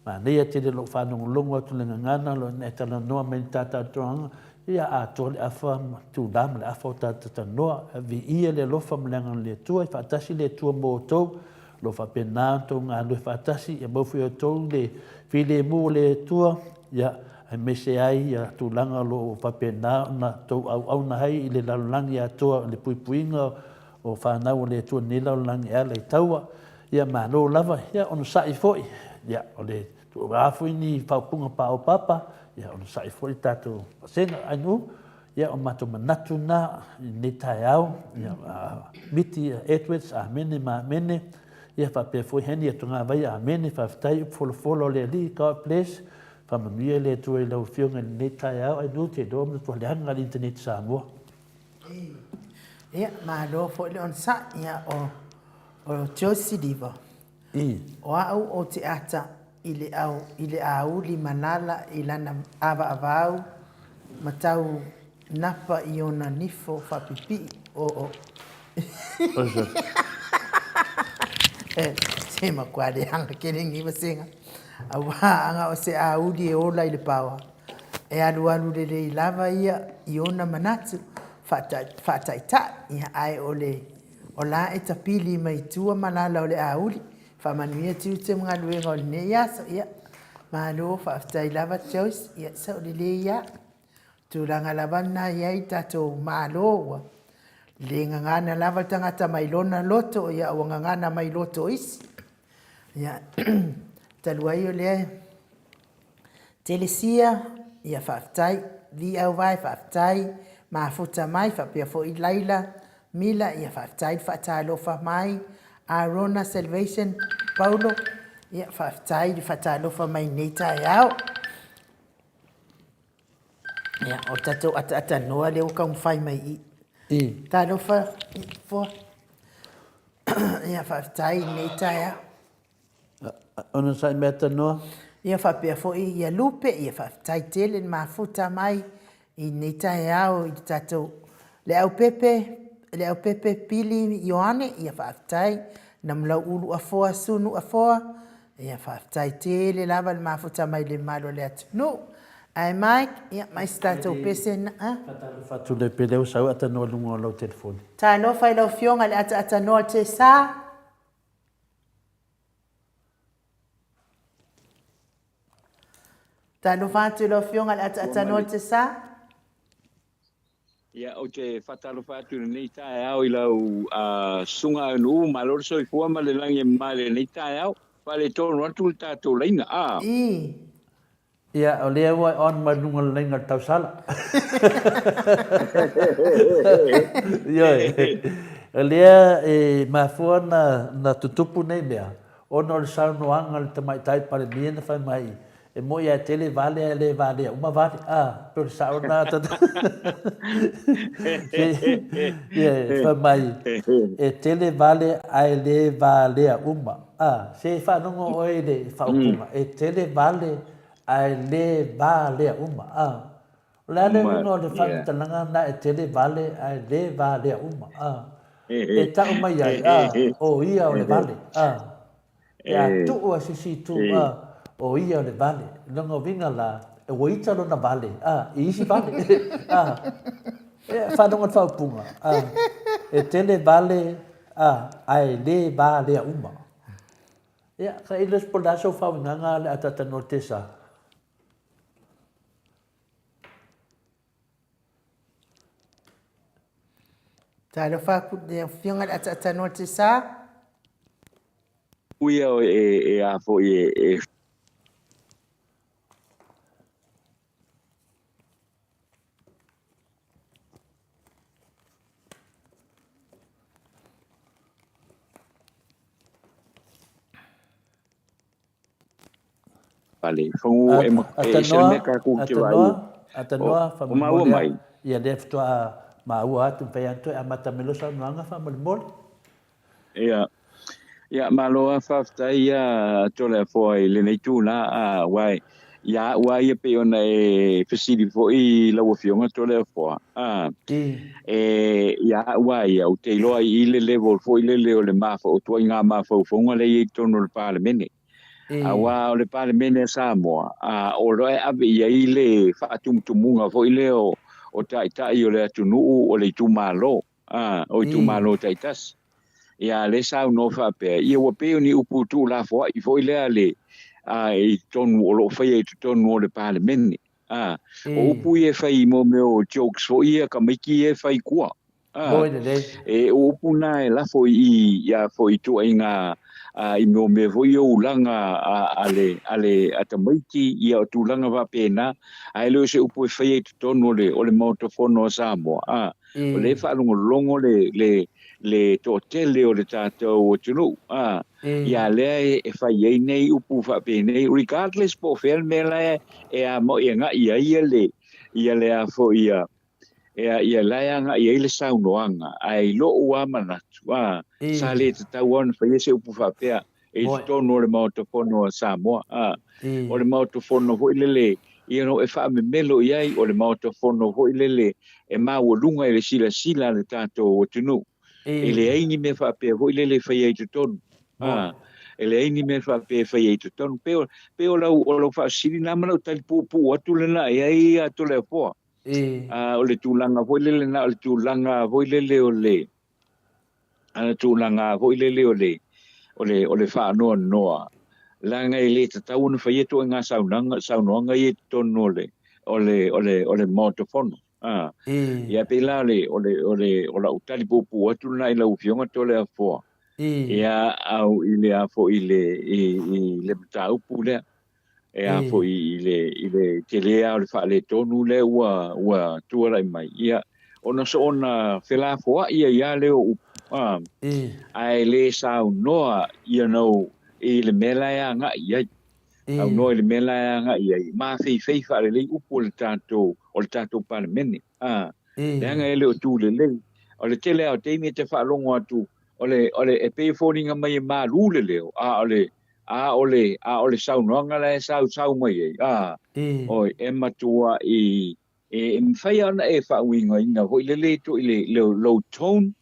Manaia tele lou faalogologo atu i le gagana o lo o e talanoa mai i le tātātoaga. Ia atoa le afa ma tula ma le afa o tatou talanoa. Viia le alofa ma le agana o le Atua, e faatasi le Atua mo outou, o lo o faapena ona outou galulue faatasi, ia maua foi e outou le filemu o le Atua, ia, aemaise ai ia tulaga o lo o faapena ona outou auauna ai i le lalolagi atoa i le puipuiga o fanau a le Atua i lenei lalolagi e ala i taua. Ia malo lava, ia onosai foi, ia o le tuuga foi ni faaupuga paopapa, ia onosai foi le tatou vasega. Ainu, ia o matou manatu na i lenei taeao, ia Miti Edwards, amene ma amene, ia faapea foi Henny Atogavai, amene, faafetai upu folafola o le Alii, God bless, faamanuia le Atua i lau Afioga i lenei taeao, Ainu, te iloa matua leaga le internet Samoa. Ia, malo foi le onosai, ia o O Josie Liva, O au ou te ata i le au i le auli malala i lana avaavau ma tau napa i ona nifo faapipii o o Se makuā leaga kele lenei vasega auā aga o se auli e ola i le paoa e alualu lelei lava ia i ona manatu faataitai ae o le O la e tapili mai tua malala o le auli. Faamanuia tiute ma galuega o lenei aso. Ia, malo, faafetai lava Joyce. Ia, sao lelei lava. Tulaga lava lena e i ai le tatou Malo ua le gagana lava le tagata mai lona loto, ia ua gagana mai loto o isi. Ia, talu ai o lea Telesia, ia faafetai. Viauvae, faafetai. Mafuta mai, faapea foi Laila, Mila, ia faafetai le faatalofa mai. Arona Salvation, Paulo, ia faafetai le faatalofa mai i lenei taeao. Ia, o le tatou ataatanoa lea ua taumafai mai i i. Talofa, Foa. Ia faafetai i lenei taeao. Onosai mea tanoa. Ia faapea foi ia Lupe, ia faafetai tele le mafuta mai i lenei taeao i le tatou Leaupepe, Leaupepe Pili Ioane, ia faafetai Namulauulu Afoa Sunu Afoa, ia faafetai tele lava le mafuta mai le mamalu o le atunuu. Ae Mike, ia mai se tatou pese na, a? Faatalofa atu le pele ua sau atanoa i luga o lau telefoni. Talofa i lau Afioga i le ataatanoa o le Tesa. Talofa atu i lau Afioga i le ataatanoa o le Tesa. Ia, ou te faatalofa atu i lenei taeao i lau susuga Aunuu, malo le soifua ma le lagi e mama i lenei taeao. Faaletonu atu le tatou laina, a. I. Ia, o lea ua e on mai luga o le laina o le tausala. Ioe. O lea e mafua na tutupu nei mea, ona o le saunoaga a le Tamaitai Palemia na fai mai, e moi lava e tele vale ae le valea uma vale. A, pei o le sao lena. Ioe, fai mai, e tele vale ae le valea uma. A, se faalogo oe i le faaupuga, e tele vale ae le valea uma. A, o le a le uiga o le faamatalaga lena e tele vale ae le valea uma? A, e tau mai ai, a, o ia o le vale. A, pe a tuu a se isi itu, a, o ia o le vale. Lona uiga la, ua ita lona vale, a, i isi vale. A, e faalogo i le faaupuga, a, e tele vale A, ae le valea uma. Ia, ka i le po le a sau faauigaga le ataata no te sa. Talofa atu i le Afioga i le Ataata no te sa. Uia e, e a foi e, e Fale, fagu e ma e se mea ka ku te vai. Atanoa, faamolemole a, ia lea faatoa maua atu, mafai lava ona toe amata mai loa saunoaga faamolemole. Ia, ia malo lava faafetai ia Toleafoa i lenei tula aua ia au lava ia pei ona e fesili foi i lau Afioga Toleafoa a e ia au lava ia ou te iloa i le level foi lele o le mafa o ituaiga mafaufauga lea e i ai i totonu o le Palemene. Aua o le Palemene a Samoa, o lo o e ave i ai le faatumutumuga foi lea o, o taitai o le atunuu o le itumalo, a, o itumalo taitasi. Ia, lea e saunoa faapea, ia ua pei o ni upu tuulafoai foi lea le, a, i totonu o lo o faia i totonu o le Palemene. A, o upu ia e fai i mo mea o jokes foi ia tamaiti ia e fai i tua. A, e, o upu na e lafo i i, ia foi i tuaiga a, i mo mea foi ia ulaga a, a le, a le, a tamaiti, ia o tulaga faapena, ae le o se upu e faia i totonu o le, o le Maota Fono a Samoa. A, o lea e faalogologo le, le, le toatele o le tatou atunuu, a, ia lea e fai ai nei upu faapenei, regardless po o fea le mea la e a e agai ai ia le, ia le a foi ia, ia, ia la e agai ai le saunoaga, ae i lou lava manatu, a, sa le tatau lava ona faia se upu faapea i totonu o le Maota Fono a Samoa, a, o le Maota Fono foi lele, you know, e faamemelo i ai, o le Maota Fono foi lele e maualuga i le silasila a le tatou atunuu. E leai ni mea faapea foi lele e faia i totonu. A, e leai ni mea faapea e faia i totonu. Pei o, pei o lau, o lau faafesili lena ma lau tali puupuu atu lena i ai ia Toleafoa. A, o le tulaga foi lele na o le tulaga foi lele o le, a le tulaga foi lele o le, o le, o le faanoanoa, leaga e le tatau ona faia ituaiga saunoaga, saunoaga ia i totonu o le, o le, o le, o le Maota Fono. A, ia pei la o le, o le, o le, o lau tali puupuu atu lena i lau Afioga Toleafoa, ia au i le a foi i le, i, i le mataupu lea. E a foi i le, i le tele lava o le faaletonu lea ua, ua tualai mai. Ia, ona soona felafoai ai lava lea o upu, a, ae le saunoa, you know, i le mea la e agai i ai. Saunoa i le mea la e agai i ai, mafeifei faalelei upu o le tatou, o le tatou Palemene, a, leaga e le o tu lelei. O le tele lava o taimi e te faalogo atu, o le, o le, e pei e foliga mai e malu le leo, a o le, A o le, a o le saunoaga la e sausau mai ai, a, oi, e matua i, e, e mafai lava ona e faauigaina foi lele toi le, le, lou tone,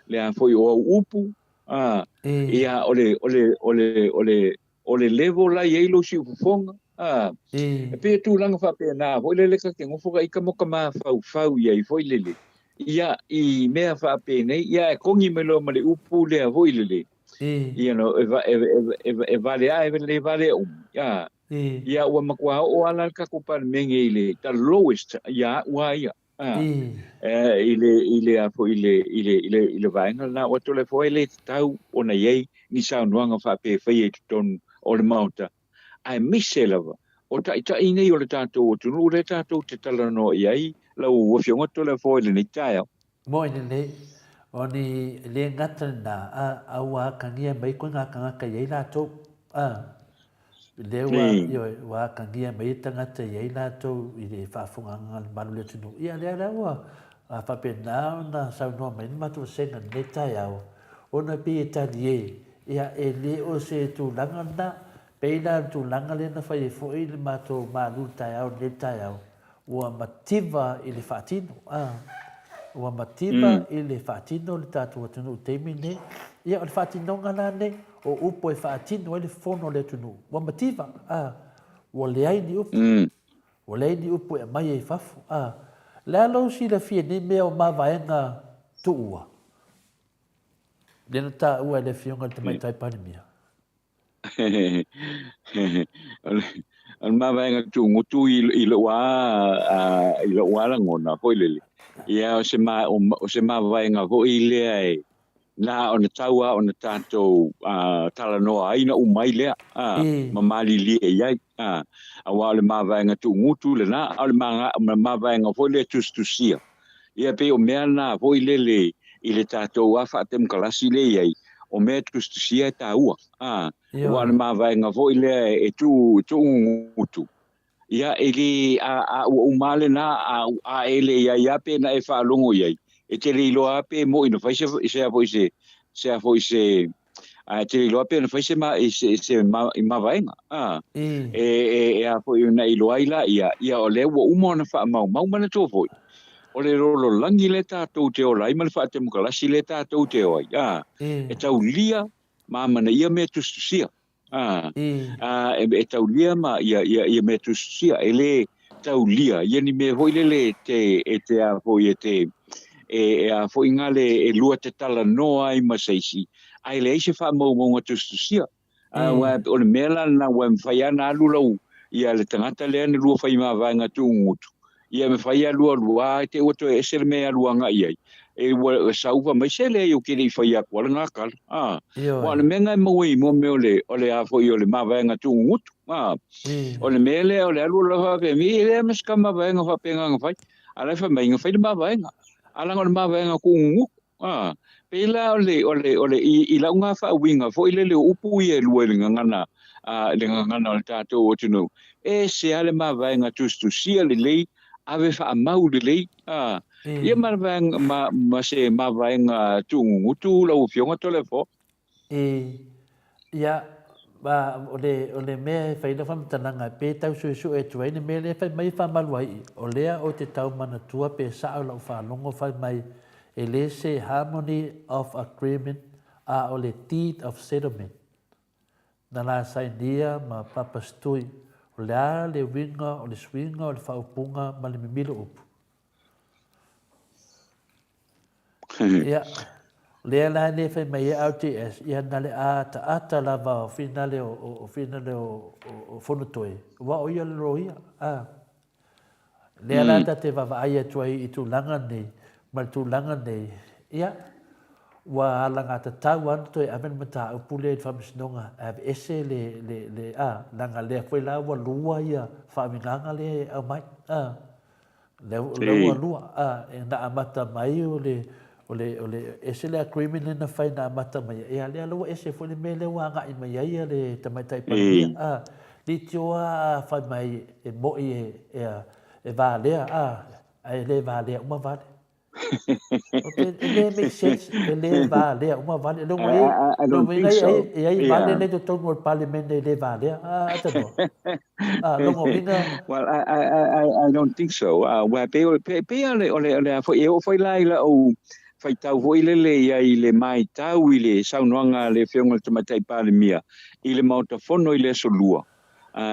le a foi o au upu, a, ia, o le, o le, o le, o le, o le level la i ai lou siufofoga, a, e pei e tulaga faapena foi lele ka te nofo ka ika mo ka mafaufau i ai foi lele, ia, i mea faapenei, ia, e kogi mai loa ma le upu lea foi lele, You know, e, e, e, e, e vale a, e le vale umi. Ia, ia ua matua oo lava la le tatou Palemene i le, the lowest ia a'u a ia. I le, i le, a foi, i le, i le, i le, i le vaega lena, ua Toleafoa e le tatau ona i ai ni saunoaga faapea e faia i totonu o le Maota, aemaise lava o taitai nei o le tatou atunuu lea tatou te talanoa i ai, lau Afioga Toleafoa i lenei taeao. Moe lelei, o ni le gata lena, a, a ua akagia mai koe ngā tangata i ai rātou, a, lea ua, ioe, ua akagia mai e tangata i ai rātou i le faafoganga a le malu le atunuu. Ia, lea la ua faapena ona saunoa mai le matou vasega i lenei taeao, ona pei e talie, ia, e le o se tulaga lena, pei la o le tulaga lea na fai ai foi le matou malu i le taeao i lenei taeao, Ua mativa i le faatino, a. Ua mativa i le faatino le tatou atunuu i le taimi lenei. Ia, o le faatinoga la lenei, o upu e faatino ai le fono a le atunuu. Ua mativa, a. Ua leai ni upu. Ua leai ni upu e aumai ai i fafo, a. O le a lou silafia i nei mea o mavaega tuua? Lea na taua e le Afioga i le Tamaitai Palemia. O le mavaega tugutu i lou lava i lou lava lagona foi lele, ia o se o se mavaega foi lea e na ona tau lava ona tatou talanoa ai ona uma ai lea ma malilie i ai, aua o le mavaega tugutu lena, a o le mavaega foi lea tusitusia. Ia pei o mea na foi lele i le tatou lava faatemokalasi lea e i ai, o mea e tusitusia e taua, a, aua o le mavaega foi lea e tuu tuugutu, ia e le, a, a ua uma lava lena, a, a e le i ai lava pe na e faalogo i ai, e te le iloa lava pe moni na fai se, se a foi se, se a foi se, Ae te le iloa pe na fai se ma, se, se ma, i mavaega. A, e, e, e a foi na iloa ai la ia, ia o lea ua uma ona faamaumau manatua foi. O le lololangi lea tatou te ola ai ma le faatemokalasi lea tatou te o ai. A, e taulia ma amanaia mea tusitusia. A, a, e, e taulia ma ia, ia, ia mea tusitusia. E le, taulia ia ni mea foi lele e te e te a foi e te e e a foi ngale e lua te talanoa ai ma se isi ae leai se faamaumauga tusitusia. Aua o le mea la lena ua e mafai lava ona alu lau ia le tagata lea na lua fai mavaega tuugutu, ia e mafai lava lua alu a te i ua toe ese le mea e alu agai i ai. E ua sau fai mai, se leai ou te le i fai atu lava lena tala. A, aua o le mea lena e maua ai mo mea o le o le a foi o le mavaega tuugutu. A, o le mea lea o le alu loa faapea mai, e leai ma se mavaega faapena na fai. A la e fai mai, na fai le mavaega. A leaga o le mavaega tuugutu. A, pei la o le, o le, o le, i, i lau na faauiga foi lele o upu ia e lua i le gagana, a, le gagana o le tatou atunuu, e ese lava le mavaega tusitusia lelei, ave faamau lelei, a, ia ma le vaega, ma, ma se mavaega tuugugutu lau Afioga Toleafoa. E, ia, ma, o le, o le mea e fai lau faamatalaga, pe tau suesue atu ai le mea lea e fai mai e faamalu ai i, o lea ou te tau manatua pe sao lau faalogo fai mai e le se harmony of agreement a o le deed of settlement na la sainia ma Papa Stui, o le a le uiga o le suiga o le faaupuga ma le mimilo upu? Ia, lea la e le fai mai e RTS, ia na le ataata lava o finale o, o, o finale o, o, o Fonotoe, aua o ia le loia. A. Lea la ta te vaavaai atu ai i tulaga nei, ma le tulaga nei, ia, ua alagatatau lava ona toe ave le mataupu lea i le Faamasinoga e aveese le, le, le, a, leaga lea foi la ua lua ia faauigaga lea e aumai. A. Lea ua lua, a, na amata mai o le, o le, o le, ese le agreement lea na fai na amata mai ai, ia lea la ua ese foi le mea lea ua agai mai ai le Tamaitai Palemia, a, leitioa a fai mai e mo'i e, e, e valea, a, ae le valea uma vale. Ok, e le make sense, e le valea uma vale. Le uiga I don't think so. E ai vale lea i totonu o le Palemene e le valea. A, tanoa. A, lona uiga. Well, I don't think so. Aua pei o, pei o le, o le, o le a foi, e oo foi la i lau faitau foi lele i ai i le maitau i le saunoaga a le Afioga i le Tamaitai Palemia i le Maota Fono i le Aso Lua,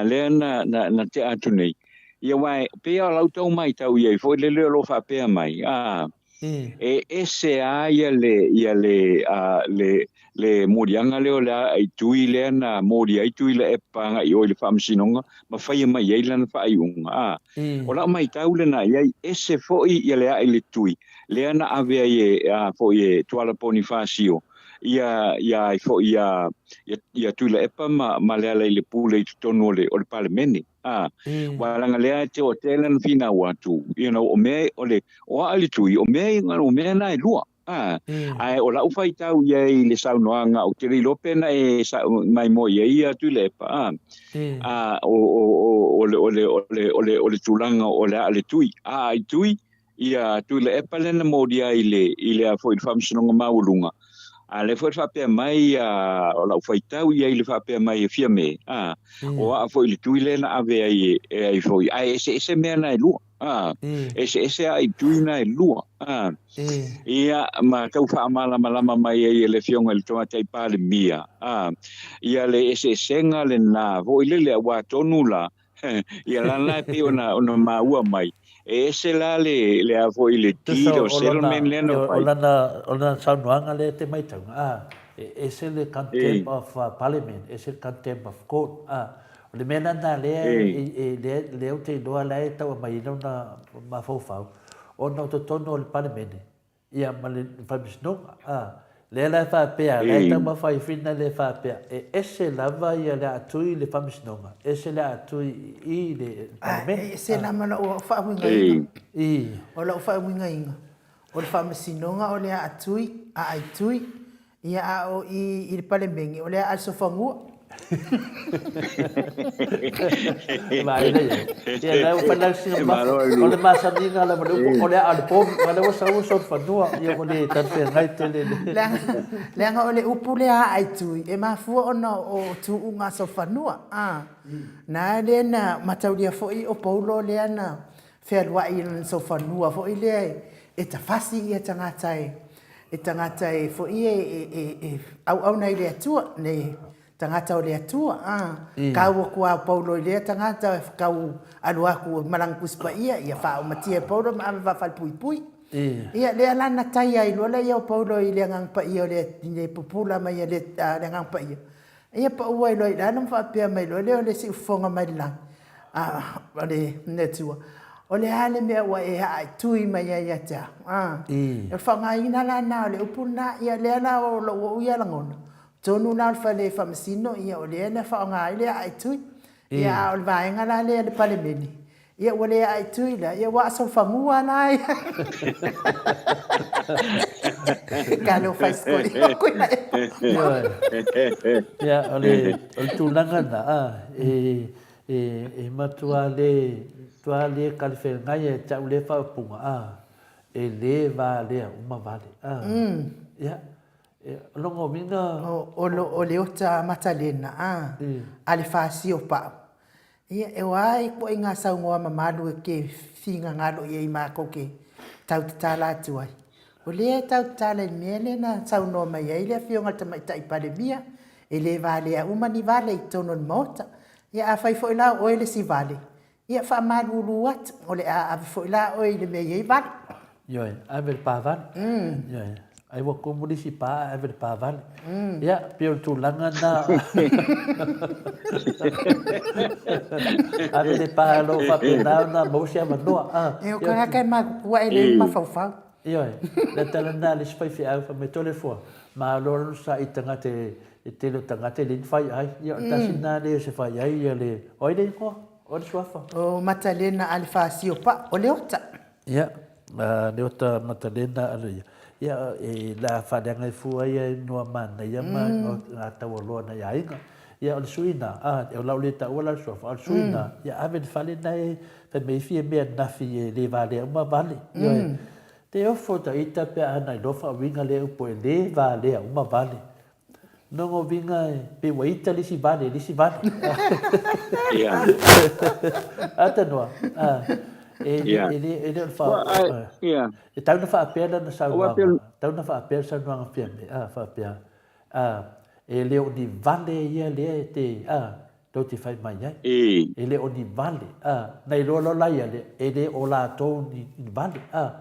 lea na, na, na tea atu nei. Ia aua e pei lava o lau tau maitau i ai foi lele o lo o faapea mai, a, e ese lava ia le, ia le, a, le, le moliaga lea o le aaitui lea na moli ai Tuilaepa agai i o i le Faamasinoga ma faia mai ai lana faaiuga, a. O lau maitau lena i ai, ese foi ia le aailitui lea na ave ai e, a, foi e Tuala Ponifasio ia, ia ai foi ia, ia, ia Tuilaepa ma, ma Lealailepule i totonu o le, o le Palemene. A, ua leaga lea e te o tele na finau atu, you know, o mea, o le, o aa le tui, o mea, o mea na e lua. A, ae o lau faitau i ai i le saunoaga, ou te le iloa pe na e sa, mai moe i ai ia Tuilaepa, a, a, o, o, o, o le, o le, o le, o le, o le tulaga o le aa le tui, a i tui, Ia Tuilaepa lea na molia ai i le, i le a foi i le Faamasinoga Maualuga, a lea foi le faapea mai a, o lau faitau i ai i le faapea mai e Fiame, a, o aa foi i le tui lea na ave ai e, e ai foi, ae eseese mea na e lua, a, eseese aa i tui na e lua, a. Ia, ma tau faamalamalama mai ai e le Afioga i le Tamaitai Palemia, a, ia le eseesega lena foi lele, aua atonu la, Ia la la e pei ona ona maua mai, e ese la le le a foi le deed of settlement lea na fai. O lana o lana saunoaga lea e te maitauga, a, e ese le contempt of parliament, ese le contempt of court, a. O le mea lena lea e lea lea ou te iloa la e tau aumai ai lona mafaufau, ona o totonu o le Palemene, Ia, ma le Faamasinoga, a. Lea la e faapea, la e taumafai fina le faapea, e ese lava ia le aatui i le Faamasinoga, ese le aatui i le Palemene. E ese la ma lau faauigaina. O lau faauigaina, o le Faamasinoga o le aatui, aaitui, Ia, a o i i le Palemene, o le a sofanua. Vaai lea i ai. Ia, la ua fai sina mafa. O le masaniga lava o le upu, o le aa o le povi. Aua o lea ua sau ua solofanua, ia ua le talafeagai tele le. Leaga, leaga o le upu lea aa i tui, e mafua ona o tuuga sofanua. A, na lea na mataulia foi o Paulo lea na fealuai i lona sofanua foi lea e tafasi ia tagata e, e tagata e foi e, e, e, e auauna i le Atua, le tagata o le Atua, a. Kau aku a o Paulo i lea tagata, kau alu aku ma lana Tusi Paia, ia faaomatia e Paulo ma ave faafalepuipui. Ia, lea la na tai ai loa lea o Paulo i le Agaga Paia o le, i le pupula mai e le, le Agaga Paia. Ia pau ai loa i lalo ma faapea mai loa lea o le siufofoga mai le lagi, a, o le, le Atua, O le a le mea ua e aaitui mai ai ia te au? A. O le faaaogaina la lena o le upu lena, ia lea la o lou ou ia lagona, tonu la o le fale faamasino, ia o lea na faaaoga ai le aaitui. Ia a o le vaega la lea le Palemene, ia ua le aaitui la, ia ua asolofagua la ia. Talofa i skoli o koina e. Ia, o le, o le tulaga na, a, e, e, e matua le, matua le talafeagai e te au lea faaupuga, a, e le valea uma vale, a. Ia, O lona uiga. O le ota Matalena a, a le fasio pau. Ia, e oa e ituaiga saunoa mamalu e ke finagalo i ai matou ke tau tatala atu ai. O lea e tau tatala i le mea lea na saunoa mai ai le Afioga i le Tamaitai Palemia, e le valea uma ni vale i totonu o le Maota. Ia, afai foi la o oe le isi vale, Ia faamalulu atu, o le a ave foi la oe i le mea e i ai vale. Ioe, ave le pa vale. Ioe, ai ua tumu le isi pa ae ave le pa vale. Ia, pei o le tulaga lena. Ave le pa o lo o faapena ona maua se avanoa. E o tagata e matutua e le mafaufau. Ioe, le tala lena a le isi faifeau, fai mai, Toleafoa, malo lava sa i tagata e tele o tagata e leai ni faiai. Ia, o le tasi lena lea o se faiai ia le, o ai le igoa? O ai le suafa? O Matalena Alefasio Pa, o Leota. Ia, Leota Matalena ale ia. Ia, e la faaleaga e fua ia e noa manaia ma ngā taualoa nai aiga. Ia, o le sui na, a, o lau le taua la le suafa, o le sui na, ia ave le fale na e, fai mai fia mea nafi e le valea uma vale. Ioe. Te ofo ta ita pe a na iloa faauiga lea upu e le valea uma vale. Nogo uiga e pe ua ita le isi vale i le isi vale. Ia. Ata noa. E le, e le, e le o le fa... Ia. E tau na faapea lana saunoaga, tau na faapea le saunoaga Fiame, a, faapea, a, e le o ni vale ia lea e te, a, tou te fai mai ai. E le o ni vale, a, na iloa loa la ia lea, e le o latou ni, ni vale, a,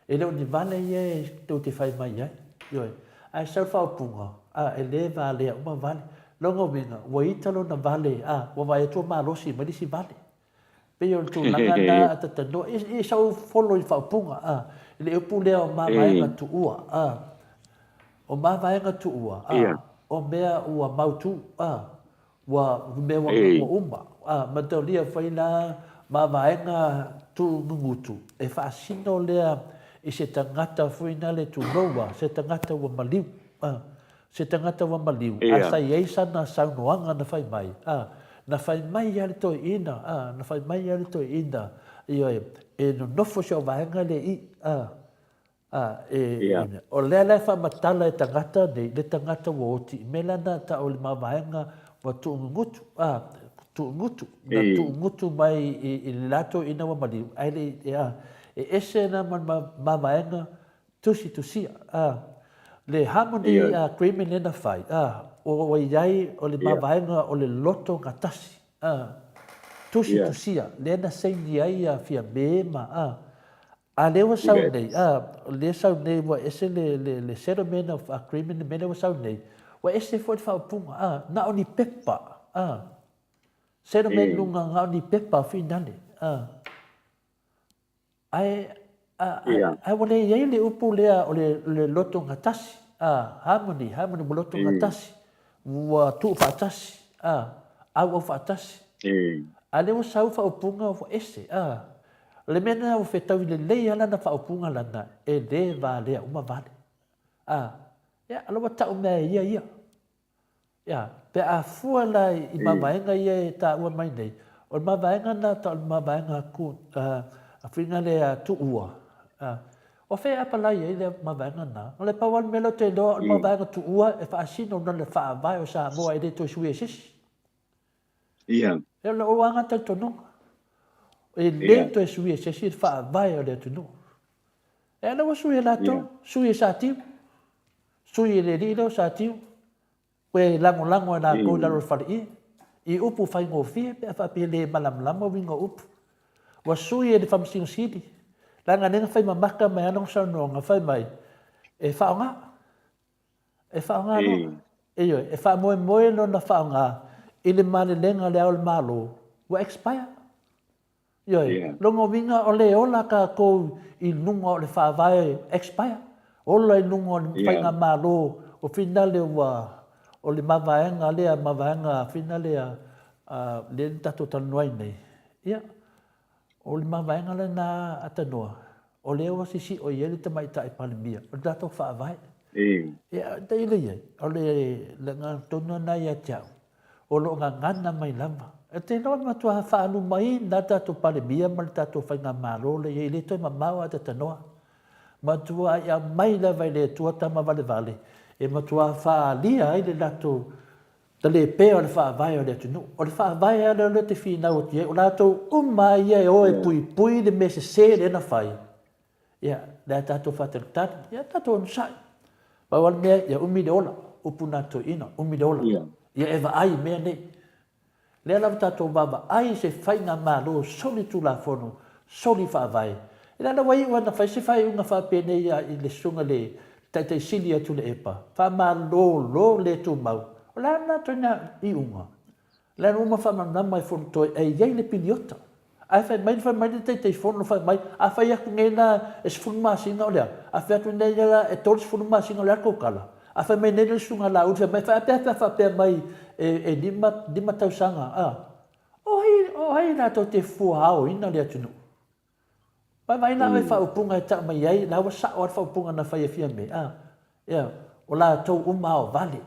e le o ni vale ia e tou te fai mai ai. Ioe. Ae sau le faaupuga, a, e le valea uma vale. Lona uiga, ua ita lona vale, a, ua vaai atu ua malosi mai le isi vale. Pei o le tulaga lena a tatanoa, i sau folo i faaupuga, a, i le upu lea o mavaega tuua, a, o mavaega tuua, a, o mea ua mautu, a, ua mea ua, ua uma, a, mataulia fai la mavaega tuugugutu, e faasino lea i se tagata foi nale tuloua, se tagata ua maliu, a. Se tagata ua maliu, a sa i ai sana saunoaga na fai mai, a, na fai mai ia le toeaina, a, na fai mai ia le toeaina, ioe, e nonofo si au vaega lea i i, a, a, e, e, o lea la e faamatala e tagata nei, le tagata ua oti i mea la na tau o le mavaega ua tuugugutu, a, tuugutu, na tuugutu mai i, i le la toeaina ua maliu, ae le i, a, e ese la ma le mavaega Tusitusia, a. Le harmony agreement lea na fai, a, ua i ai o le mavaega o le loto gatasi, a. Tusitusia, lea na saini ai a Fiame ma, a. A lea ua sau nei, a, lea sau nei ua ese le, le, le settlement of agreement le mea lea ua sau nei, ua ese foi le faaupuga, a, na o ni pepa, a. Settlement luga na o ni pepa finale, a. Ae, ae ua le i ai le upu lea o le, le loto gatasi, a, harmony, harmony, ua loto gatasi, ua tuu faatasi, a, auau faatasi. A lea ua sau faaupuga ua ese, a. O le mea lena ua fetaui lelei lava lana faaupuga lana, e le valea uma vale. A, ia, o la ua tau mea e ia ia. Ia, pe a fua la i mavaega ia e taua mai nei, o le mavaega lena tau o le mavaega ku, a fuiga lea tuua, o fea e apalai ai le mavaega lena? O le pau lava le mea lea ou te iloa o le mavaega tuua e faasino ona le faavae o Samoa e le toe sui e se isi. Ia. E o lou lava talitonuga, e le toe sui e se isi le faavae o le atunuu. E ala ua sui e latou, sui e Satiu, sui e le alii lea o Satiu. Koe lagolago e lakou i lalo o le faleie i upu faigofie pe a faapea e le malamalama uiga o upu. Ua sui e le Faamasino Sili, leaga lea na fai mamaka mai lava lana saunoaga, fai mai, e faaaoga, e faaaoga loa. Ioe, e faamoemoe lona faaaoga i le malelega a Le Ao o le Malo ua expire. Ioe, lona uiga o le ola tatou i luga o le Faavae expire, ola i luga o le Faigamalo o finale ua, o le mavaega lea, mavaega finale a, lea na tatou talanoa ai nei, ia, o le mavaega lena a Tanoa, o lea ua sisio i ai le Tamaitai Palemia, o le tatou Faavae. Ia, tailo i ai, o le agaga tonu lena ia te au, o lo o gagana mai lava. E te iloa e matua faalumaina lava le tatou Palemia ma le tatou Faigamalo lea i ai, e le toe mamao ae tatanoa. Matuai aumai lava e le Atua tama valevale e matua faaalia ai le latou talepea o le faavae o le atunuu. O le faavae lava lea o lea ou te finau atu i ai, o latou uma lava ia e o e puipui le mea sese lea na fai, Ia, lea a tatou faatalitali, ia tatou onosai. Pau lava le mea, ia umi le ola, upu na toeaina, umi le ola. Ia e vaai i mea nei. Lea lava tatou vaavaai i se faigamalo soli tulafono, soli faavae. E le ua iu lava ina fai se faaiuga faapenei i le susuga i le Taitai Sili a Tuilaepa, faamalolo le tumau. O le a lena ituaiga iuga? Lea na uma faamalamalama e Fonotoe e i ai le piliota. Ae fai mai, fai mai le Taitaifono fai mai, a fai atu nei la e 10 masina o le a? A fai atu nei la e 30 masina o le a le tou tala? A fai mai nei le Susuga Laauli fai mai, fai pea pe a faapea mai e 5 tausaga, a? O ai, o ai latou te fuaaoina le atunuu? Vaavaai la oe i faaupuga e tau mai ai, la ua sao lava le faaupuga na fai e Fiame, a, ea, o latou uma ao vale.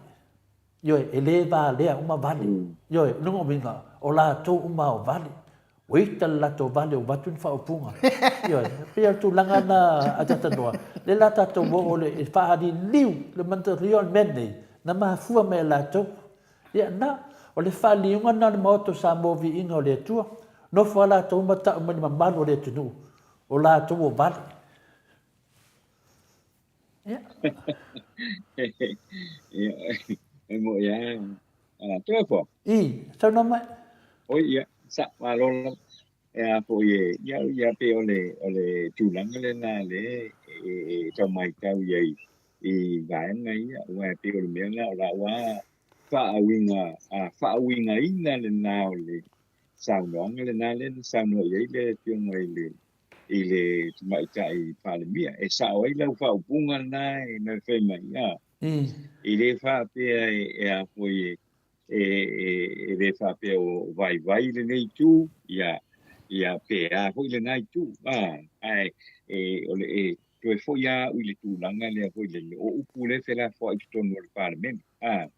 Ioe, e le valea uma vale. Ioe, o lona uiga, o latou uma ao vale. Ua ita le latou vale ua avatu ni faaupuga. Ioe, e pei o le tulaga lena a Tatanoa, lea la tatou oo i le faaliliu, le manatu o le mea lenei, na mafua mai e latou. Ia na, o le faaliuga lena o le Maota o Samoa Viiga o le Atua, nofo a latou ma tau mai le mamalu o le atunuu, o latou o vale. Ia. Ia, e mo ia. Ah, toe po. I, saunoa mai. Oi, ia, sa, malo lava. E a foi e, ia, ia pe o le, o le tulaga lena le e, e tau maitau i ai i vaega ia, aua e pei o le mea lena o lau lava faauiga, faauigaina lena o le saunoaga lena lea na saunoa i ai le Afioga i le i le Tamaitai Palemia. E sao ai lau faaupuga lena e na fai mai, a, e le faapea e a foi e, e le faapea o vaivai lenei itu, ia, ia pe a foi lena itu, a, ae e, o le, e, toe foi lava au i le tulaga lea foi lele, o upu lea e felafoai i totonu o le Palemene, a,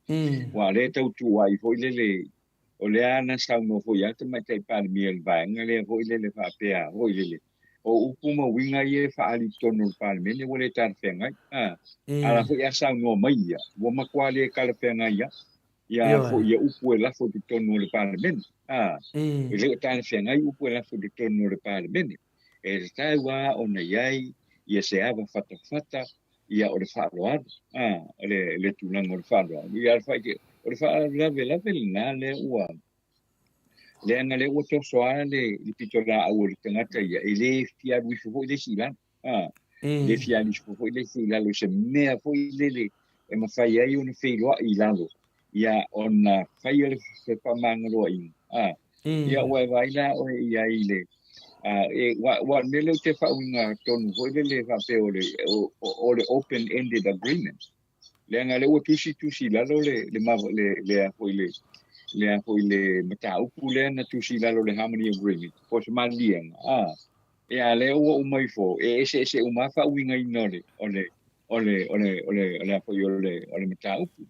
aua o lea e tau tuuai foi lele, o lea na saunoa foi lava le Tamaitai Palemia i le vaega lea foi lele faapea foi lele, o upu ma uiga ia e faaali i totonu o le Palemene ua le talafeagai, a, a la foi a saunoa mai ia, ua matua le talafeagai lava ia foi ia upu e lafo i totonu o le Palemene, a, e le o talafeagai upu e lafo i totonu o le Palemene. E tatau lava ona i ai ia se ava fatafata ia o le faaaloalo, a, o le, le tulaga o le faaaloalo. Ia, o le faalavelave lena lea ua, leaga lea ua toso lava le, le pitolaau o le tagata ia, e le fia alu ifo foi le isi i lalo, a, le fia alu ifo foi le isi i lalo i se mea foi lele e mafai ai ona feiloai i lalo, ia ona faia le fefaamagaloaiga, a, Ia, ua e vaai la oe i ai i le, e, ua, ua o le mea lea ou te faauiga tonu foi lele faapea o le, o, o le open ended agreement. Leaga lea ua tusi tusi i lalo le, le, le, le, a foi le, le, a foi le mataupu lea na tusi i lalo le harmony agreement, po o se maliliega, a, e a lea ua uma ifo, e eseese uma lava faauigaina o le, o le, o le, o le, o le, o le, a foi o le, o le mataupu.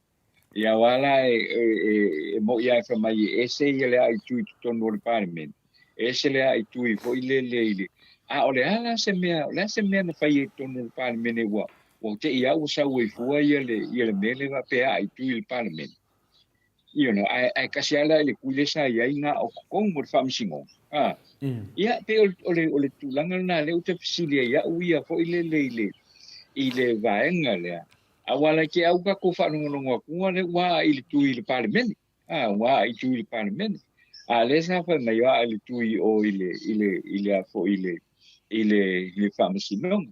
Ia aua la e, e, e, e mo'i lava e fai mai e ese ia le aitu i totonu o le Palemene, ese le aitu i foi lele i le... A o le a la se mea, o le a se mea na fai ai i totonu o le Palemene ua, ua te i lava ua sau ai fua ia le, ia le mea lea faapea aitu i le Palemene. You know, ae, ae kasi lava la i le kui lea sa i ai na o totonu o le Faamasinoga. A, ia, pei o, o, le, o le tulaga lena lea ou te fesili ai au ia foi lele i le, i le vaega lea. Aua la ke au ka ko faalogologo atu le ua i le tui i le Palemene. A ua i tui i le Palemene. A le sa fai mai a i le tui o i le i le i le afo i le i le i le faamasinoga.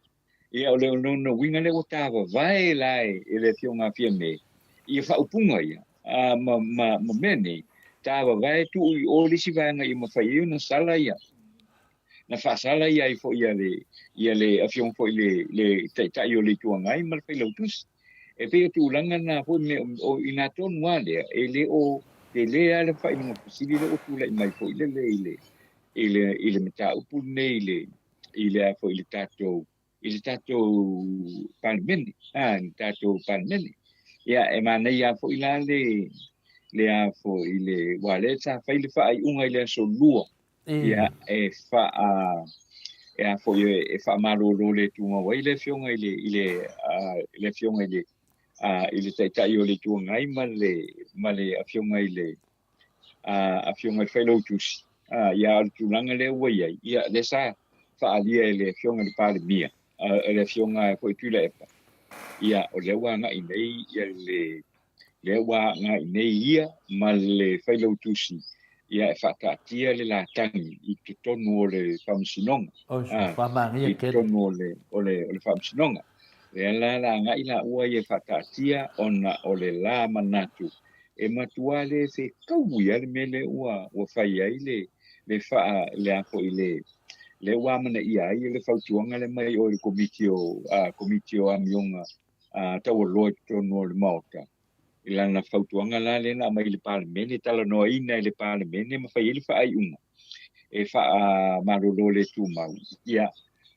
Ia o le lona uiga lea ua tavavae la e le Afioga a Fiame ia faaupuga ia a ma ma ma mea nei tavavae tuu i o le isi vaega ia mafai ai ona sala ia na faasala ia ai foi ia le ia le afioga foi le le Taitai o le Itu Agai ma le Failautusi. E pei o tulaga na foi me o i nā tonu a lea e le o tele a le faailoga fesili lea ua tulai mai foi lele i le i le i le mataupu lenei i le i le a foi i le tatou i le tatou Palemene, a le tatou Palemene. Ia e manaia foi la le le a foi le ua le sa fai le faaiuga i le aso lua. Ia e faa e a foi e faamalolo le tumau ai le afioga i le i le le afioga i le i le Taitai o le Itu Agai ma le ma le afioga i le afioga i le Failautusi. Ia o le tulaga lea ua i ai, ia lea sa faaalia e le afioga i le Palemia, le afioga foi Tuilaepa, ia o lea ua agai nei ia le lea ua agai nei ia ma le Failautusi ia e faataatia le latagi i totonu o le Faamasinoga. I totonu o le o le o le Faamasinoga. Lea la la agai laua ia e faataatia ona o le la manatu e matua le fetaui lava le mea lea ua ua fai ai le le faa le a foi le le ua amanaia ai le fautuaga lea mai o le komiti o a komiti o amioga a taualoa i totonu o le Maota i lana fautuaga la lea na aumai i le Palemene, talanoaina e le Palemene ma fai ai le faaiuga e faamalolo le tumau. Ia,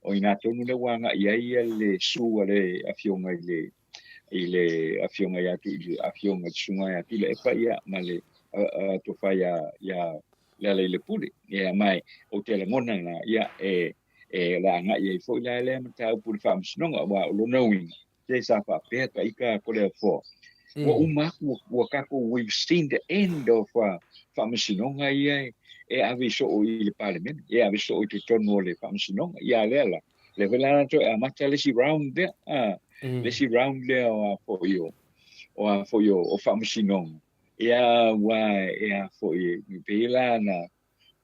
o i ina tonu lea ua agai ai le su a le afioga i le i le afioga ia i le afioga i le susuga ia Tuilaepa ia ma le tofa ia ia Lealailepule. Ia ma ou te lagona la ia e e le agai ai foi la lea mataupu i le faamasinoga aua o lona uiga se sa faapea ta ita Toleafoa ua uma atu ua tatou we've seen the end of faamasinoga ia e ave soo i le Palemene e ave soo i totonu o le faamasinoga ia lea la lea foi la toe amata le isi round lea le isi round lea o a foi o o a foi o faamasinoga ia ua e a foi e pei la na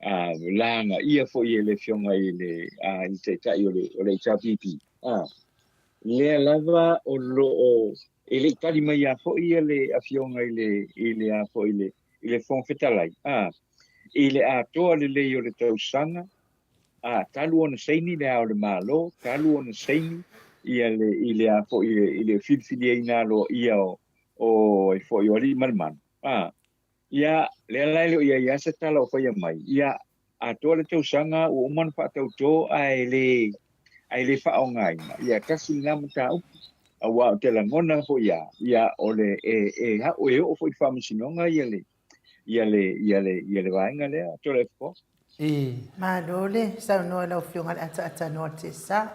a laga ia foi e le afioga i le a i le taitai o le o le HRPP a lea lava o lo o e le i tali mai ia foi ia le afioga i le i le a foi i le i le Fofoga Fetalai a i le atoa lelei o le tausaga a talu ona saini le Ao o le Malo, talu ona saini ia le i le a foi i le filifiliaina aloaia o o ai foi o alii ma le manu. A ia lea la e le o i ai lava se tala o faia mai, ia atoa le tausaga ua uma ona faatautō ae le ae le faaaogaina. Ia tasi lena mataupu aua ou te lagona foi lava ia o le e e e oo foi i le faamasinoga ia le ia le ia le ia le vaega lea Toleafoa. Malo le saunoa i lau Afioga i le Ataatanoa Tessa.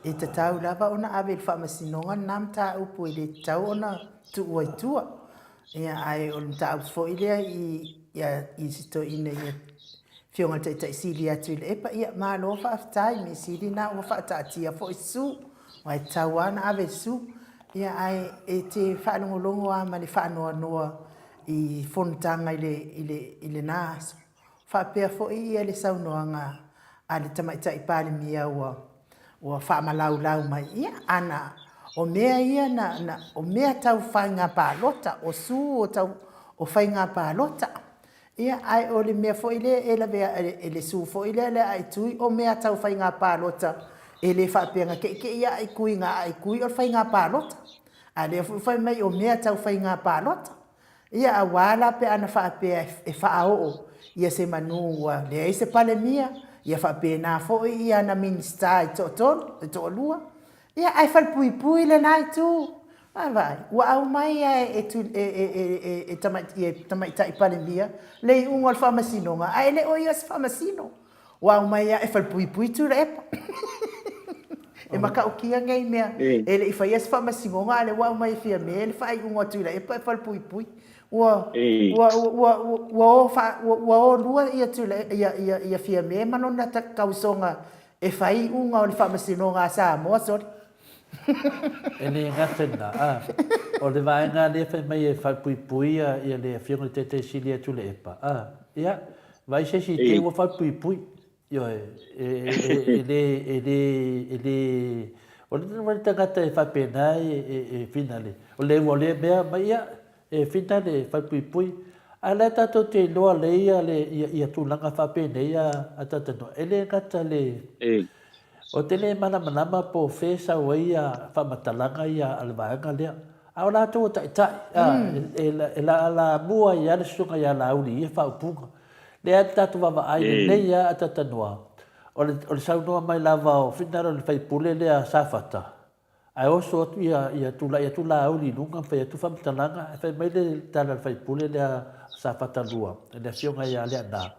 E tatau lava ona ave i le Faamasinoga lena mataupu e le tatau ona tuua i tua. Ia, ae o le mataupu foi lea i ia i si toeaina ia Afioga i le Taitai Sili atu i le EPA, ia malo faafetai, mea sili lena ua faataatia foi Su, aua e tatau lava ona ave i Su. Ia ae e te faalogologo lava ma le faanoanoa i fonotaga i le, i le, i lena aso. Faapea foi ia le saunoaga a le Tamaitai Palemia ua, ua faamalaulau mai, ia, ana, o mea ia na, na, o mea tau faiga palota, o su o tau, o faiga palota. Ia, ae o le mea foi lea e lavea e le su foi lea le aaitui, o mea tau faiga palota, e le faapea na ke'ike'i aaikui na aaikui o le faiga palota. A lea foi fai mai o mea tau faiga palota. Ia, auā la pe ana faapea e faaoo ia se manu ua leai se Palemia, ia faapena foi ia ana Minisita e toatolu, e toalua. Ia, ae falepuipui lena itu. Vaavaai, ua aumai lava e, e, e, e, e Tamaitai Palemia le iuga o le faamasinoga, ae le o ia se faamasino. Ua aumai lava e falepuipui Tuilaepa. E matautia nei mea, e le i faia se faamasinoga, a o lea ua aumai e Fiame le faaiuga o Tuilaepa e falepuipui. Ua, ua, ua, ua, o, faa, ua, ua o lua ia, Tuilaepa, ia, ia, ia Fiame ma lona tausoga e fai iuga o le faamasinoga a Samoa, sole. E le gata i lena, a, o le vaega lea fai mai e falepuipui ia le Afioga i le Taitai Sili ia Tuilaepa, a, ia, vaai se isi te ua falepuipui. Ioe, e, e, e, le, e le, e le, o le tagata e faapena e, e, e finale. O le ua le mea mai, ia, E whina le whaipuipui, a la tatou te iloa lei ia le ia, ia tulaga faapenei a a tatou e le gata le E. O te le malamalama po o fea sau ai ia faamatalaga ia a le vaega lea. A o latou o taitai, a, e, e laalamua ai lava le susuga ia Laauli i ia faaupuga. Lea tatou vaavaai lelei lava a Tatanoa, o le, o le saunoa mai lava o finagalo o le sui usufono lea a Safata, Ae oso atu ia, ia tulai atu Laauli i luga ma fai atu faamatalaga, ae fai mai le tala a le faipule lea a Safata 2, le afioga ia Leaana,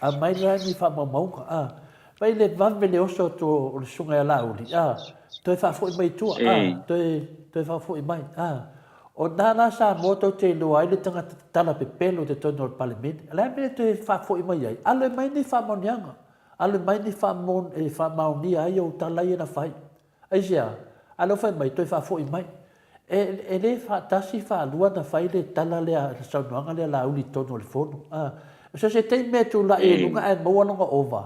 Aumai la ni faamaumauga, a. Fai le vave le oso atu o le susuga ia Laauli, a, toe faafoi mai i tua, a, toe, toe faafoi mai, a. O na la Samoa tou te iloa ai le tagata tatala pepelo i totonu o le Palemene. O le a le mea e toe faafoi mai ai? Alo mai ni faamaoniaga, alo mai ni faamaonia ai ou tala ia na fai. Aisea? A lea ua fai mai, toe faafoi mai. E, e le faatasi faalua na fai le tala lea, le saunoaga lea Laauli i totonu o le Fono. A, so se taimi e tulai i luga ae maua lona ova.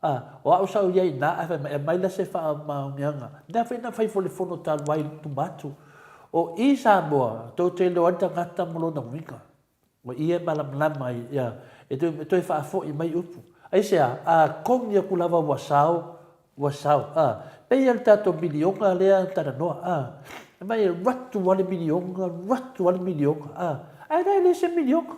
A, o au sa ou i ai i ina ae fai mai, aumai la se faamaoniaga. Lea foi na fai foi le Fono talu ai i luma atu. O i Samoa, tou te iloa ai le tagata ma lona uiga. O ia e malamalama ai, ia, e toe, e toe faafoi mai upu. Aisea? A kogi aku lava ua sao, ua sao. A, pei lava le tatou miliona lea na talanoa, a, fai mai e alu atu lava le miliona, alu atu lava le miliona, a, ae la e le se miliona.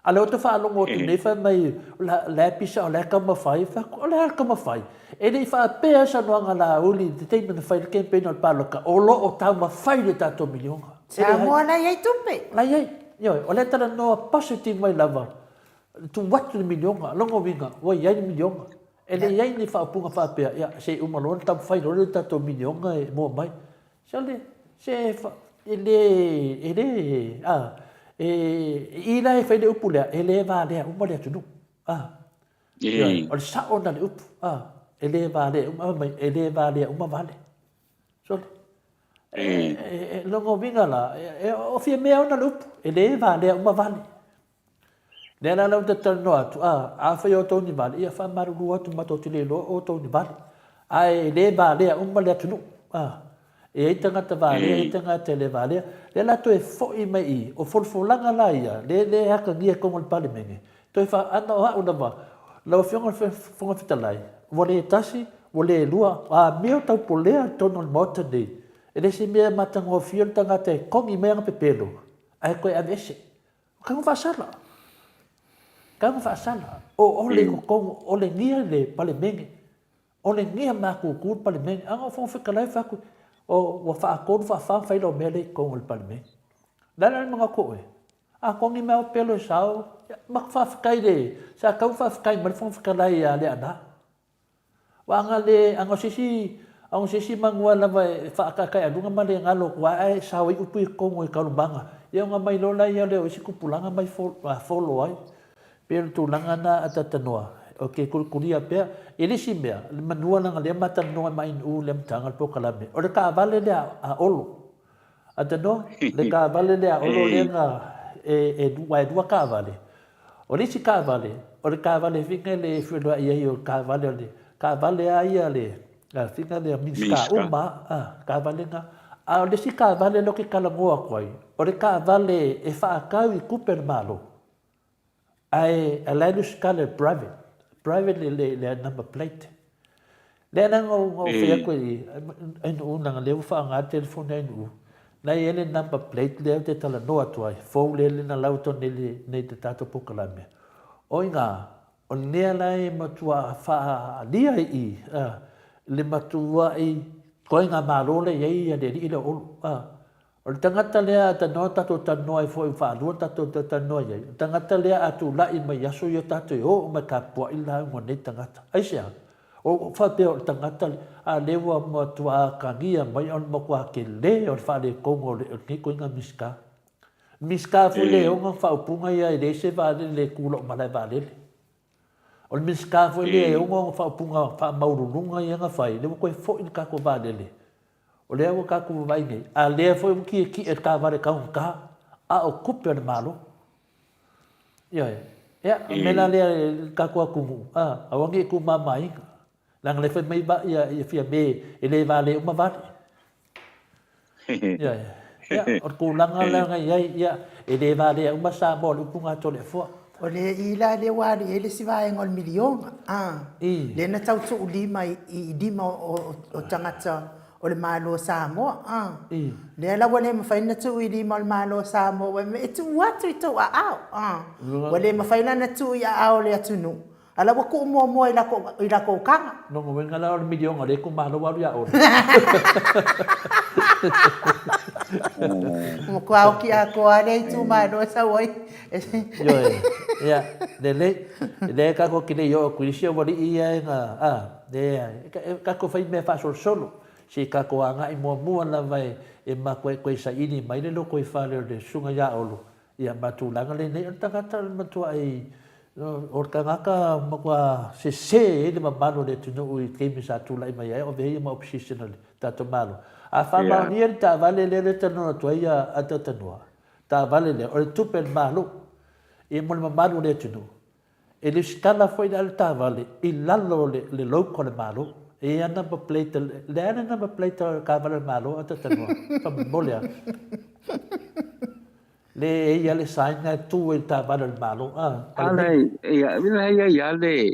A lea ua toe faalogo atu nei fai mai o la e pisa o la e taumafai, fai atu, o le a le taumafai? E le i faapea saunoaga a Laauli i le taimi na fai ai le campaign o le palota, o lo o taumafai le tatou miliona. Samoa la e i ai tupe. La e i ai. Ioe, o lea e talanoa positive mai lava, tuu atu le miliona, lona uiga, ua i ai le miliona. E le i ai ni faaupuga faapea, ia, se i uma loa ona taumafai loa le tatou miliona e maua mai. Se o le, se e le, e le, a, e, i la e fai le upu lea, e le valea uma le atunuu. A, ioe, o le sao lena o le upu, a, e le valea uma, fai mai, e le valea uma vale. Sole. E, lona uiga la, e, o fia mea ona le upu, e le valea uma vale. Lea la lau te talanoa atu, a, afai o outou ni vale, ia faamalulu atu matou te le iloa o outou ni vale. Ae le valea uma le atunuu. A, e i ai tagata valea, e i ai tagata e le valea. Lea la toe foi mai i, o folafolaga la ia, le, le atagia i totonu o le Palemene, Toe fa, ana o a'u lava, lau Afioga i le Fofoga Fetalai, ua le tasi, ua le lua, a mea o taupolea i totonu o le Maota nei, e le se mea e matagofie le tagata e kogi mai ana pepelo, ae toe aveese. O tago faasala. Tago faasala. O ole i totonu, olegia le Palemene, olegia matutu le Palemene. Ana o Fofoga Fetalai fai atu, o, ua faatolu, faafa ona fai lau mea lea i totonu o le Palemene. O le a la le manatu o oe? A kogi mai au pelo e sao, ia, maku faafetai le, sa tau faafetai mai le Fofoga Fetalai ia Leaana. Ua aga le, aga o se isi, aga o se isi manua lava e faataetaealuga ma le galo atu ai ae sao ai upu i totonu o taualumaga, ia ona mai loa lea lea o isi tupulaga mai follow ai. Pei o le tulaga lena a Tatanoa, ou te kulikulia pea. I le isi mea, le manua leaga lea ma talanoa ai ma Ainuu i le amataga o le polokalame, o le taavale lea a Olo. Atanoa, le taavale lea a Olo lea na e, e, aua e lua taavale. O le isi taavale, o le taavale fina le feoai ai o le taavale o le taavale a ia le fina lea Minisita uma a, taavale na. A o le isi taavale lea ou te talanoa atu ai, o le taavale e faatau i tupe a le Malo. Ae a la e lusitala e private, private le, le, le number plate. Lea la na ou fai atu i Ainuu, leaga lea ua faaaoga le telefoni a Ainuu, na i ai le number plate lea ou te talanoa atu ai, fou lea na lau atu nei nei le tatou polokalame. O i ina, o lea la e matua faaalia i i le matuai ituaiga Malo lea e i ai le alii lea o Olo. O le tagata lea a talanoa tatou talanoa ai foi faalua tatou toe talanoa i ai, o le tagata lea a tulai mai i aso ia tatou e oo mai tapuai le lauga o lenei tagata. Aisea? O faapea o le tagata lea, a lea ua matua atagia mai o le matua tele o le faaletonu o lenei ituaiga Minisita. Minisita foi lea e ona faaupuga ia e leai se vaalele e tu i lou malae vaalele. O le Minisita foi lea e ona faaupuga faamaualuluga ia na fai, lea ua toe foi le tatou vaalele. O lea ua tatou vaavaai nei, a lea foi ua tietie le taavale taugata, a o tupe a le Malo. Ioe. Ia, o le mea la lea i le tatou atunuu, a, aua ne i tuumamaina, leaga o lea e fai mai ia Fiame e le vale uma vale. Ioe. Ia, o le tulaga la na i ai, ia, e le valea uma Samoa, o le upu lena a Toleafoa. O le i la lea ua alu i ai le isi vaega o le miliona, a, lea na tau tuulima i lima o tagata o le Malo o Samoa, a. Lea la ua le mafai ona tuu i lima o le Malo o Samoa, ua e tuu atu i tou aao, a. Ua le mafai la ona tuu i aao o le atunuu, A la ua tuu muamua i lako, i lako taga. Lona uiga la o le miliona o lea itumalo ua alu ia Olo. Ua matua oki atoa lava lea itumalo e sau ai. Ioe, ia, lelei. Lea tatou te le i oo atu i isi aualii ia e na, a, leai. E tatou fai mea faasolosolo. Se i tatou agai muamua lava e matua toe saili mai le lotoifale o le Susuga ia Olo, Ia ma tulaga lenei, o le tagata o le matuai, o le tagata matua sese ai le mamalu o le atunuu i taimi sa tulai mai ai, o avea ia ma opposition a le tatou Malo. A faamaonia le taavale lea lea talanoa atu ai a Tautanua, taavale lea, o le tupe a le Malo, ia mo le mamalu o le atunuu. E lesitala foi la le taavale i lalo o le logo a le Malo. E i ai lava number plate, le a le number plate o le taavale a le Malo a Tautanua? Faamolemole lava. Le e ia le sign na e tu ai le taavale a le Malo, a, Palemene. Ia, e i ai lava le,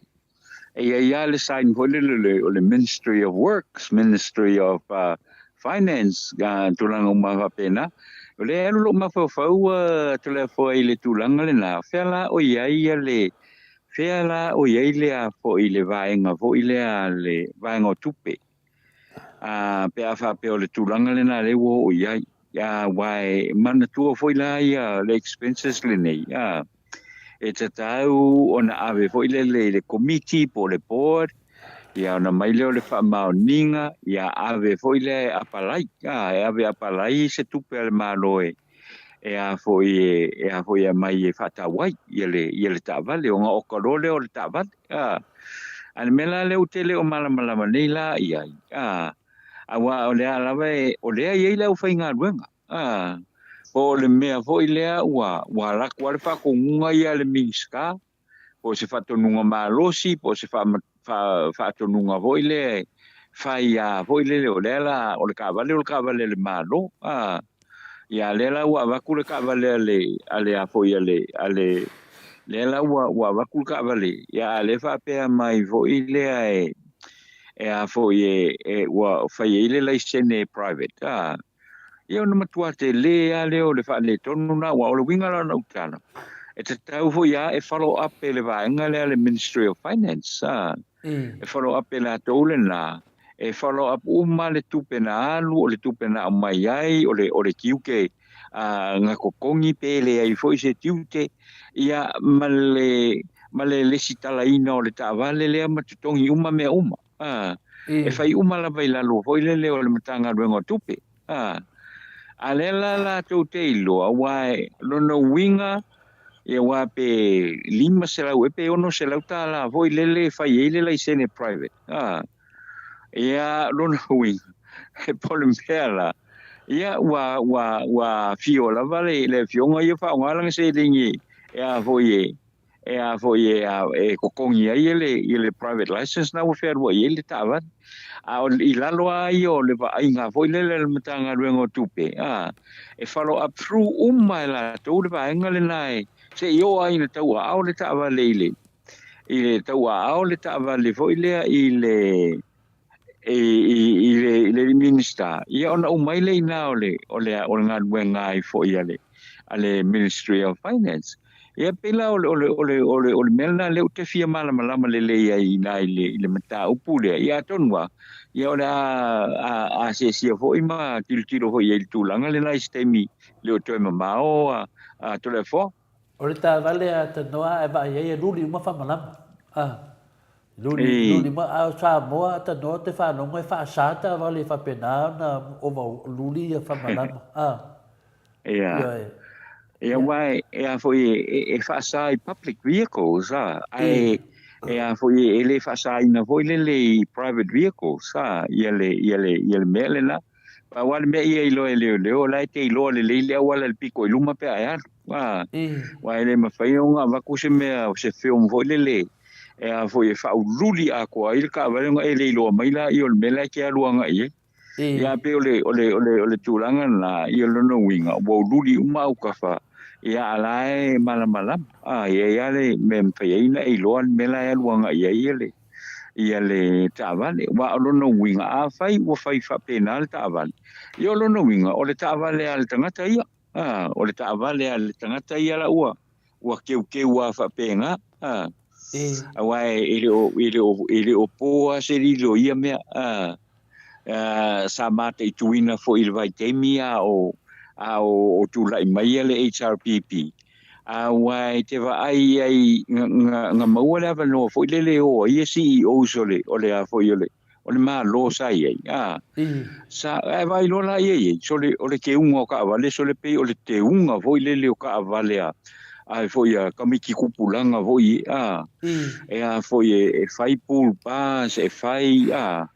e i ai lava le sign foi lele o le Ministry of Works, Ministry of Finance, tulaga uma faapena. O lea e alu lou mafaufau Toleafoa i le tulaga lena, fea la o i ai le, fea la o i ai le a foi le vaega foi lea, le vaega o tupe. Pe a faapea o le tulaga lena lea ua oo i ai. Aua e manatua foi la ia le expenses lenei, e tatau ona ave foi lele i le komiti po o le board, ia ona mai lea o le faamaoniga, ia ave foi lea e apalai, e ave apalai se tupe a le Malo e e a foi e a foi e aumai e faatau ai ia le ia le taavale ona oka loa lea o le taavale. A le mea la lea ou te le o malamalama nei la i ai, a Aua o lea lava e, o lea e i ai le aufaigaluega, a, po o le mea foi lea ua, ua alu atu lava le faatonuga ia a le Minisita, po o se faatonuga malosi, po o se faa, faa, faatonuga foi lea e fai a foi lele, o lea la, o le taavale o le taavale a le Malo, a, ia lea la ua avatu le taavale a le, a le a foi a le, a le, lea la ua, ua avatu le taavale, ia a lea faapea mai foi lea e, e a foi e, e ua fai ai le laisene private, a, ia ona matua tele lava lea o le faaletonu lena, aua o le uiga la o lau tala, e tatau foi lava e follow up e le vaega lea a le Ministry of Finance, a, e follow up e latou lena, e follow up uma le tupe na alu, o le tupe na aumai ai, o le, o le tiute a, na totogi pe leai foi se tiute, ia, ma le, ma le lesitalaina o le taavale lea ma totogi uma mea uma. A, e fai uma lava i lalo foi lele o le Matagaluega o Tupe. A, a lea la latou te iloa, aua e lona uiga, ia aua pe 500 ea pe 600 tala foi lele e fai ai le laisene private. A, ia lona uiga, e po o le mea la, ia ua, ua, ua afio lava le, le afioga ia faaaoga lana seleni e a foi e, e a foi e, a, e totogi ai e le, i le private license na ua fealuai ai le taavale. A o, i lalo lava ia o le vaaiga foi lele a le Matagaluega o Tupe, a, e follow up through uma e latou le vaega lena e, se i oo lava ina tauaao le taavale i le, i le tauaao le taavale foi lea i le, i, i, i le, i le Minisita, ia ona uma ai lea i ina o le, o le, o le galuega ai foi a le, a le Ministry of Finance. Ia pei la o le, o le, o le, o le, o le mea lena lea ou te fia malamalama lelei ai i ina i le, i le mataupu lea. Ia atonu lava, ia o le a, a, asiasia foi ma tilotilo foi i ai i le tulaga lena i se taimi le o toe mamao a, a Toleafoa. O le taavale a Tanoa a e vaai ai e luli uma faamalama. A. Luli, luli uma, a o Samoa a Tanoa te faalogo e faasa taavale e faapena ona ova luli ia faamalama. A. Ia. Ioe. Ia aua e a foi e faasa i public vehicles a, ae e a foi e le faasaina foi lele i private vehicles a, ia le, ia le, ia le mea lena. Pau lava le mea ia e iloa e leoleo, o la e te iloa lelei le auala i le pito i luma pe a e alu. A, aua e le mafai ona avatu se mea, se film foi lele e a foi e faaululi atoa ai le taavale ona e le iloa mai lea o le mea la e te alu agai i ai. Ia pei o le, o le, o le, o le tulaga lena, ia lona uiga, ua ululi uma autafa, ia a la e malamalama. A, e i ai lava le mea e mafai ai ona e iloa le mea la e alu agai i ai ia le, ia le taavale. Aua o lona uiga, afai ua fai faapena le taavale, ia o lona uiga, o le taavale a le tagata ia. A, o le taavale a le tagata ia la ua, ua keukeu lava faapena. A, aua e le o, e le o, e le o po lava se lilo i ia mea. A, a, sa mataituina foi i le vaitaimi a o, a o, o tulai mai ia le HRPP. Aua e te vaai ai, na, na, na maua le avanoa foi lele e o ai ia CEOs o le, o le a foi o le, o le Malo sa i ai, a, sa, ae vaai loa la ia i ai, sole, o le teuga o taavale, sole pei o le teuga foi lele o taavale a, a foi a tamaiti tupulaga foi, a, e a foi e, e fai pool bars, e fai, a,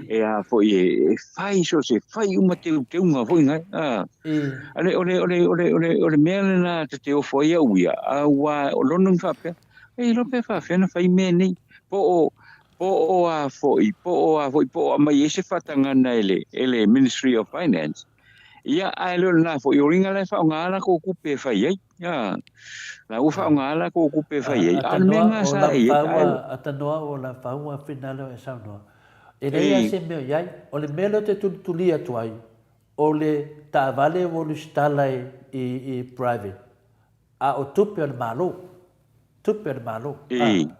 e a foi e, e fai so se fai uma teuteuga foi ngai, a, ale, o le, o le, o le, o le, o le mea lena ta te ofo ai au ia, a ua, o lona ni faapea, e iloa pe faafefea ona fai mea nei, po o, Po o a foi, po o a foi, po o aumai ai se faatagana e le, e le Ministry of Finance. Ia, ae le o lena foi, o liga la e faaaoga a latou tupe e fai ai. A, la ua faaaoga a latou tupe e fai ai. A o le mea lena sa e i ai, ae. Atanoa o la faua finale o e saunoa. E leai lava se mea o i ai. O le mea lea ou te tulituli atu ai, o le taavale ua lusitala i, i private, a o tupe a le Malo. Tupe a le Malo. A.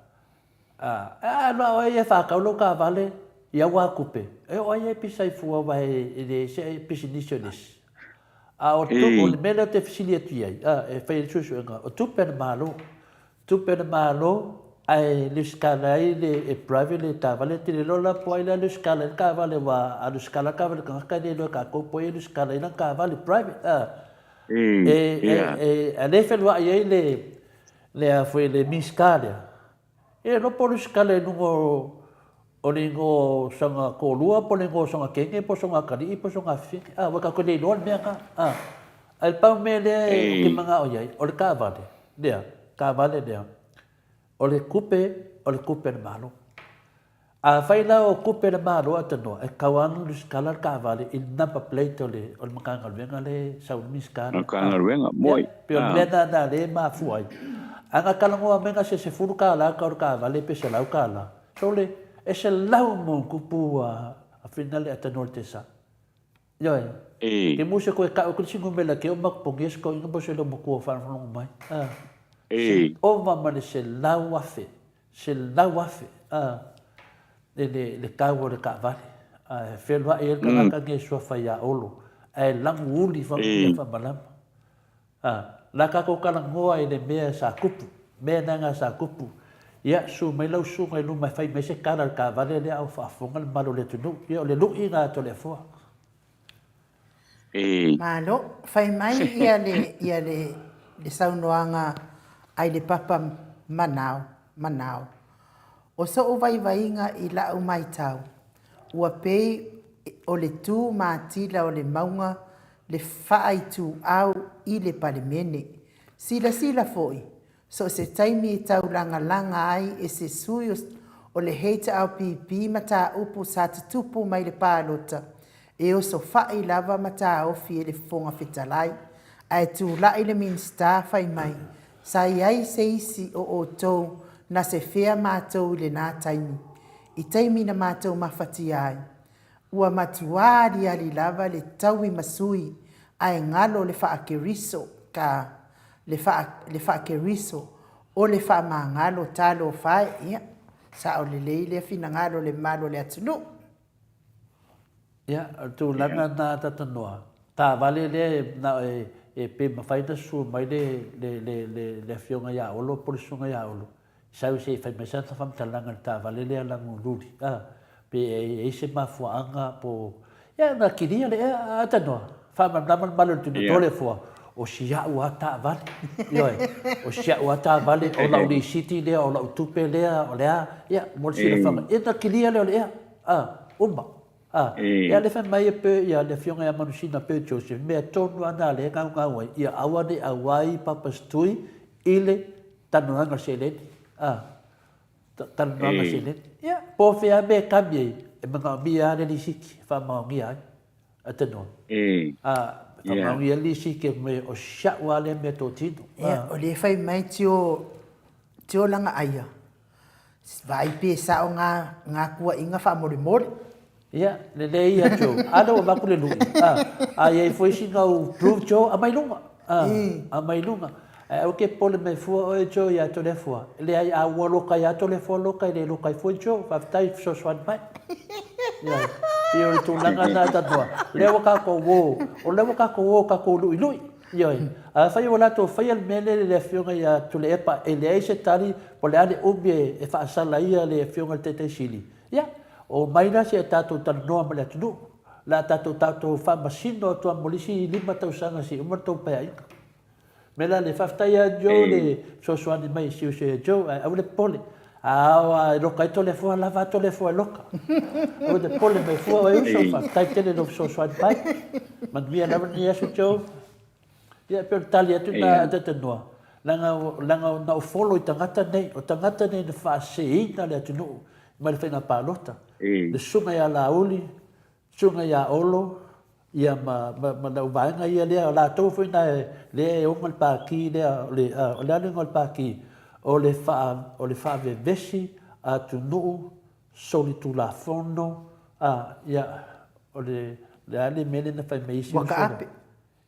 A, a loa oe ia e whakau lou taavale i au kupe, e o ai e pisa i fua wa e le se pisinisi o le isi. A o tu, o le mea lea ou te fesili atu i ai, a, e fai ai le suesuega, o tupe a le Malo, tupe a le Malo ae lusitala ai le, e private le taavale, te le iloa la po o ai la e lusitala ai le taavale aua a lusitala le taavale a le tagata e le iloa e tatou po o ai e lusitala ai lana taavale private, a. E, e, e, a lea e feluai ai le, le a foi le Minista lea, e iloa po o lusitala i luga o, o le igoa o sona toalua po o le igoa o sona teine po o sona atalii po o sona afafine. A, ua tatou le iloa le mea lena. A, ae le pau mea lea ou te manao i ai, o le taavale lea, taavale lea, o le tupe, o le tupe a le Malo. Afai la o tupe a le Malo a tanoa, e tatau lava ona lusitala le taavale i le number plate o le o le Matagaluega lea e sau ai le Minisita lea. Matagaluega, moe. Ia, pei o le mea lena lea e mafua ai. A na talanoa mai na se $10 tau le taavale pe $100, sole, e 100 ma ona tupu a Finale a tanoa i le Tesa. Ioe. Ke mu se koe kau ke le sinumela ke o makupongia se koinga po se leo matua o faalogologo mai. A. Se ova ma le 100,000. 100,000 a le le le tau o le taavale. A e feloai ai le tagata nei e suafa ia Olo ae lagu uli ia faamalama. A, la tatou talanoa i le mea sa tupu, mea lena sa tupu. Ia, susu mai lau susuga i luma e fai mai se tala i le taavale lea a o faafofoga le mamalu o le atunuu. Ia, o le lui lena a Toleafoa. Malo, fai mai ia le, ia le, le saunoaga ai le papa manao, manao. O soʻu vaivaiga i laʻu maitau, ua pei o le tu matila o le mauga le faaituau i le Palemene. Silasila foi, so o se taimi e taulagalaga ai e se sui o le HRPP mataupu sa tutupu mai le palota, e osofai lava ma taofi e le Fofoga Fetalai, ae tulai le Minisita fai mai, sa i ai se isi o outou na sefea matou i lena taimi, i taimi na matou mafatia ai. Ua matuā aliali lava le taui ma sui, ae galo le faa-Keriso, ka, le faa, le faa-Keriso, o le faamagalo talofa e, ia, sao lelei lea finagalo o le mamalu o le atunuu. Ia, o le tulaga lena Tatanoa, taavale lea e na o e, e pe mafai ona susu mai le, le, le, le, le afioga ia Olo po o le susuga ia Olo, Sau se i fai mai sana faamatalaga i le taavale lea lagululi, a, pe e i ai se mafuaaga po, ia na kilia le ea, a tanoa, faamalamalama le malu o le tino tole fua, o si a'u a taavale, ioe, o si a'u a taavale, o la'u lisiti lea, o la'u tupe lea, o le a, ia, mo le silafaga, ia na kilia lea o le ea, a, uma. A, ia le fai mai e pe, ia le afioga ia Manusina pe Joseph, mea tonu lava na lea e gaugau ai, ia aua ne i auai Papa Stui i le talanoaga o le seleni. A, talanoaga seleni. Ia, po o fea lava mea e kami ai, e manaomia lava le lisiti e faamaonia ai. A tanoa. A, e faamaonia le lisiti e mea o si au lava lea mea totino. Ia, o lea e fai mai tio, tio langa aia, Vaai pe sao nga nga kuaiga faamolemole. Ia, lelei ia Joe. A lea ua avatu le lui. A, a i ai foi sina u proof Joe, aumai luga. A, aumai luga. Ae aua ke popole mai fua oe Joe ia Toleafoa. Leai, a ua loka ia Toleafoa loka, e le loka ai fua Joe. Faafetai i fesoasoani mai. Ia, pei o le tulaga lena Tanoa. Lea ua tatou o, o lea ua tatou o tatou luilui. Ioe. Afai ua latou faia le mea lea i le Afioga ia Tuilaepa e leai se tali po o le a le umi e faasala ia le Afioga i le Taitai Sili, ia, omai la seia tatou talanoa ma le atunuu. O le a tatou tatou faamasino atu lava mo le isi lima tausaga seia uma le tou paeaiga. O le mea la lea, faafetai ia Joe le fesoasoani mai i si uso ia Joe, ae aua le popole. A oo lava e loka ai Toleafoa, lava a Toleafoa e loka. Aua te popole mai fua oe uso, faafetai tele i lou fesoasoani mai. Manuia lava lenei aso Joe. Ia, e pei o le tali atu lena a Tanoa, leaga, leaga na ou follow i tagata nei, o tagata nei na faaseseina le atunuu mai le faiga palota. Le susuga ia Laauli, Susuga ia Olo, ia ma, ma, ma lau vaega ia lea, o latou foi na e, lea e ona le pākī lea, o le, o le a le igoa o le pākī? O le faa, o le faavevesi atunuu solitulafono, a, ia, o le, le a le mea lea na fai mai ai isi uso lea? Ua taape.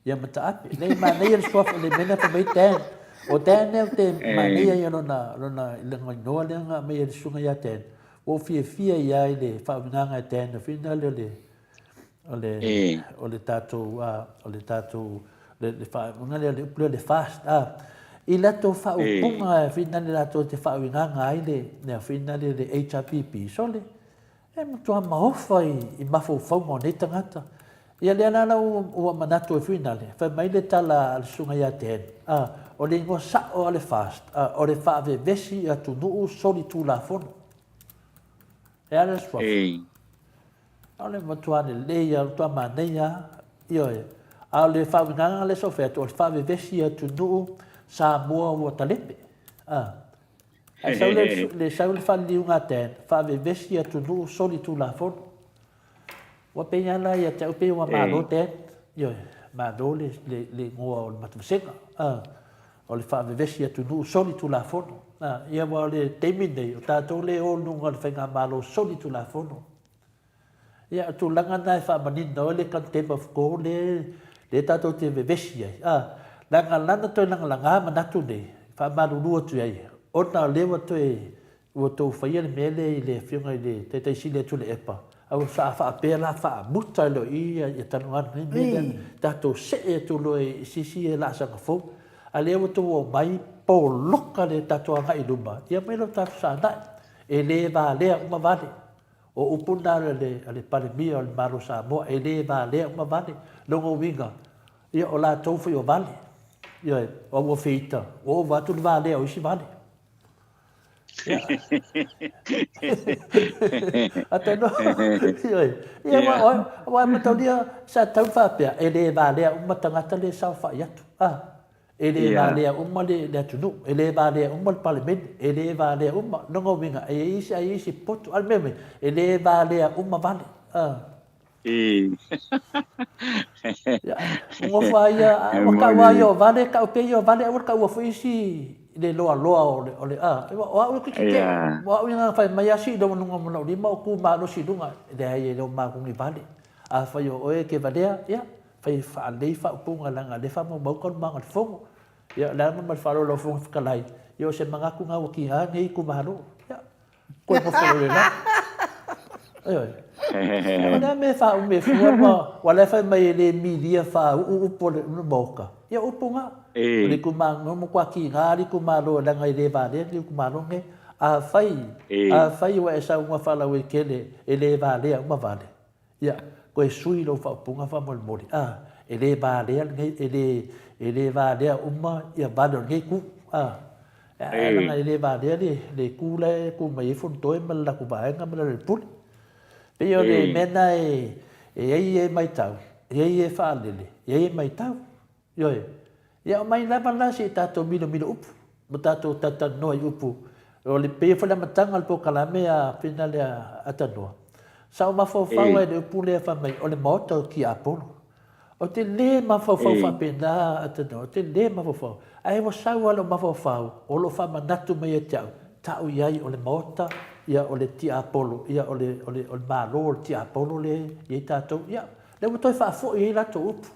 Ia ma taape. Nei, manaia le suafa, le mea lea fai mai Dan. O Dan lea ou te manaia ia lona, lona, lona igoa lea na aumai e le susuga ia Dan. Ua ou fiafia ia i le faauigaga e Dan, o whina lea o le, o le, o le tatou, o le tatou, le, le faauigaga lea, le upu lea o le fast. I latou faaupuga e whina le latou te faauigaga ai le, le whina lea le HRPP, sole, E matua maofa i mafaufauga o nei tagata. Ia lea la ua manatu ai foi nale, fai mai le tala a le susuga ia Dan, a, o le igoa sa'o a le FAST, a, o le faavevesi i atunuu solitulafono. E a le suafa? O le matua lelei lava, matua manaia lava. Ioe. A o le faauigaga lea sa ou fai atu, o le faavevesi i atunuu Samoa ua talepe. A. Ae sau le, le sau le faaliliuga a Dan, faavevesi atunuu solitulafono. Ua pei lava la ia te au pei ua malo Dan. Ioe, malo le, le, le igoa o le matamesega. Ah, o le faavevesi atunuu solitulafono. Ah, ia aua o le taimi lenei, o tatou lea e o i luga o le faigamalo solitulafono. Ia, o tulaga na e faamanino ai le contempt of court lea, lea tatou te vevesi ai. A, leaga la na toe lagalaga manatu nei, faamalulu atu i ai, ona o lea ua toe, ua tou faia le mea lea i le Afioga i le Taitai Sili a Tuilaepa, a ua faapea la faamuta ai loa i i ia talanoa nei mea lea, tatou see atu loa i se isi laasaga fou. A lea ua tou omai poloka le tatou agai i luma, ia aumai loa tatou saanai. E le valea uma vale. O upu na a le Palemia o le Malo o Samoa, e le valea uma vale. Lona uiga, ia o latou foi o vale. Ioe, o ua feita, ua ova atu le valea o isi vale. Ia. Atonu, ioe. Ia, aua, aua e mataulia, sa tau faapea, e le valea uma tagata le saofai atu. Ah. E le valea uma le atunuu, e le valea uma le Palemene, e le valea uma, lona uiga, e i ai isi, ai isi potu, a o le mea moni, e le valea uma vale. Ia, nofo lava ia, ua tau lava ia o vale, tau pea ia o vale, aua le taua foi isi le loaloa o le, o le, o au e te tetee, o au ina fai mai lava sii lou luga ma lou lima o tu malosi i luga, leai e le o matou ni vale. Afai o oe e te valea, ia, Fai faalelei faaupuga leaga o lea e faamaumau taualumaga o le Fono. Ia o le a ma le faaaloalo lau Fofoga Fetalai, ia o se manatu lena ua tiga lenei itumalo. Ia, toe nofo loa i le lalo. Ioe. O le a mea e faaumi ai fua ma aua o la e fai mai e le milia faauu upu o le Maota. Ia o upu na. O le itumalo, matua tiga lava le itumalo leaga e le valea le itumalo lenei. Afai, afai ua e saunoa faalauaitele e le valea uma vale, Ia, toe sui lou faaupuga faamolemole, a, e le valea lenei, e le, e le valea uma ia vale o lenei itu, a. Ae leaga e le valea le, le itu la e tu mai ai Fonotoe ma le latou vaega ma le Lepule. Pei o le mea lena e i ai e matau, e i ai e faalele, e i ai e matau. Ioe. Ia aumai lava la se i tatou milomilo upu ma tatou talatalanoa i upu. O le pei foi o le amataga o le polokalame a Finale a Tanoa, sa ou mafaufau lava i le upu lea fai mai o le Maota o Tiapolo. Ou te le mafaufau faapena a Tanoa, ou te le mafaufau. Ae ua sau lava lou mafaufau o lo o faamanatu mai ia te au, tau i ai o le Maota, ia o le Tiapolo, ia o le, o le, o le Malo o le Tiapolo lea e i ai tatou. Ia, lea ua toe faafoi ai latou upu.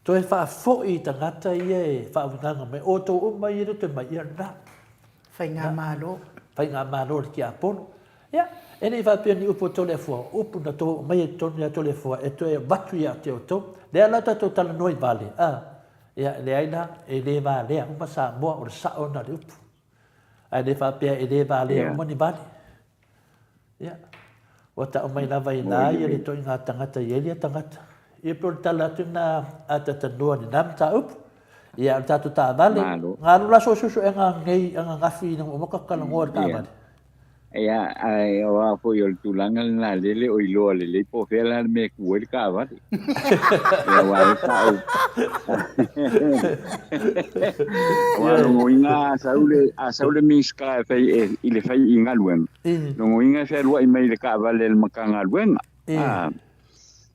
Toe faafoi i tagata ia e faauigaga mai, outou uma ia e le toe mai, ia lena. Faigamalo. Faigamalo a le tiapolo. Ia, e le i faapea ni upu a Toleafoa, o upu na tou aumaia i totonu ia Toleafoa e toe avatu ia te outou. Lea la tatou talanoa i vale, a, ia, leai la, e le valea uma Samoa, o le sao lena o le upu. Ae le faapea e le valea uma ni vale. Ia, ua tau mai lava i ina ia le ituaiga tagata e i ai lea tagata. Ia pei o le tala atu lena a Tatanoa i lena mataupu. Ia, o le tatou taavale, na alu la suesuesuega nei ananafi ina ua uma tatou talanoa i le taavale. Ia, ae aua foi o le tulaga lena lea e le o iloa lelei po o fea la le mea e tu ai le taavale. Ia, aua e tau. Aua lona uiga a sau le, a sau le Minisita e fai, e, i le fai i galuega, lona uiga e fealuai mai i le taavale a le Matagaluega. A,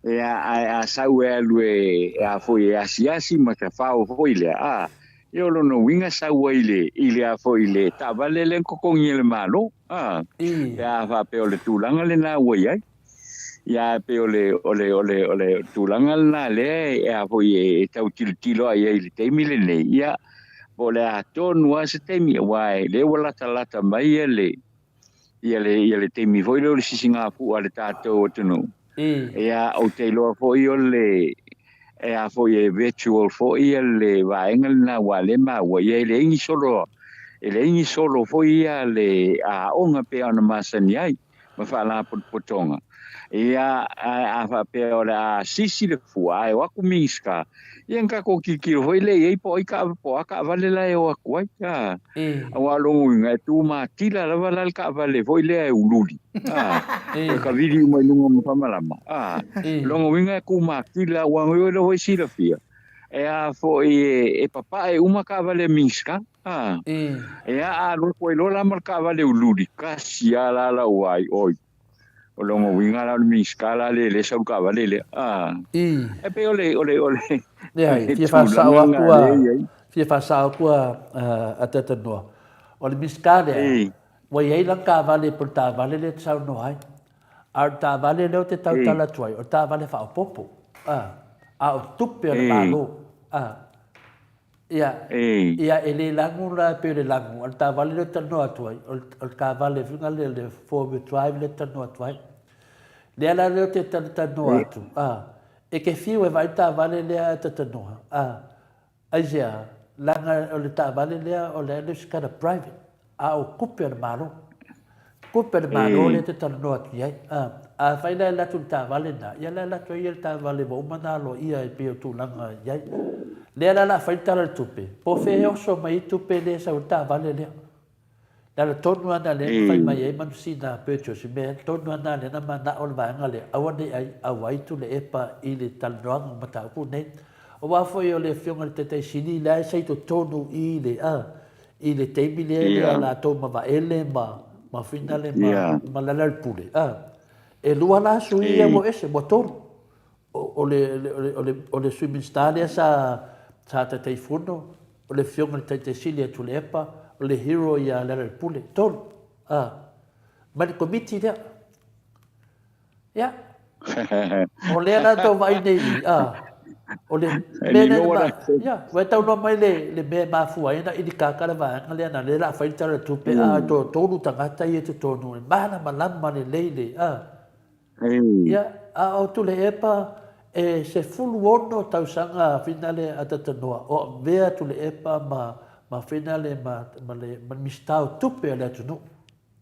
ia, ae a sau e alu e, e a foi e asiasi ma tafao foi lea, a, ia o lona uiga sau ai i le, i le a foi i le taavale lea na totogi e le Malo. A, pe a faapea o le tulaga lena ua i ai. Ia ae pei o le, o le, o le, o le tulaga lena lea e a foi e, e tau tilotilo ai i le taimi lenei, ia, po o le a tonu lava se taimi, aua e lea ua latalata mai ia le, ia le, ia le taimi foi lea o le sisigafua a le tatou atunuu. Ia, ou te iloa foi o le, e a foi e virtual foi ia le vaega lena aua lea e maua, ia e leai ni solo, e leai ni solo foi ia le aoga pei ona masani ai. ma faalapotopotoga. Ia, ae a faapea o le a sisi le fua ae o atu Minisita, ia na tatou tilotilo foi lea i ai po o ai po o a taavale la e o atu ai. A, aua o lona uiga e tu matila lava la le taavale foi lea e ululi. A, e kavili uma i luga ma famalama. A, lona uiga e tu matila aua e iloa foi silafia e a foi e papae uma taavale a Minisita. A, e a alu atu ai loa la ma le taavale ululi, kasi a la lau ai, oi, o lona uiga la o le Minisita la lea lea e sau i le taavale lea. A, e pei o le, o le, o le, Leai, fia faasao atu a, fia faasao atu a, a Tatanoa. O le Minisita lea, ua i ai lana taavale po o le taavale lea e te saunoa ai. A o le taavale lea ou te tautala atu ai, o le taavale faaopoopo. A, a o tupe a le Malo. A. Ia, ia e le lagu la pei o le lagu, a o le taavale lea ou te talanoa atu ai, o le taavale foi lea le four wheel drive lea ou te talanoa atu ai. Lea la lea ou te talanoa atu, a, e te fiu e vaai le taavale lea ae talanoa, a, aisea, leaga o le taavale lea o le se kind of private. A o tupe a le Malo. Tupe a le Malo lea e te talanoa atu i ai. A, afai la e alu atu i le taavale lena, ia la e alu atu ai ia le taavale ua uma ona aloaia e pei o tulaga i ai. Lea la o le a fai le Tala o le Tupe, po o fea e oso mai ai tupe lea e sau ai le taavale lea. Le ala tonu lava lena lea na fai mai ai Manusina Purchase, i mea tonu lava lena lea na manao le vaega lea, aua ne i ai, auai Tuilaepa i le talanoaga o mataupu nei. Aua foi o le Afioga i le Taitai Sili la e sa i totonu i le, a, I le taimi lea e lea latou ma Vaele ma ma Finale ma ma Lealailepule, a, e lua la sui ia ua ese, ua tolu. O, o le, o le, o le Sui Minisita lea sa, sa Taitaifono, o le Afioga i le Taitaisili ia Tuilaepa, o le hero ia Lealailepule, tolu. A, mai le Komiti lea. Ia. O lea la tou vaai nei i, a, o le mea lea na, ia, ua e taunua mai le, le mea e mafua ai ona ilikaka le vaega lea, na lea la a fai le Tala o le Tupe, a toatolu tagata ia i totonu, e malamalama lelei le, a. Ia, a o Tuilaepa, e 16 tausaga finale a Tatanoa o avea Tuilaepa ma, ma finale ma, ma le, ma le Minisita o Tupe a le atunuu.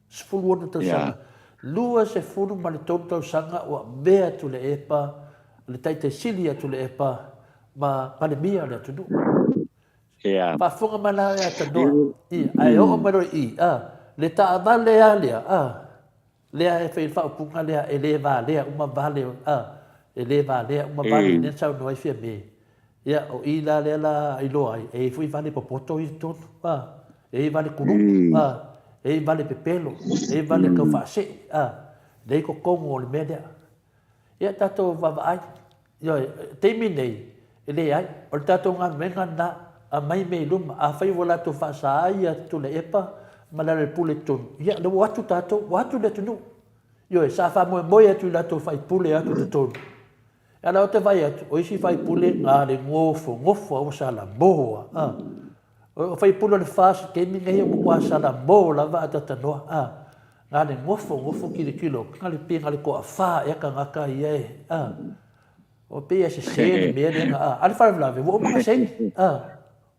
16 tausaga, 23 tausaga ua avea Tuilaepa, le Taitai Sili ia Tuilaepa ma Palemia o le atunuu. Faafofoga mai la ia Tanoa, i, ae oo mai loa i i, a, le taavale lava lea, a, Lea e fai le faaupuga lea, e le valea uma vale, a, e le valea uma vale, lea na saunoa ai Fiame. Ia, o i la lea la iloa ai, e i ai foi vale popoto ia i totonu, a, e i ai vale kuluku, a, e i ai vale pepelo, e i ai vale tau faasee, a, lea i totonu o le mea lea. Ia, tatou vaavaai. Ioe, o le taimi nei, e leai. O le tatou galuega lena, aumai mea i luma. Afai ua latou faasa ai ia Tuilaepa ma Lealailepule i totonu, ia, lea ua o atu tatou, ua o atu le atunuu. Ioe, sa faamoemoe atu i latou faipule e o atu i totonu. A o lea ou te vaai atu, o isi faipule na o le nofonofo lava ua salamo lava. A. O faipule o le FAST i le taimi lenei ua matua salamo lava a talanoa. A. Na o le nofonofo tilotilo atu, na o le pei na o le toafa ea tagata ia e, a. O pei e sese le mea lea na, a. A o le faalavelave, ua uma ona saini, a.